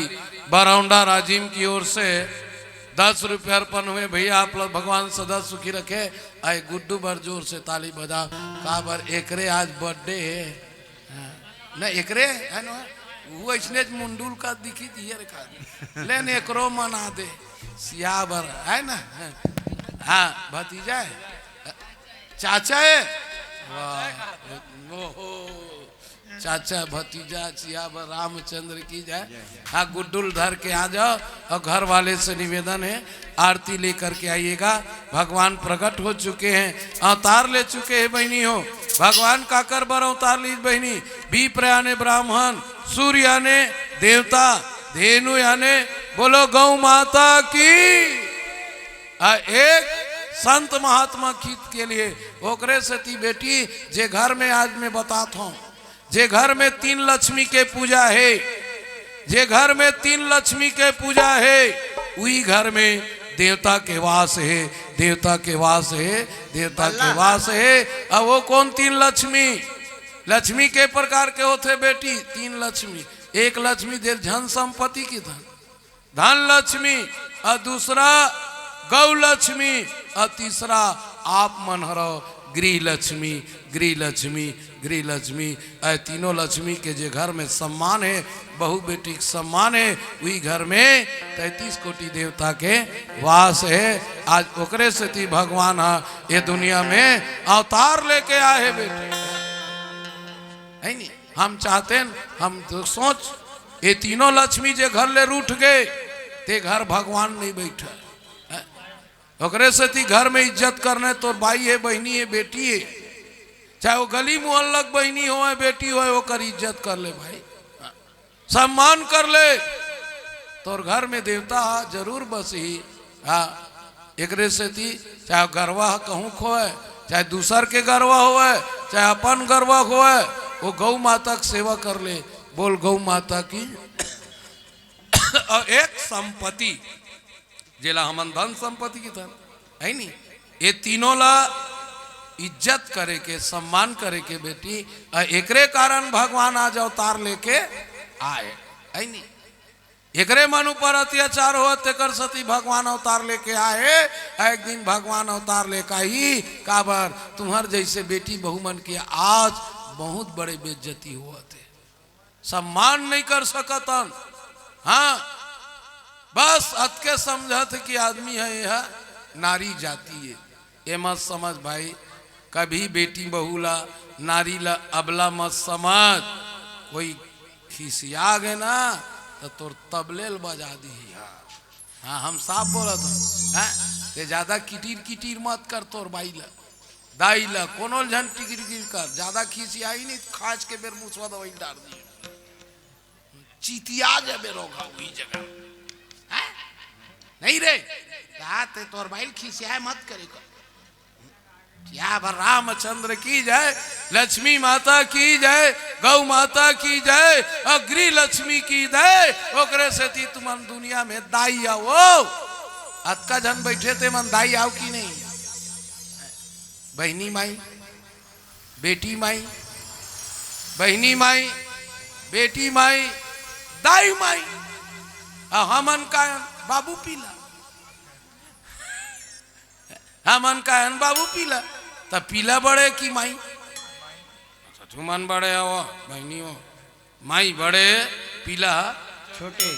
बरौंडा राजिम की ओर से दस रुपये अर्पण हुए। भैया आप लोग भगवान सदा सुखी रखे। आए गुड्डू बर जोर से ताली बजा। काबर एकरे आज बर्थडे है। हाँ। न एकरे है न, वो इसने मुंडुल का दिखी दिए रे का। लेन एकरो मना दे। सियावर है ना? हाँ, भतीजा है। चाचा है? वाह। ओहो। चाचा, भतीजा, सियावर रामचंद्र की जय। हाँ, गुड्डुल धर के आ जाओ और घर वाले से निवेदन है, आरती लेकर के आइएगा। भगवान प्रकट हो चुके हैं, अवतार ले चुके हैं बहनी हो। भगवान काकर बर अवतार लीज बहनी? विप्र याने ब्राह्मण, सूर्य याने देवता, धेनु याने बोलो गौ माता की। आ एक संत महात्मा के हित के लिए। ओकरे सेती बेटी, जे घर में, आज मैं बतात हूँ, जे घर में तीन लक्ष्मी के पूजा हे, जे घर में तीन लक्ष्मी के पूजा हे, उही घर में देवता के वास हे, देवता के वास हे, देवता के वास हे। अब वो कौन तीन लक्ष्मी? लक्ष्मी के प्रकार के होथे बेटी? तीन लक्ष्मी। एक लक्ष्मी दे धन संपत्ति की धन, धन लक्ष्मी, और दूसरा गौ लक्ष्मी, और तीसरा आप मन हरो गृह लक्ष्मी, गृह लक्ष्मी, गृह लक्ष्मी। ऐ तीनों लक्ष्मी के जे घर में सम्मान हे, बहू बेटी के सम्मान हे, उही घर में तैंतीस कोटि देवता के वास हे। आज ओकरे सेती भगवान हा ये दुनिया में अवतार लेके आए हे बेटी, है नी? हम चाहते हैं, हम तो सोच, ये तीनों लक्ष्मी जे घर ले रूठ गए, ते घर भगवान नहीं बैठे। हैं? ओकरे सेती घर में इज्जत करने, तोर बाई हे, बहिनी हे, बेटी हे, चाहे वो गली मोहल्ला के बहिनी होवे, बेटी होवे, ओकर इज्जत कर ले भाई, सम्मान कर ले, तोर घर में देवता जरूर बसही। हाँ, एकरे सेती चाहे गरवा ह कहूँ के होवय, चाहे दूसर के गरवा होवय, चाहे अपन गरवा होवय, वो गौ माता के सेवा कर ले। बोल गौ माता की। और एक संपत्ति, जेला हमन धन संपत्ति की धन, है नी? ये तीनों ला इज्जत करे के, सम्मान करे के बेटी, अ, एकरे कारण भगवान आज अवतार लेके आए, है नी? एकरे मन ऊपर अत्याचार होवत, तेकर सेती भगवान अवतार लेके आए। एक दिन भगवान अवतार लेके आही, काबर तुम्हर जैसे बेटी बहू मन के आज बहुत बड़े बेइज्जती होवत हे, सम्मान नहीं कर सकत हन। हाँ, बस अतके समझत हे कि आदमी हे, यह नारी जाति हे। ये मत समझ भाई, कभी बेटी बहू ला, नारी ला अबला मत समझ। कोई खिसिया गे ना, तो तोर तबले ल बजा दीही। हाँ, हाँ, हम साफ बोलत हन। हाँ, ते ज्यादा किटिर किटिर मत कर तोर बाई ला, दाई ला, कोनो ल झन टिकिर किटिर कर। ज्यादा खिसियाही नहीं, खांच के बेर मुसवा दवाई डार दी। चितिया जाबे रोगहा उही जगह। हैं? नहीं रे, का ते तोर बाई ल खिसियाए मत करे कर। या बर रामचंद्र की जय, लक्ष्मी माता की जय, गौ माता की जय, अग्नि लक्ष्मी की जय। ओकरे सेती तुमन दुनिया में दाई आओ। अतका झन बैठे ते मन दाई आओ कि नहीं? बहिनी माई, बेटी माई, बहिनी माई, बेटी माई, दाई माई, अउ हमन का बाबू पीला। हमन का बाबू पीला, त पीला बड़े कि माई? अच्छा, तुमन बड़े हो, बहिनी हो। माई बड़े, पीला छोटे।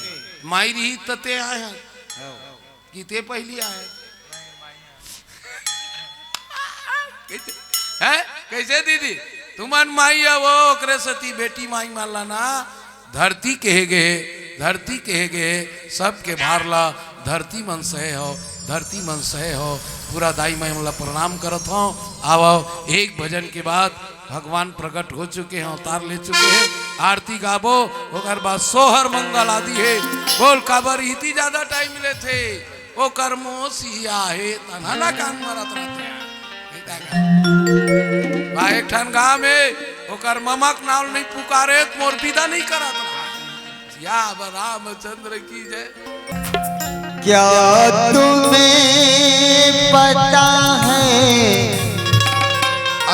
माई रही त ते आए हन। हव। कि ते पहिली आए? कैसे? हैं? कैसे दीदी? तुमन माई आवो, ओकरे सेती बेटी माई मान ला ना। धरती कहे गे, धरती कहे गे, सबके भार ला धरती मन सहे हो, धरती मन सहे हो। पूरा दाई माई मन ला प्रणाम करत हो। आवो, एक भजन के बाद भगवान प्रकट हो चुके हैं, अवतार ले चुके हैं। आरती गाबो, ओकर बाद सोहर मंगल आदि है। बोल, काबर इतनी ज्यादा टाइम लेथे? ओकर मोसी आहे, तनहा ना कान मरत रहते हैं। भाई, एक ठन गाँव में ओकर ममक नाव नहीं पुकारे, त मोर विदा नहीं करत रहा। या अब रामचंद्र की जय। क्या तुम्हें पता है,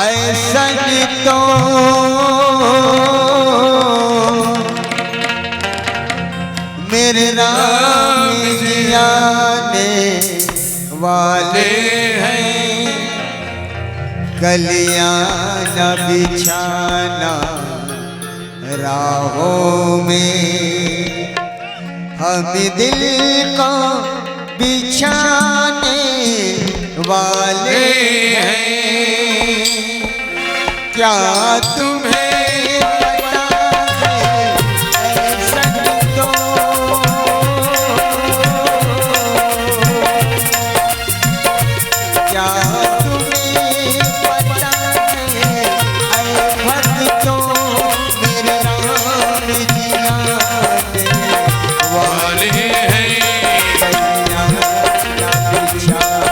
ऐसा तो मेरे राम जी आने वाले हैं, कलियां न बिछाना राहों में, हम दिल को बिछाने वाले हैं। क्या तुम्हें पता है, ऐसा तो क्या तुम्हें पता है, ऐ भक्तों, मेरे राम जी आने वाले हैं। कलियां न बिछाना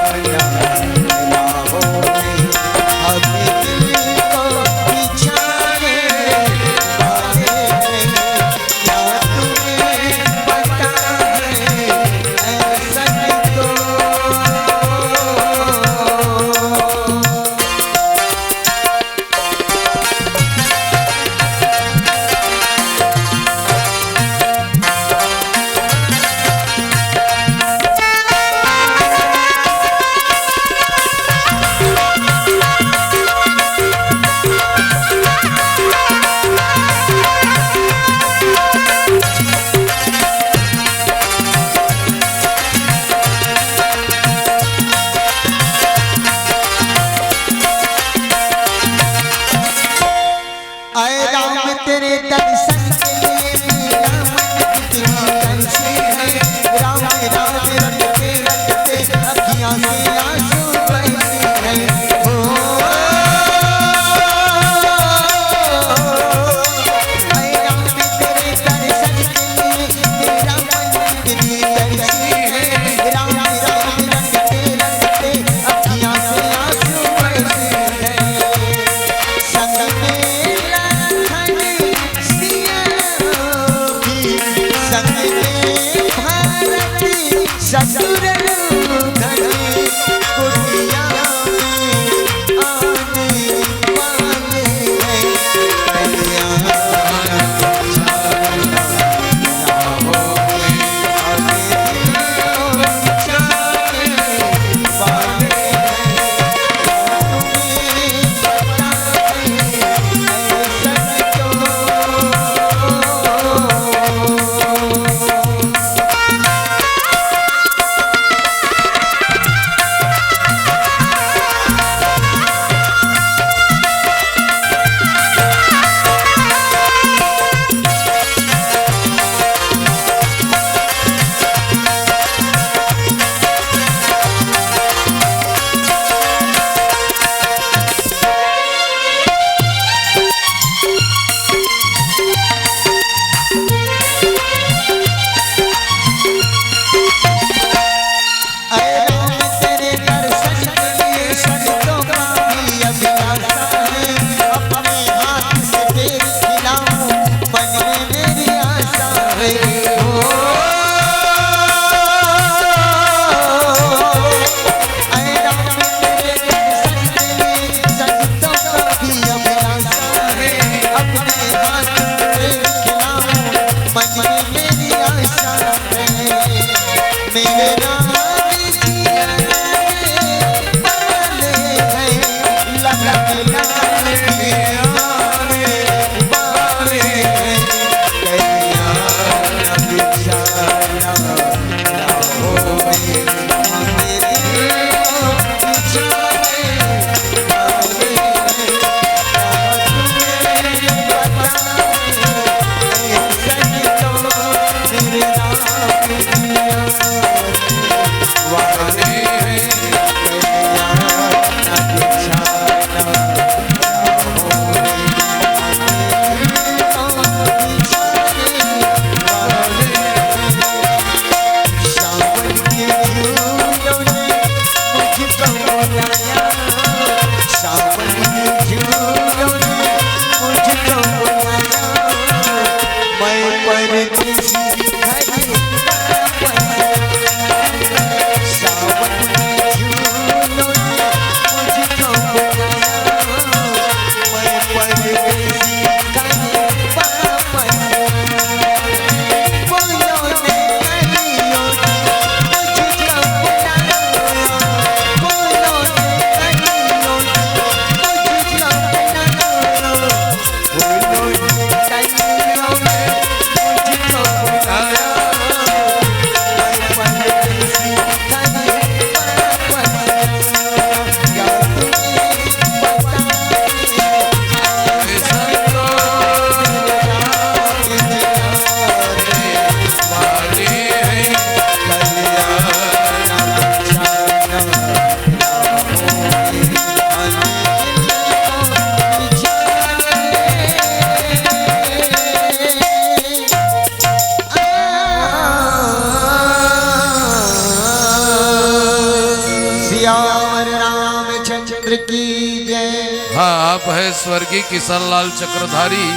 है स्वर्गीय किशनलाल चक्रधारी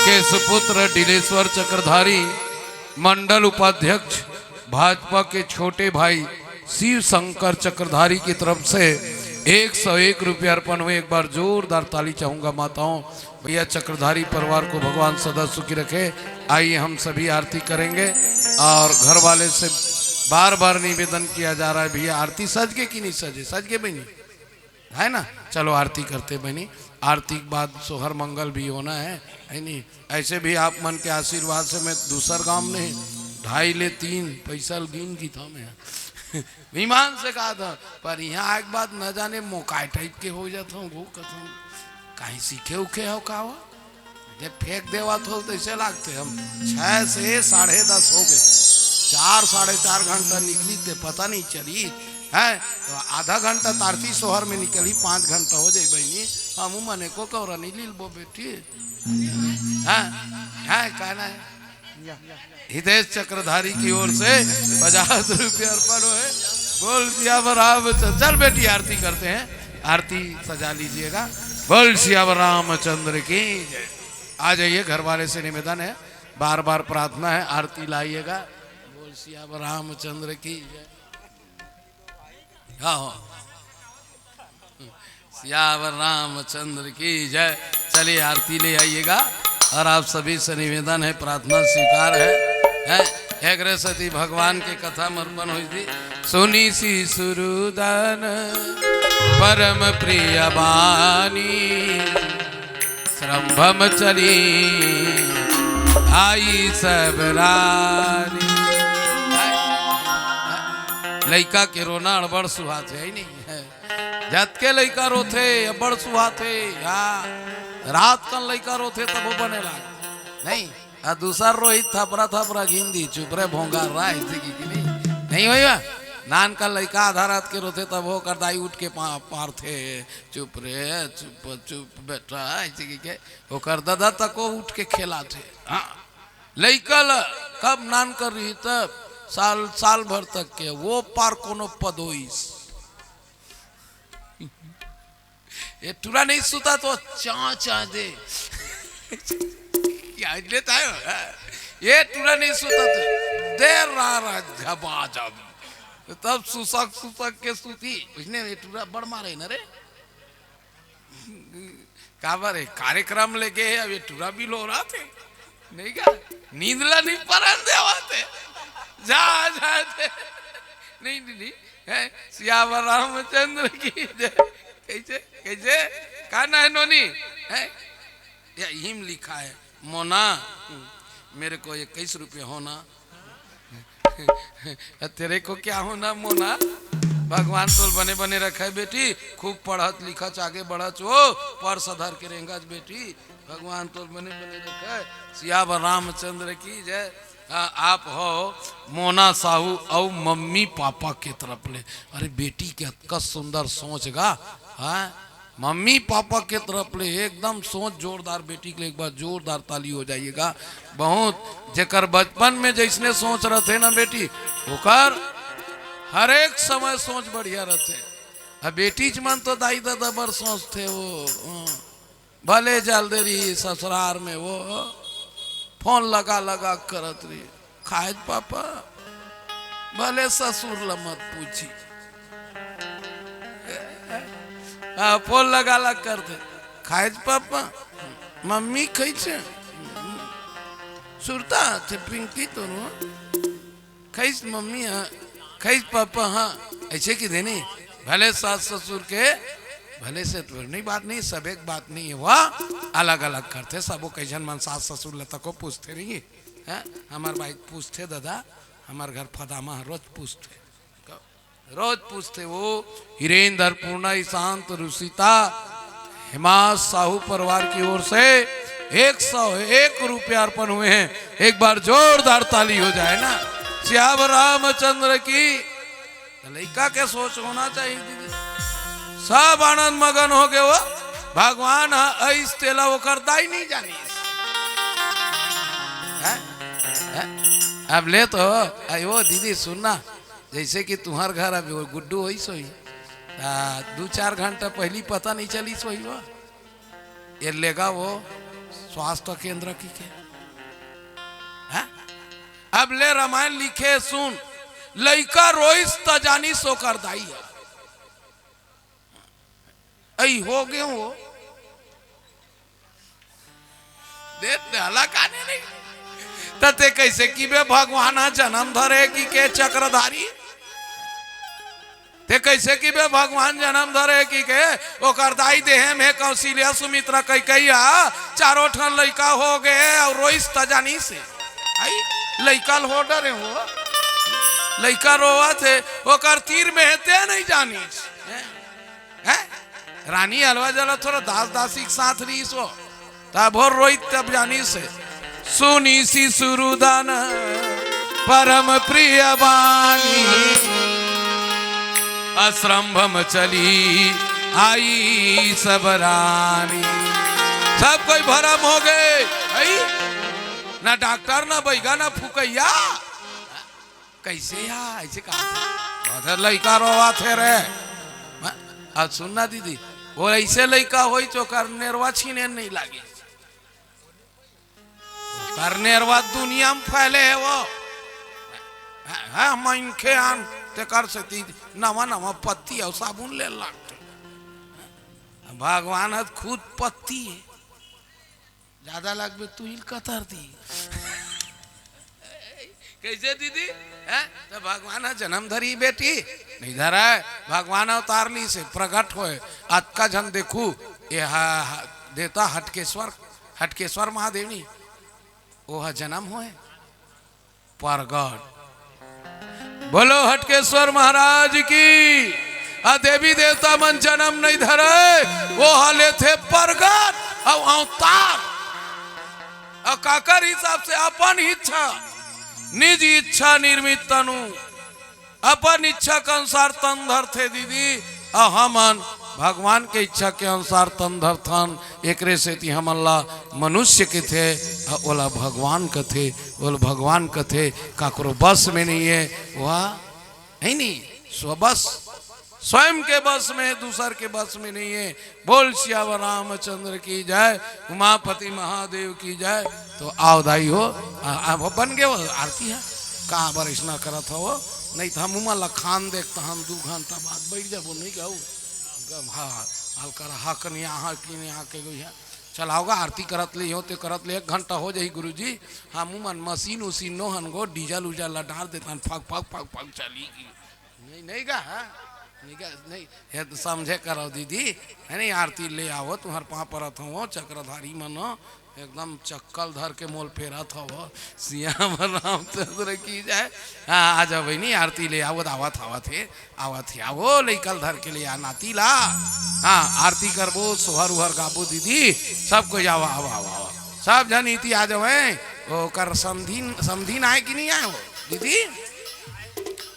के सुपुत्र डिलेश्वर चक्रधारी, मंडल उपाध्यक्ष भाजपा के छोटे भाई शिव शंकर चक्रधारी की तरफ से एक सौ एक रुपये अर्पण हुए। एक बार जोरदार ताली चाहूंगा माताओं। भैया चक्रधारी परिवार को भगवान सदा सुखी रखे। आइए हम सभी आरती करेंगे और घर वाले से बार बार निवेदन किया जा रहा है, भैया आरती सज के कि नहीं सजे? सज के बहिनी, है ना? चलो आरती करते बहिनी, आरती के बाद सोहर मंगल भी होना है, है नहीं? ऐसे भी आप मन के आशीर्वाद से मैं दूसर गांव में ढाई ले तीन पैसा गिन की था मैं विमान से कहा था, पर यहाँ एक बात न जाने मोकाय टाइप के हो जाता हूँ वो कथम। कहीं सीखे उखे हो का हो? जब फेंक देवा थो तैसे लागते हम छह से साढ़े दस हो गए, चार साढ़े चार घंटा निकली ते पता नहीं चली है। तो आधा घंटा तारती सोहर में निकली, पाँच घंटा हो जाए बहनी। हम मने को कौरा नहीं लील बो बेटी। हाँ, हाँ, कहना है हितेश चक्रधारी की ओर से पचास रुपये अर्पण हुए। बोल सियावर रामचंद्र। चल बेटी आरती करते हैं, आरती सजा लीजिएगा। बोल सियावर रामचंद्र की जय। आ जाइए, घर वाले से निवेदन है, बार बार प्रार्थना है, आरती लाइएगा। बोल सियावर रामचंद्र की जय। हाँ हो। सियावर रामचंद्र की जय। चलिए आरती ले आइएगा। और आप सभी से निवेदन है, प्रार्थना स्वीकार है, है। एकरे सती भगवान के कथा में अर्पण हुई थी। सुनी सी सुरुदन परम प्रिय बानी, श्रम चली आई सब रानी। लइका के रोना अड़बड़ सुहात है ही नहीं है। जतके लइका रोथे, अब्बड़ सुहाथे। या रात कन लइका रोथे, तब वो बने लाग। नहीं, आ दूसर रोहित थपरा थपरा घिन दी, चुप रे भोंगा रा, ऐसे की, की नहीं। नहीं होई बा? नान का लइका आधा रात के रोथे, तब वो कर दाई उठ के पा-, पारथे, "चुप रे, चुप, चुप बेटा," ऐसे की के, वो कर दादा तको उठ के खेला थे। हाँ, लइका ल कब नान कर रही, तब साल, साल भर तक के वो पार कोनो पदोइस। ये टूरा नहीं सुता तो चा चा दे। क्या लेता है? ये टूरा नहीं सुता तो दे रा रा झबा झब। तब सुसक सुसक के सुती। उसने ये टूरा बड़ मारे ना रे। काबर है? कार्यक्रम लेके है, अब ये टूरा भी लो रहा थे। नहीं क्या? नींद ला नहीं परन देवा थे। जा, जा थे। नहीं, नहीं, नहीं। है, सियावर रामचंद्र की जय। कैसे, कैसे? का ना है नोनी? है? या हिम लिखा है, मोना, मेरे को इक्कीस रुपये होना। तेरे को क्या होना मोना? भगवान तोल बने बने रखे बेटी, खूब पढ़त लिखत आगे बढ़त हो, पर्स धर के रेंगत बेटी, भगवान तोल बने बने रखे। सियावर रामचंद्र की जय। आ, आप हो मोना साहू अउ मम्मी पापा के तरफ ले। अरे बेटी के अतका सुंदर सोच गा, हाँ? मम्मी पापा के तरफ ले एकदम सोच जोरदार। बेटी के लिए एक बार जोरदार ताली हो जाइएगा। बहुत जेकर बचपन में जैसने सोच रहते ना बेटी, ओकर हर एक समय सोच बढ़िया रहते। अब बेटी च मन तो दाई ददा बर सोचथे वो, हाँ। भले जल्दी रही ससुरार में वो फोन लगा लगा करत रही, "खाए पापा?" भले ससुर ल मत पूछी। हाँ, फोन लगा लग करथे, "खाए पापा? मम्मी खैसे? सुरता थे पिंकी तो रो।" खैस मम्मी हाँ, खैस पापा हाँ, ऐसे की देनी। भले सास ससुर के, भले से तो नहीं बात नहीं, सब एक बात नहीं है। वह अलग अलग करथे, सबो कैसन मन सास ससुर ल तको पूछथे नहीं है। हैं? हमार भाई पूछथे दादा, हमार घर फदामा रोज पूछथे। रोज पूछथे वो। हिरेंद्र पूर्णा ईशांत रुसिता हिमास साहू परिवार की ओर से एक सौ एक रुपया अर्पण हुए हैं। एक बार जोरदार ताली हो जाए ना। सियावर रामचंद्र की। तो लइका के सोच होना चाहिए दीदी। सब आनंद मगन हो गए वो। भगवान ह अइस तेला ओकर दाई नहीं जानिस। हैं? हैं? अब ले तो, आई वो दीदी सुनना, जैसे कि तुम्हार घर अभी वो गुड्डू होइस होही, आ, दू चार घंटा पहली पता नहीं चलिस होही वो। ये लेगा वो स्वास्थ्य केंद्र की के। हैं? अब ले रामायण लिखे सुन, लइका रोइस त जानिस ओकर दाई ह। अई हो गे वो। देख, देहला काने नहीं। त ते कैसे किबे भगवान ह जनम धरे कि के चक्रधारी? ते कैसे किबे भगवान जनम धरे कि के? ओकर दाई देहे में कौशल्या सुमित्रा कैकैया चारों ठन लइका हो गे अउ रोइस त जानिस हे। आई, लइका ल हो डरे हो। लइका रोवत हे, ओकर तीर में हे ते नहीं जानिस। हैं? हैं? रानी अलवा जला थोड़ा दास दासी के साथ रहिस हो। तब हो रोई तब जानिस हे। सुनिसि सुरदन परम प्रिय बानी, असंभ्रम चली आई सब रानी। सब कोई भरम हो गे। आई? ना डॉक्टर, ना बैगा, ना फुकैया। कैसे या? ऐसे कहा था। अरे लइका रोवा थे रे। मैं, अब सुनना दीदी, वो ऐसे लइका होई तो ओकर नेरवा छीने नहीं लागे। ओकर नेरवा दुनिया में फैले हे वो। हाँ, मनखे आन तेकर सेती नवा नवा पत्ती अउ साबुन ले लागथे। भगवान ह खुद पत्ती हे। ज्यादा लागबे तू इल कतर दी। कैसे दीदी? हैं? त भगवान ह जनम धरी बेटी? नहीं धरय। भगवान अवतार लिस हे, प्रगट होय। अतका झन देखू, ये हा, हा, देवता हटकेश्वर, हटकेश्वर महादेव नहीं, वो ह जनम होय। परगट। बोलो हटकेश्वर महाराज की। आ देवी देवता मन जनम नहीं धरय, वो ह लेथे परगट अउ अवतार। अउ काकर हिसाब से? अपन इच्छा, निज इच्छा निर्मित तनु, अपन इच्छा के अनुसार तन धरथे दीदी। अउ हमन भगवान के इच्छा के अनुसार तन धरथन, एकरे सेती हमन ला मनुष्य कथे, अउ ओला भगवान कथे। ओला भगवान कथे, काकरो बस में नहीं हे, वह है नहीं, स्वबस, स्वयं के बस में हे, दूसर के बस में नहीं हे। बोल सियावर रामचंद्र की जय, उमापति महादेव की जय। तो आओ दाई हो, आ, आ, वो बन गए वो आरती है, का बर अइसना करत हो वो? नहीं तो हम उमा लखान देखता हम दू घंटा बाद बैठ जाबो, नहीं कहू। हाँ, हल्का रहा कन यहाँ, कि यहाँ के गई है। चलाओगा, आरती करत ले हो, ते करत ले, एक घंटा हो जाही गुरुजी। हमू मन मशीन उशीन नो हन गो, डीजल उजल ला डाल देथन, फक, फक, फक, फक चली की। नहीं, नहीं गा, हाँ? नहीं गा, नहीं। हे तो समझे करो दीदी, है नहीं? आरती ले आवो, तुम्हार पाँव परत हो, चक्रधारी मनो, एकदम चक्कल धर के मोल फेरत हो, सियावर रामचंद्र की जय। हाँ, आ जाओ बहिनी, आरती ले आवो, आवत, आवत हे। आवत हे, आवो, लइका ल धर के ले आ नाती ला। हाँ, आरती करबो, सोहर उहर गाबो दीदी, सब कोई आवा, आवा, आवा, आवा। सब झन इति आ जावय। ओकर समधिन, समधिन आय कि नहीं आय हो दीदी?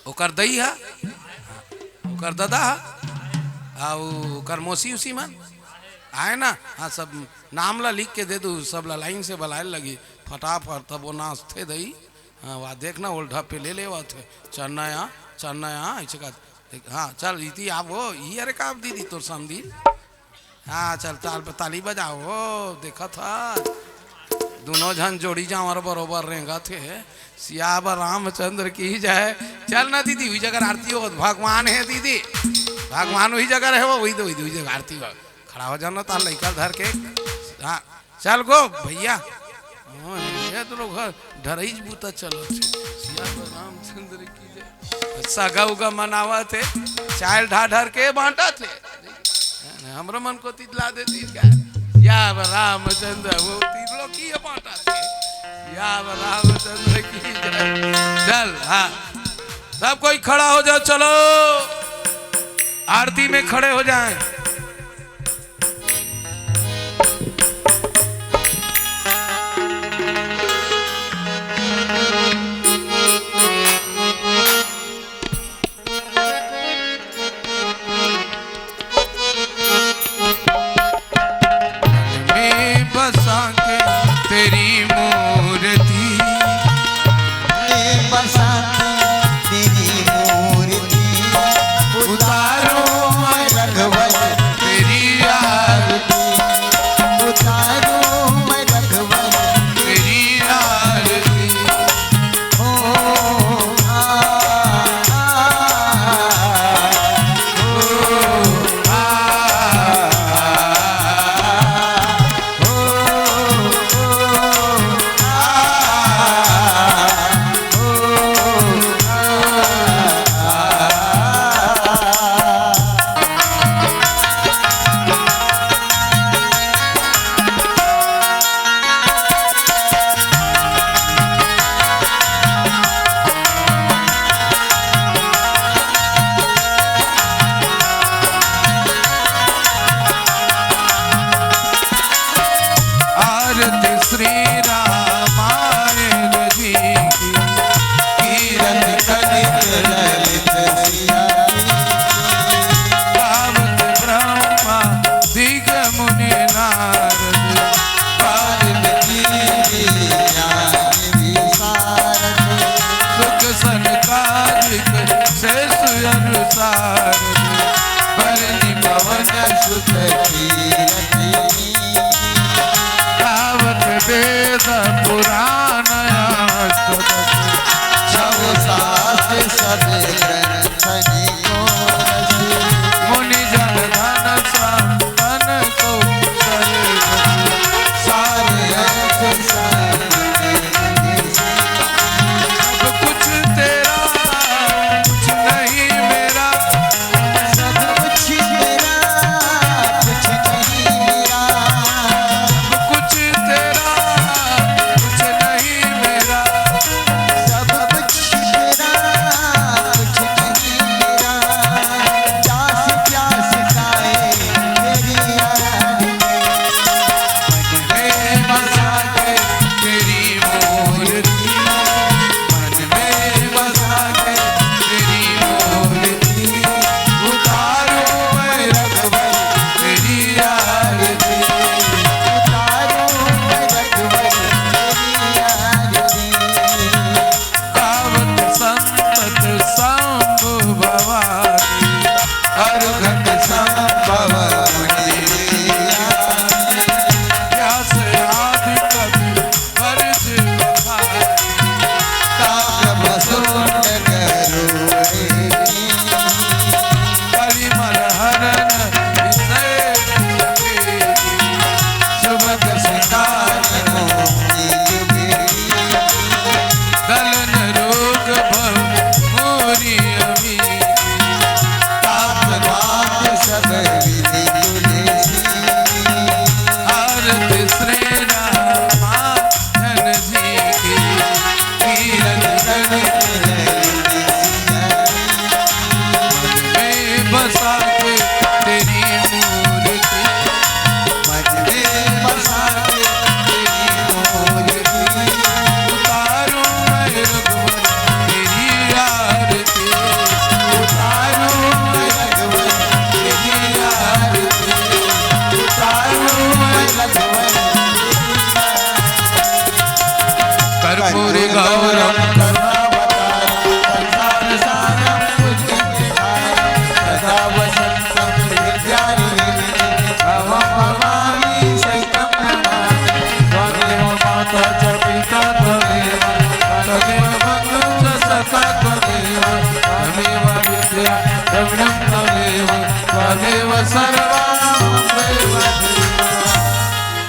ओकर दई ह, ओकर ददा ह, अउ ओकर मौसी उसी मन आय ना? हाँ, सब नाम ला लिख के दे दू, सब ला लाइन से बलाए लगी फटाफट, तब वो नाचथे दई। हाँ, वा देख ना, ओल्ढा पे ले लेवत हे। चन्नया, चन्नया, ऐसे का। देख, हाँ, चल, इति आबो, ई अरे का दीदी तोर समधी। हाँ, चल, ताल पे ताली बजाओ, देखत ह। दोनों झन जोड़ी जांवर बरोबर रेंगत हे। सियावर रामचंद्र की जय। चल ना दीदी, वही जगह आरती हो, भगवान हे दीदी। भगवान वही जगह रहे, वो वही तो, वही, वही जगह आरती हो। खड़ा हो जाना, तार लइका धर के। हाँ, चल गो भैया। हाँ, ये तो लोग ह, ढरईच बूता चलत हे। सियावर रामचंद्र की जय। सगा उगा मनावत हे, चाय ढा ढर के बांटत हे। हमरो मन को तितला देती का? सियावर रामचंद्र वो तीन लोग की ये बांटत हे। सियावर रामचंद्र की जय। चल, हाँ, सब कोई खड़ा हो जाओ, चलो आरती में खड़े हो जाएं। में बसा के तेरी मूर्ति, में बसा के तेरी मूर्ति, उतारो मैं रघुवर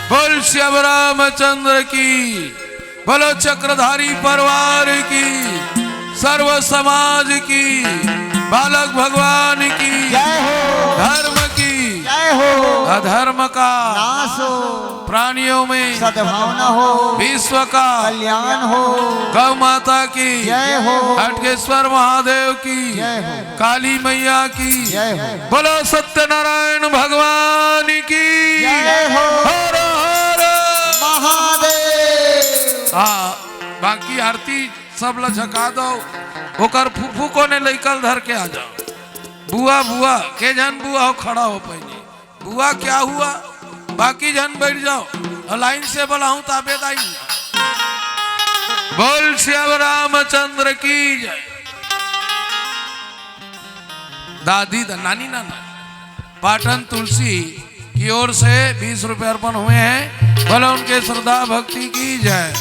बोल श्याम रामचंद्र की, बोलो चक्रधारी परिवार की, सर्व समाज की, बालक भगवान की, जय हो। धर्म की, जय हो। अधर्म का नाश हो। प्राणियों में सद्भावना हो। विश्व का कल्याण हो। गौ माता की जय हो। खटकेश्वर महादेव की जय हो। काली मैया की जय हो। बोलो सत्यनारायण भगवान की जय हो। हर हर महादेव। हाँ, बाकी आरती सब ला झका दो। ओकर फूफू कोने लइका ल धर के आ जाओ। बुआ, बुआ, के झन बुआ हो, खड़ा हो पहले। बुआ क्या हुआ? बाकी झन बैठ जाओ और लाइन से बुलाऊं ताबेदाई। बोल श्याम रामचंद्र की जय। दादी दा, नानी नाना, पाटन तुलसी की ओर से बीस रुपए अर्पण हुए हैं। बोलो उनके श्रद्धा भक्ति की जय।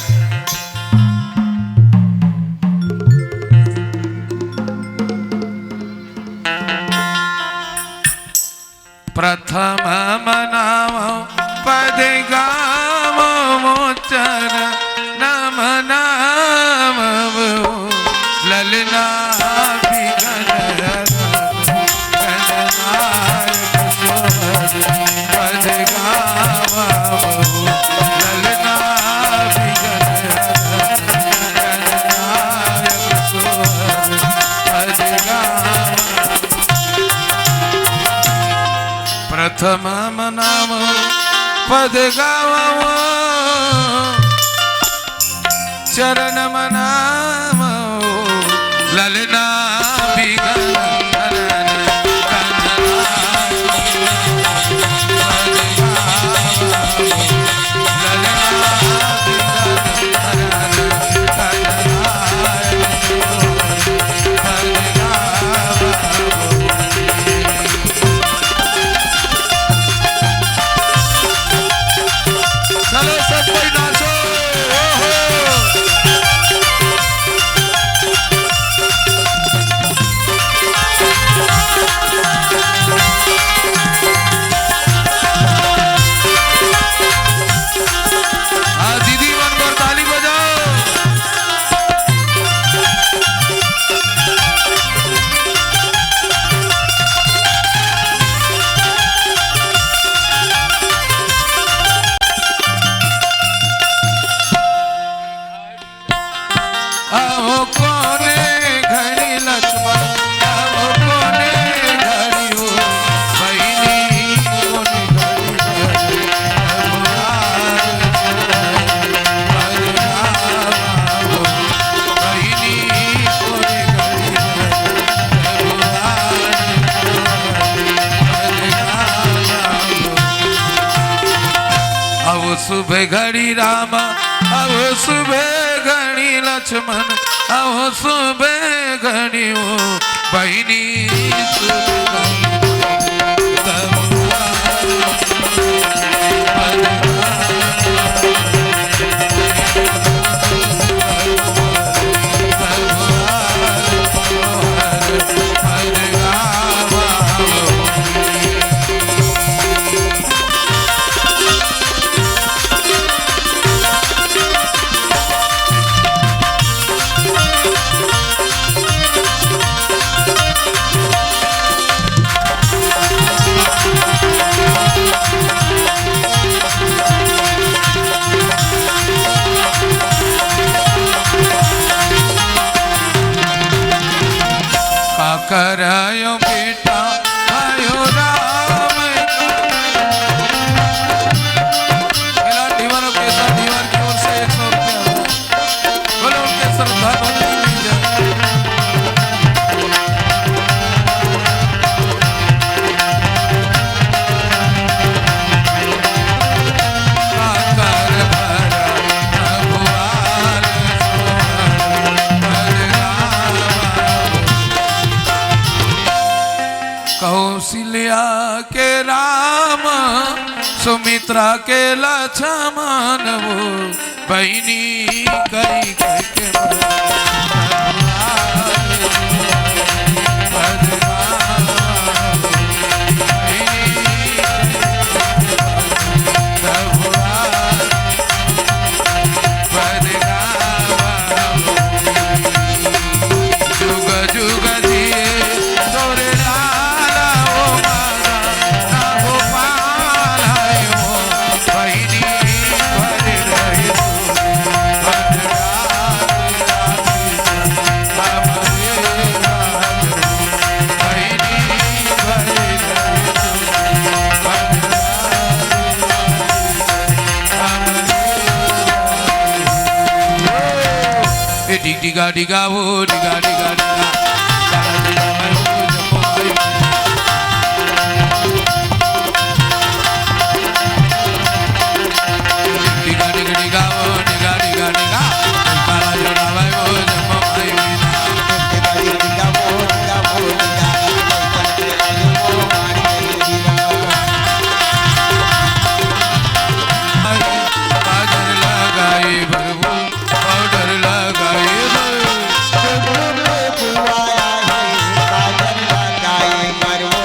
प्रथम मनावो पद गावो मोचन नम नाम ललना विघ्न हरन गणनायक सोहर पद गावो ललना विघ्न हरन गणनायक सोहर पद गावो। प्रथम मनावो पद गावो चरण मनावो ललना विघ्न हरन गणनायक पद गावो ललना विघ्न हरन गणनायक पद गावो। चलो सब कोई नाचो। ओहो। हाँ, दीदी मन बर ताली बजाओ। अहो कोने घड़ी लक्ष्मण, अहो कोने घड़ी हो, बहिनी कोने घड़ी लक्ष्मण, अहो आज अरे राम हो, बहिनी कोने घड़ी लक्ष्मण, अहो आज अरे राम हो। अब शुभ घड़ी राम, अब शुभ घड़ी लक्ष्मण, अब शुभ घड़ी हो बहिनी, शुभ घड़ी तब का करयो बेटा, आयो राम का। मिला दीवानों के साथ दीवान की ओर से एक सौ रुपया। बोलो उनके श्रद्धा भक्ति की जय। कौशल्या के राम, सुमित्रा के लक्ष्मण वो, बहिनी कई कई के मन। डिग डिगा डिगा वो, डिगा डिगा डिगा। डिगा डिग डिगा वो, डिगा डिगा डिगा। काला जोड़ा भाई वो जम्मो भाई मीना। काजर लगाए बरबू, पाउडर लगाए बरबू। काजर लगाए बरबू,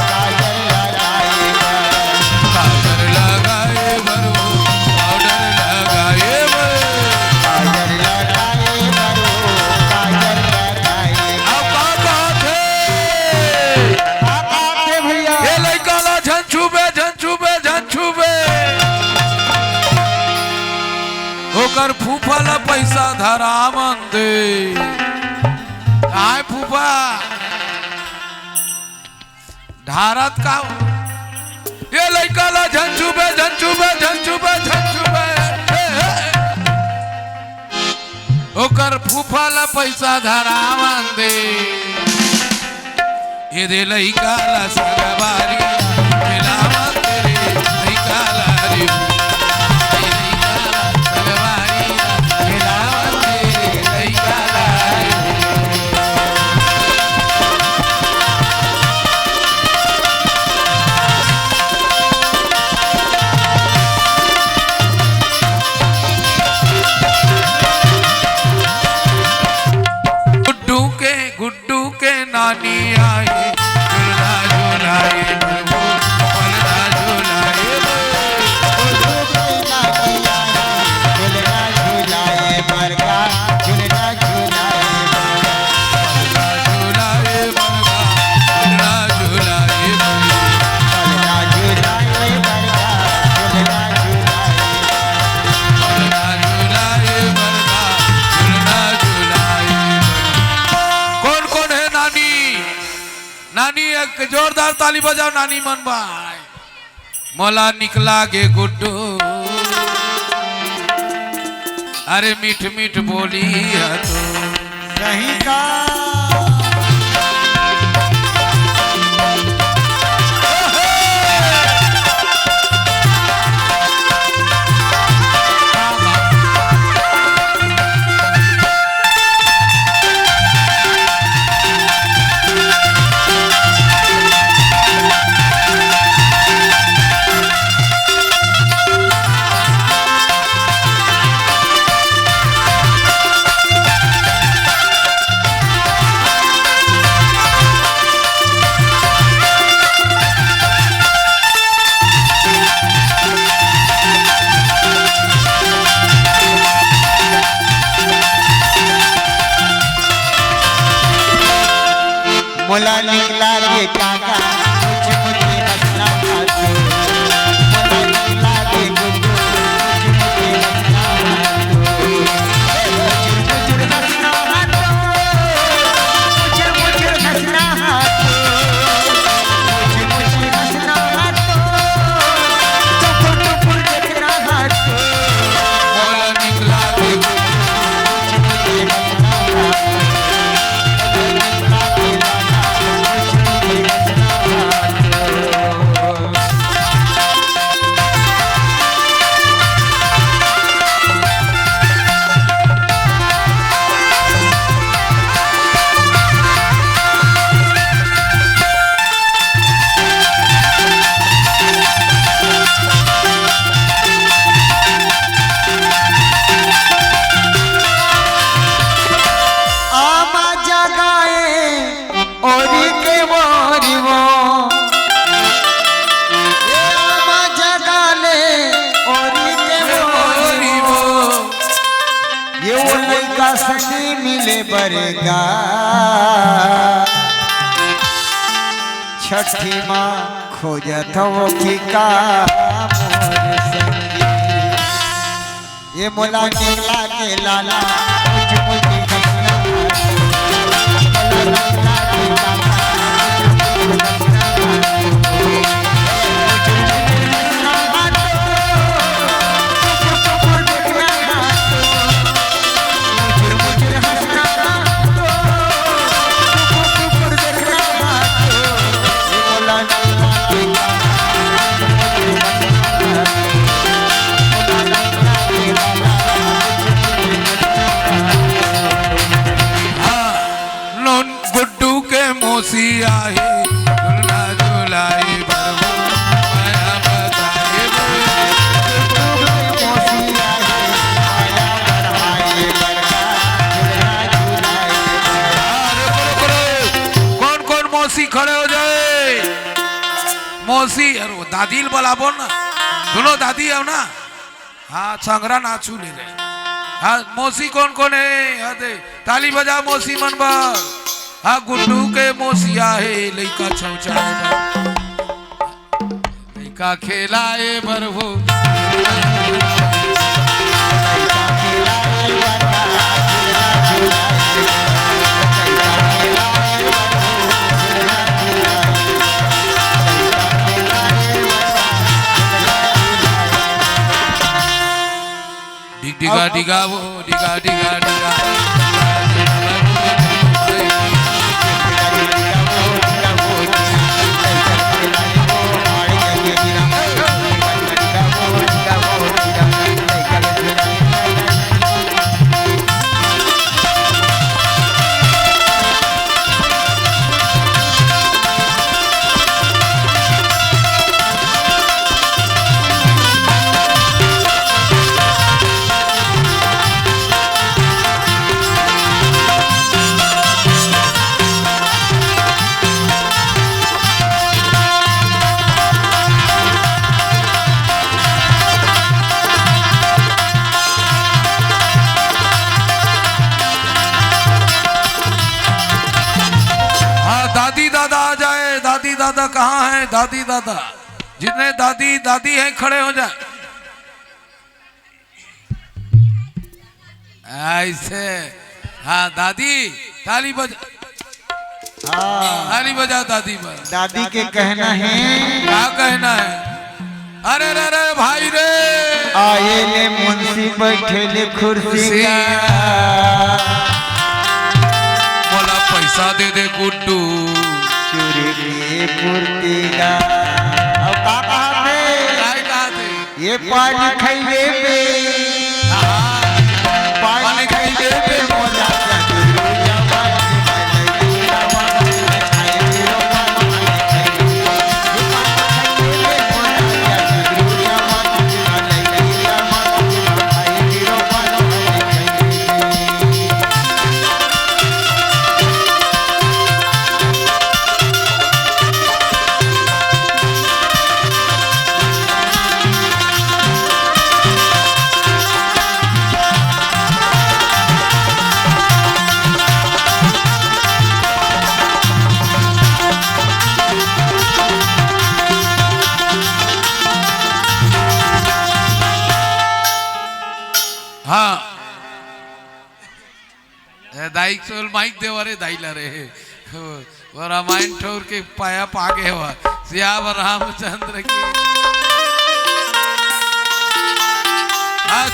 काजर लगाए बरबू। काजर लगाए बरबू, पाउडर लगाए बरबू। काजर लगाए बरबू, काजर लगाए बरबू। अब का बात है? का बात है भैया? ये लइका ला झन छूबे, झन छूबे, झन छूबे। ओकर फूफा ला पैसा धरावन दे। काय फूफा? ढारत का? ये लइका ला झन छूबे, झन छूबे, झन छूबे, झन छूबे। हे, हे। ओकर फूफा ला पैसा धरावन दे। ये दे लइका ला संगवारी, मिलावत रे लइका ला रे। ये लइका ला संगवारी, मिलावत रे लइका ला रे। गुड्डू के, गुड्डू के नानी आए, झूला झूलाए प्रभु, झूला झूलाए प्रभु। गुड्डू के नानी आए, झूला झूलाए मरका, झूला झूलाए मरका। झूला झूलाए मरका, झूला झूलाए मरका। झूला झूलाए मरका, झूला झूलाए। कौन कौन है नानी? नानी एक जोरदार ताली बजाओ नानी मन बर। मोला निकला गे गुड्डू, अरे मीठ मीठ बोली है तो। सही का। मोला निकला गे काका, मुझे मुझे हंसना तू। मोला निकला गे गुड्डू, मुझे मुझे हंसना तू। मुझे मुझे हंसना तू। मुझे मुझे हंसना तू। मुझे मुझे हंसना तू। टुकुर टुकुर देखना तू। मोला निकला गे गुड्डू, मुझे मुझे हंसना तू। आमा जगाए ओरी के मोरी वो, ये आमा जगाले ओरी के मोरी वो। ये वो लइका सखी मिले बरगा, छठी माँ खोजत हो कि का मोर संगी। ये मोला निकला के लाला, मुझ मुझ हंसना। मोला निकला के लाला, मुझ मुझ हंसना। मुझ मुझ हंसना। सियाही, झुलना झुलाई बरबो, माया बताई बरबो। हाँ, रुको, रुको, रुको। कौन कौन मौसी खड़े हो जाए? मौसी, अरे वो दादी ल बलाबो ना, दुनों दादी हो ना। हाँ, संगरा नाचू ले रे। हाँ, मौसी कौन कौन हे? हाँ, दे, ताली बजा मौसी मन बर। हाँ, गुड्डू के मौसिया हे, लइका छौचा हे बर। लइका खेलाए बर हो। डिग डिगा डिगा वो, डिगा डिगा डिगा। हाँ, दादी दादा आ जाए। दादी दादा कहाँ हैं? दादी दादा, जितने दादी दादी हैं, खड़े हो जाए। ऐसे। हाँ दादी, ताली बजा। हाँ। ताली बजा दादी बर। दादी के कहना हे। का कहना हे? अरे रे रे भाई रे। आए ले मुंशी बैठे ले कुर्सी। मोला पैसा दे दे गुड्डू। चुरी के फुर्ती गा। अब का कहा थे? काय कहा थे? ये पानी खइबे बे, पानी खइबे बे, मोला हाँ। ए, दाई के सोल माइक देवा रे, दाई ला रे। वो, वो रामायण ठौर के पाया पागे हवा। सियावर रामचंद्र की। हाँ।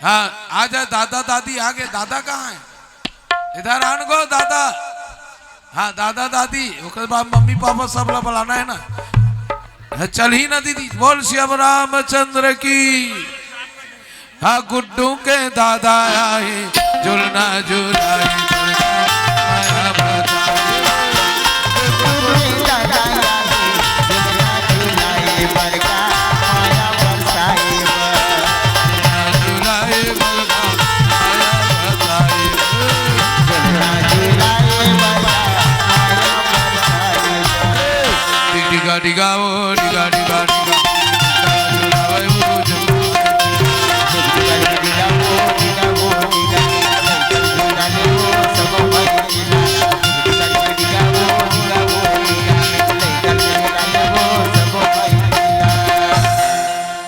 हाँ, आ जा दादा दादी आगे। दादा कहाँ है? इधर आन गो दादा। हाँ, दादा दादी, ओकर बाद मम्मी पापा सब ला बुलाना है ना। हाँ, चल ही ना दीदी, बोल श्याम रामचंद्र की। हाँ, गुड्डू के दादा आए, झुलना झुलाई बड़का, माया बताए। गुड्डू के दादा आए, झुलना झुलाई बड़का, माया बताए।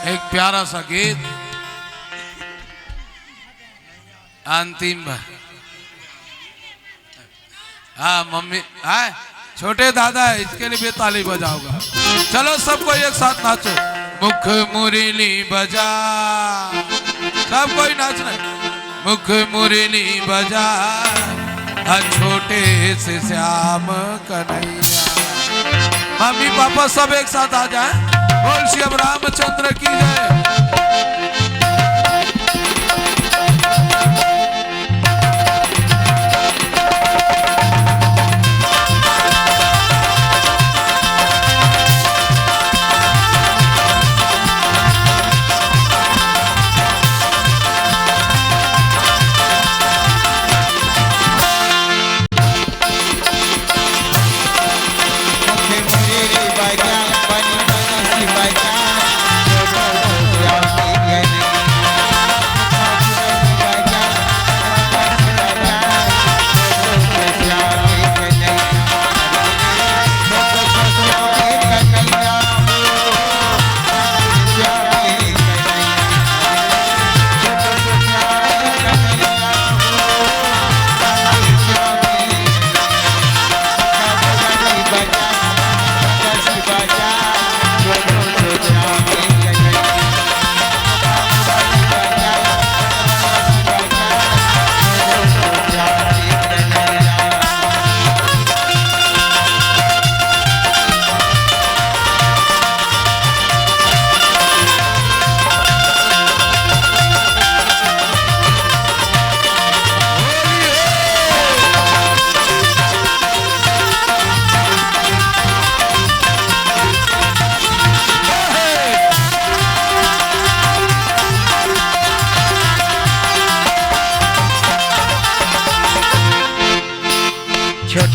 एक प्यारा सा गीत। अंतिम बार। हाँ, मम्मी, हाँ, छोटे दादा है, इसके लिए भी ताली बजाओगा। चलो, सब कोई एक साथ नाचो। मुख मुरली बजा, सब कोई नाचना है। मुख मुरली बजा, हाँ, छोटे से श्याम कन्हैया। मम्मी पापा सब एक साथ आ जाए। बोल श्री रामचंद्र की जय।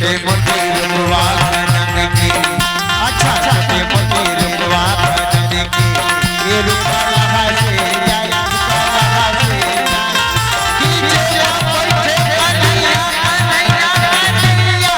मोती रूपवा खनन के। अच्छा, अच्छा। मोती रूपवा खनन के। ये रूपवा लहा से, या रूपवा लहा से। डीजे ला बैठे कन्हैया, कन्हैया, कन्हैया।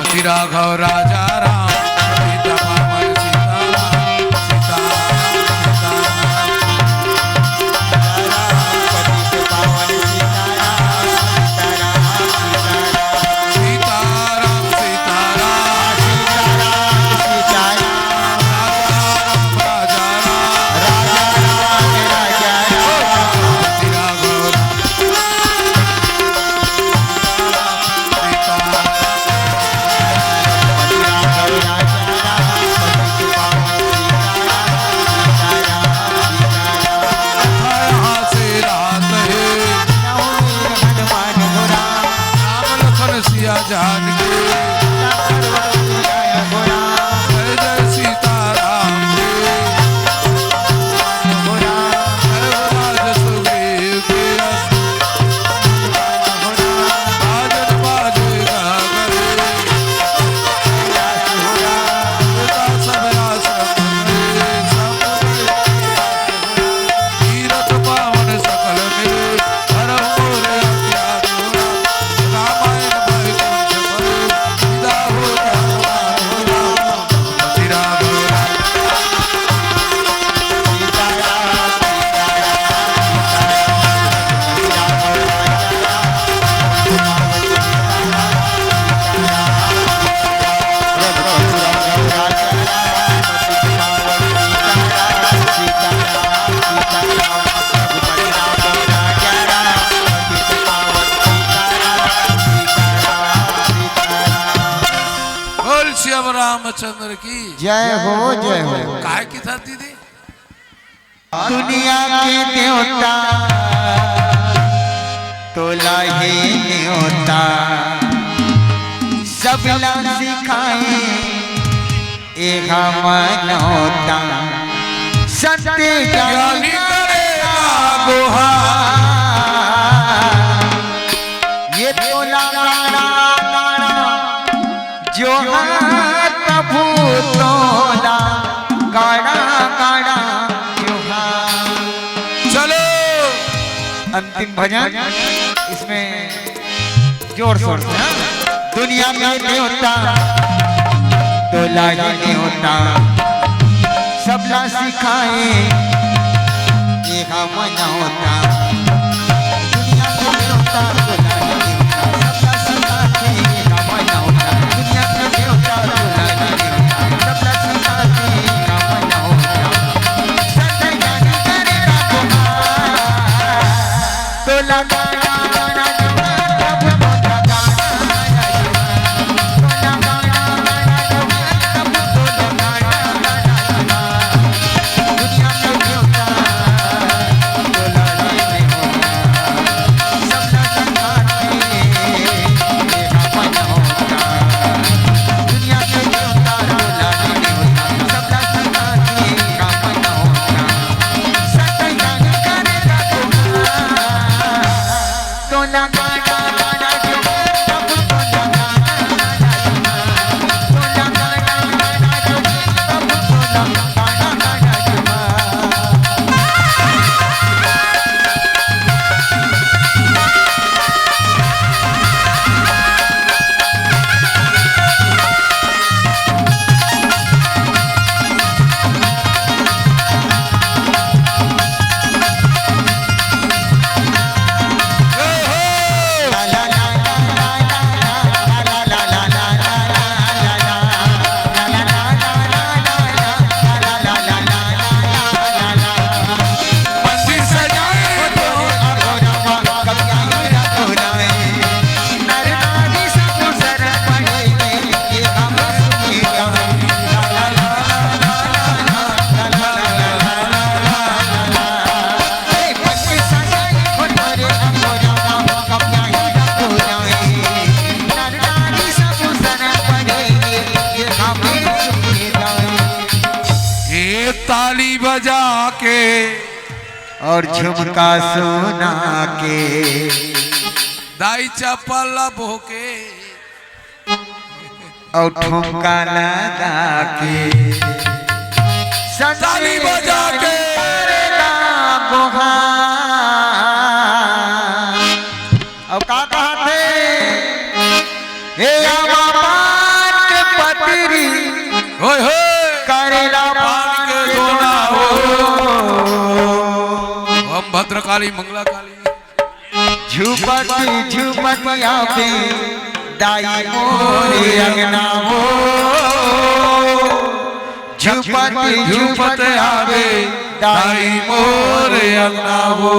रघुपति राघव राजा राम, पतित पावन सीताराम, सीताराम, सीताराम। सीताराम, सीताराम, सीताराम। राजा राम, राजा राम। रघुपति राघव राम। बोल श्याम रामचंद्र की जय हो, जय हो। काय की था दीदी? दुनिया के देवता तोला हे नेवता, सबला सिखाए एहा मनौता। सत्य ज्ञानी करे गुहार। ये तोला काड़ा काड़ा जोहार प्रभु तोला, काड़ा काड़ा जोहार। चलो अंतिम भजन, इसमें जोर शोर से, हाँ? दुनिया के देवता तोला ही नेवता, सबला सिखाए एहा मनौता। दुनिया के देवता तोला ही नेवता, सबला सिखाए एहा मनौता। दुनिया के देवता तोला ही नेवता, सबला सिखाए एहा मनौता। सत्य ज्ञानी करे गुहार। तोला ताली बजा के और झुमका सोना के। दाई चप्पल ला बोके। और ठुमका लगा के। ताली बजा के। करेला गुहार। और का कहत हे? ए आमा पान के पतरी। होय होय। करेला पान के दोना हो। ओम भद्रकाली मंगला काली। झुपत झुपत आवे दाई मोर अंगना वो। झुपत झुपत आवे दाई मोर अंगना वो।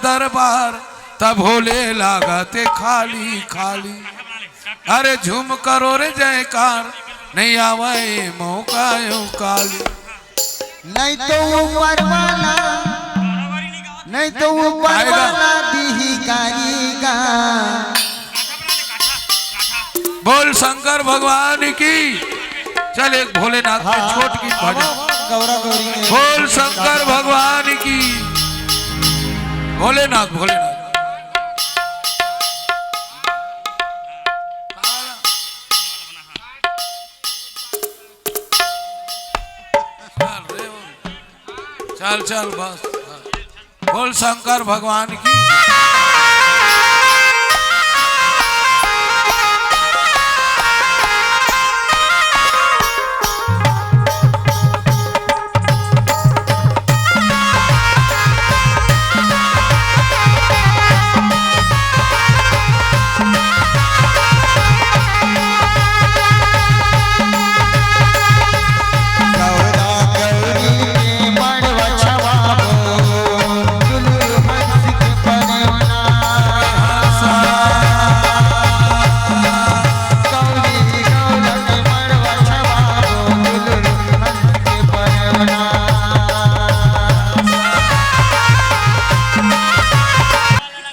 दरबार तब होले लागत खाली खाली। अरे झूम करो रे जयकार, नहीं आवे मौका यो काली। नहीं तो ऊपर वाला, नहीं तो ऊपर आएगा। वाला दिही गारी गा। बोल शंकर भगवान की। चल एक भोलेनाथ पे हाँ, छोट की भजन। गौरा गौरी में। बोल शंकर भगवान की। भोलेनाथ, भोलेनाथ। चल रे, चल, चल, बस। बोल शंकर भगवान की।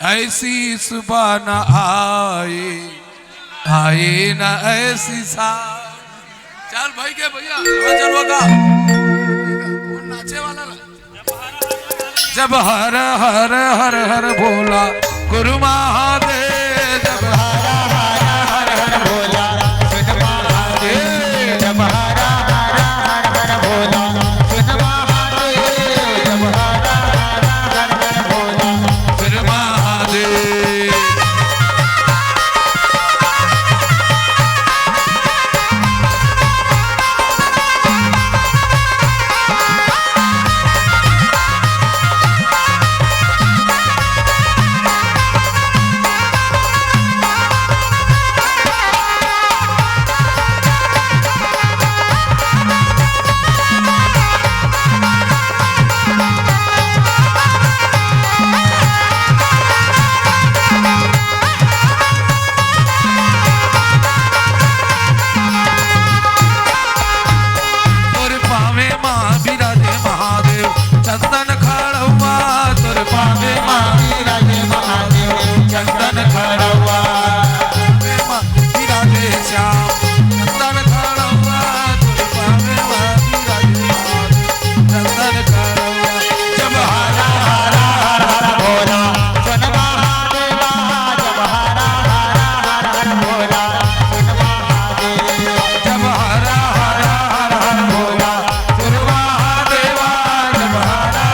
ऐसी सुबह न आए, आए न ऐसी सा। चल भाई के भैया, हाँ, चल बगा। कौन नाचे वाला ला? जब हर हर हर हर बोला गुरु महादेव, जब हर हर हर हर बोला सुन महादेव, जब हर हर हर हर बोला सुन महादेव, जब हर हर हर हर बोला सुन महादेव। तोर पावे माँ बिराजे महादेव चंदन खड़ौआ, तोर पावे माँ बिराजे महादेव चंदन खड़ौआ। पावे माँ बिराजे श्याम चंदन खड़ौआ, तोर पावे माँ बिराजे महादेव चंदन खड़ौआ। जब हरा हरा हर हर भोला सुन महादेवा, जब हरा हरा हर हर भोला सुन महादेवा। जब हरा हरा हर हर भोला सुन महादेवा, जब हरा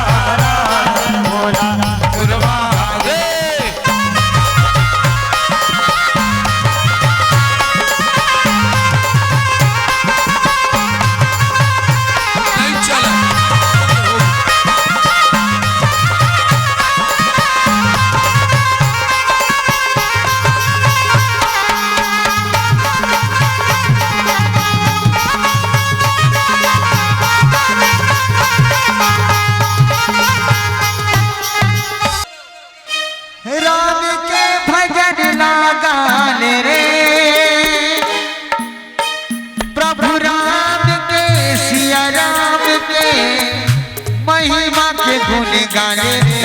गाले रे,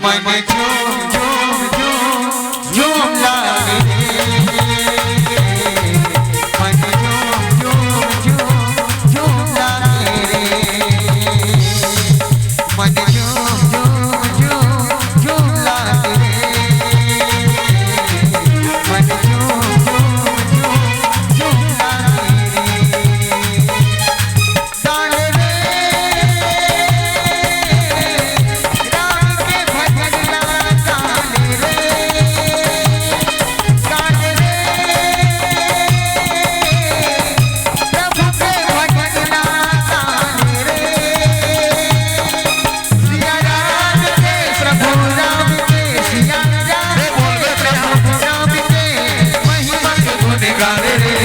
मन झूम झूम झूम झूम लागे रे, मन झूम झूम झूम झूम लागे रे, मन झूम झूम झूम झूम लागे रे, मन झूम झूम झूम झूम लागे रे। गान रे, राम के भजन ला गान रे, गान रे, प्रभु के भजन ला गान रे। सिया राम के, प्रभु राम के, सिया राम के, प्रभु राम के, महिमा के गुण गान रे।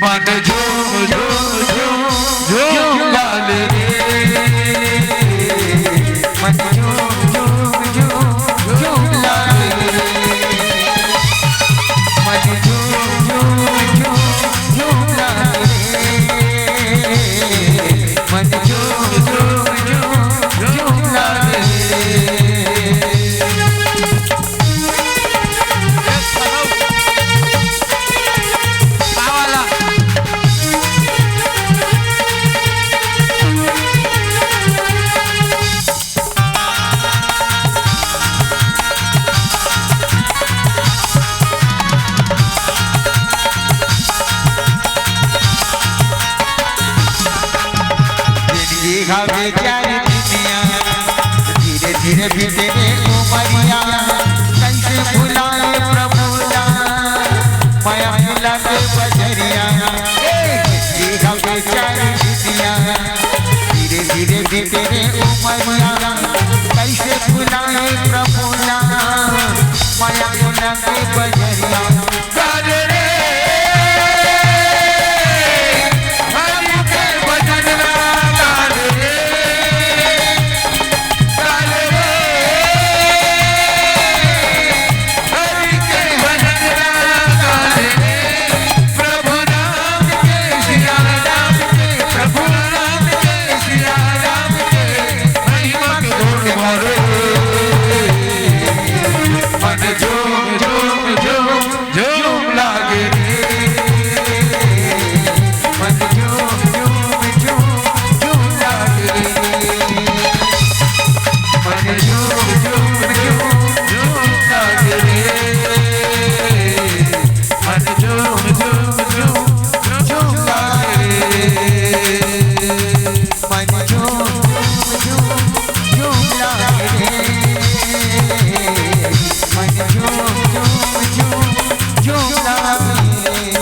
मन झूम झूम झूम झूम लाल रे। मन झूम झूम झूम झूम लाल रे। मन झूम झूम झूम झूम लाल रे। मन झूम झूम झूम झूम लाल रे। जिनगी हवे चार दुनिया, धीरे धीरे बीते रे उमरिया, कैसे भुलाए प्रभु ला, माया मिला के बजरिया। ए, जिनगी हवे चार दुनिया, धीरे धीरे बीते रे उमरिया, कैसे भुलाए प्रभु ला, माया मिला के बजरिया। गान रे, हरि के भजन ला गान रे, गान रे, हरि के भजन ला गान रे। प्रभु राम के, सिया राम के, प्रभु राम के, सिया राम के, महिमा के गुण गान रे। मन झूम झूम झूम झूम लागे रे, मन झूम झूम झूम झूम लागे रे, मन झूम झूम झूम झूम लागे रे, मन झूम झूम झूम झूम लागे रे। मन झूम, झूम, झूम, झूम लागे रे। मन झूम, झूम, झूम, झूम लागे रे।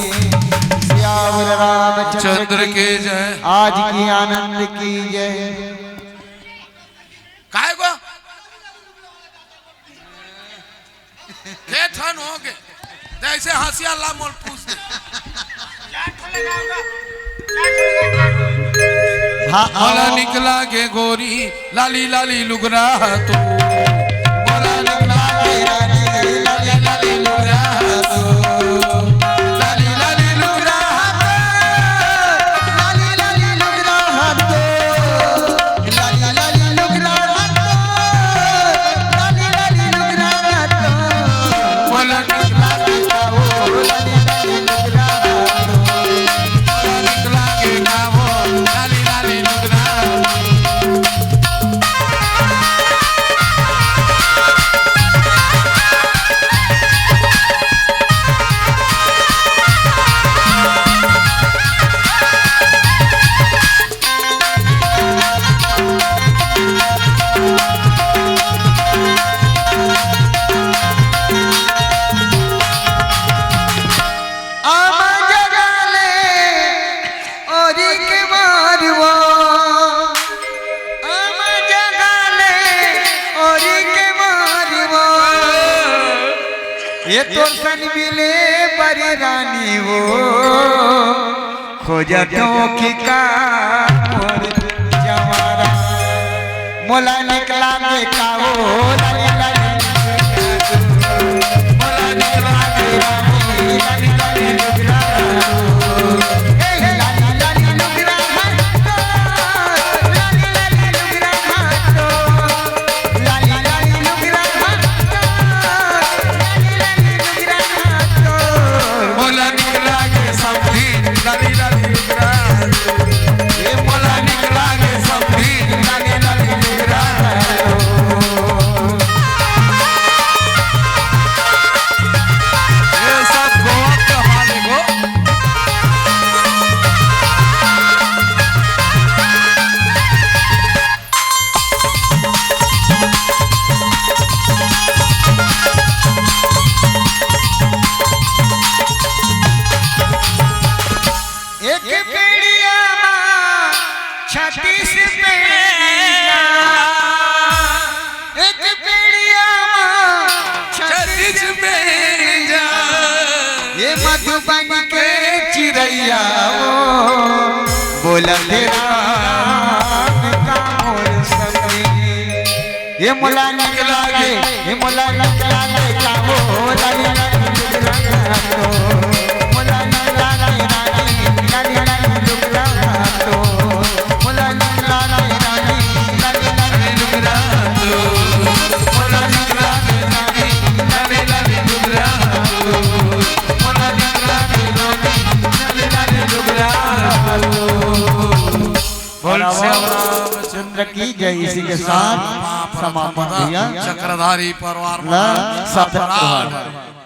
सियावर रामचंद्र चंद्र की की जय। आज की आनंद की जय। काय गो? के ठन हो गे? जैसे हंसिया ला मोल पूछ दे। हाँ, मोला निकला के गोरी, लाली लाली लुगरा तो। मोला निकला के रानी, लाली लाली लुगरा तो। लाली लाली लुगरा तो। लाली लाली लुगरा तो। लाली लाली लुगरा तो, लाली लाली लुगरा तो। मोला निकला के कावो, लाली लाली लुगरा तो। मोला निकला के कावो, लाली लाली लुगरा तो। आमा जगा ले ओरी के मारवो, आमा जगा ले ओरी के मारवो। ये तोर सन मिले बरी रानी वो। खोजत हों कि का मोर जवारा, मोला निकला के कावो, लाली लाली। मोला निकला के रानी, लाली लाली लुगरा। बन के चिरैया वो बोलत राम का मोर संगी। ये मोला निक लागे, ये मोला निक लागे का वो लाली लाली डुगरा तो। मोला निक लागे रानी, लाली लाली डुगरा तो। मोला निक लागे रानी, लाली लाली डुगरा तो। मोला निक लागे रानी, लाली लाली डुगरा तो। बोल श्याम रामचंद्र की जय। इसी के साथ समापन भैया। चक्रधारी परिवार ला सत अपराध।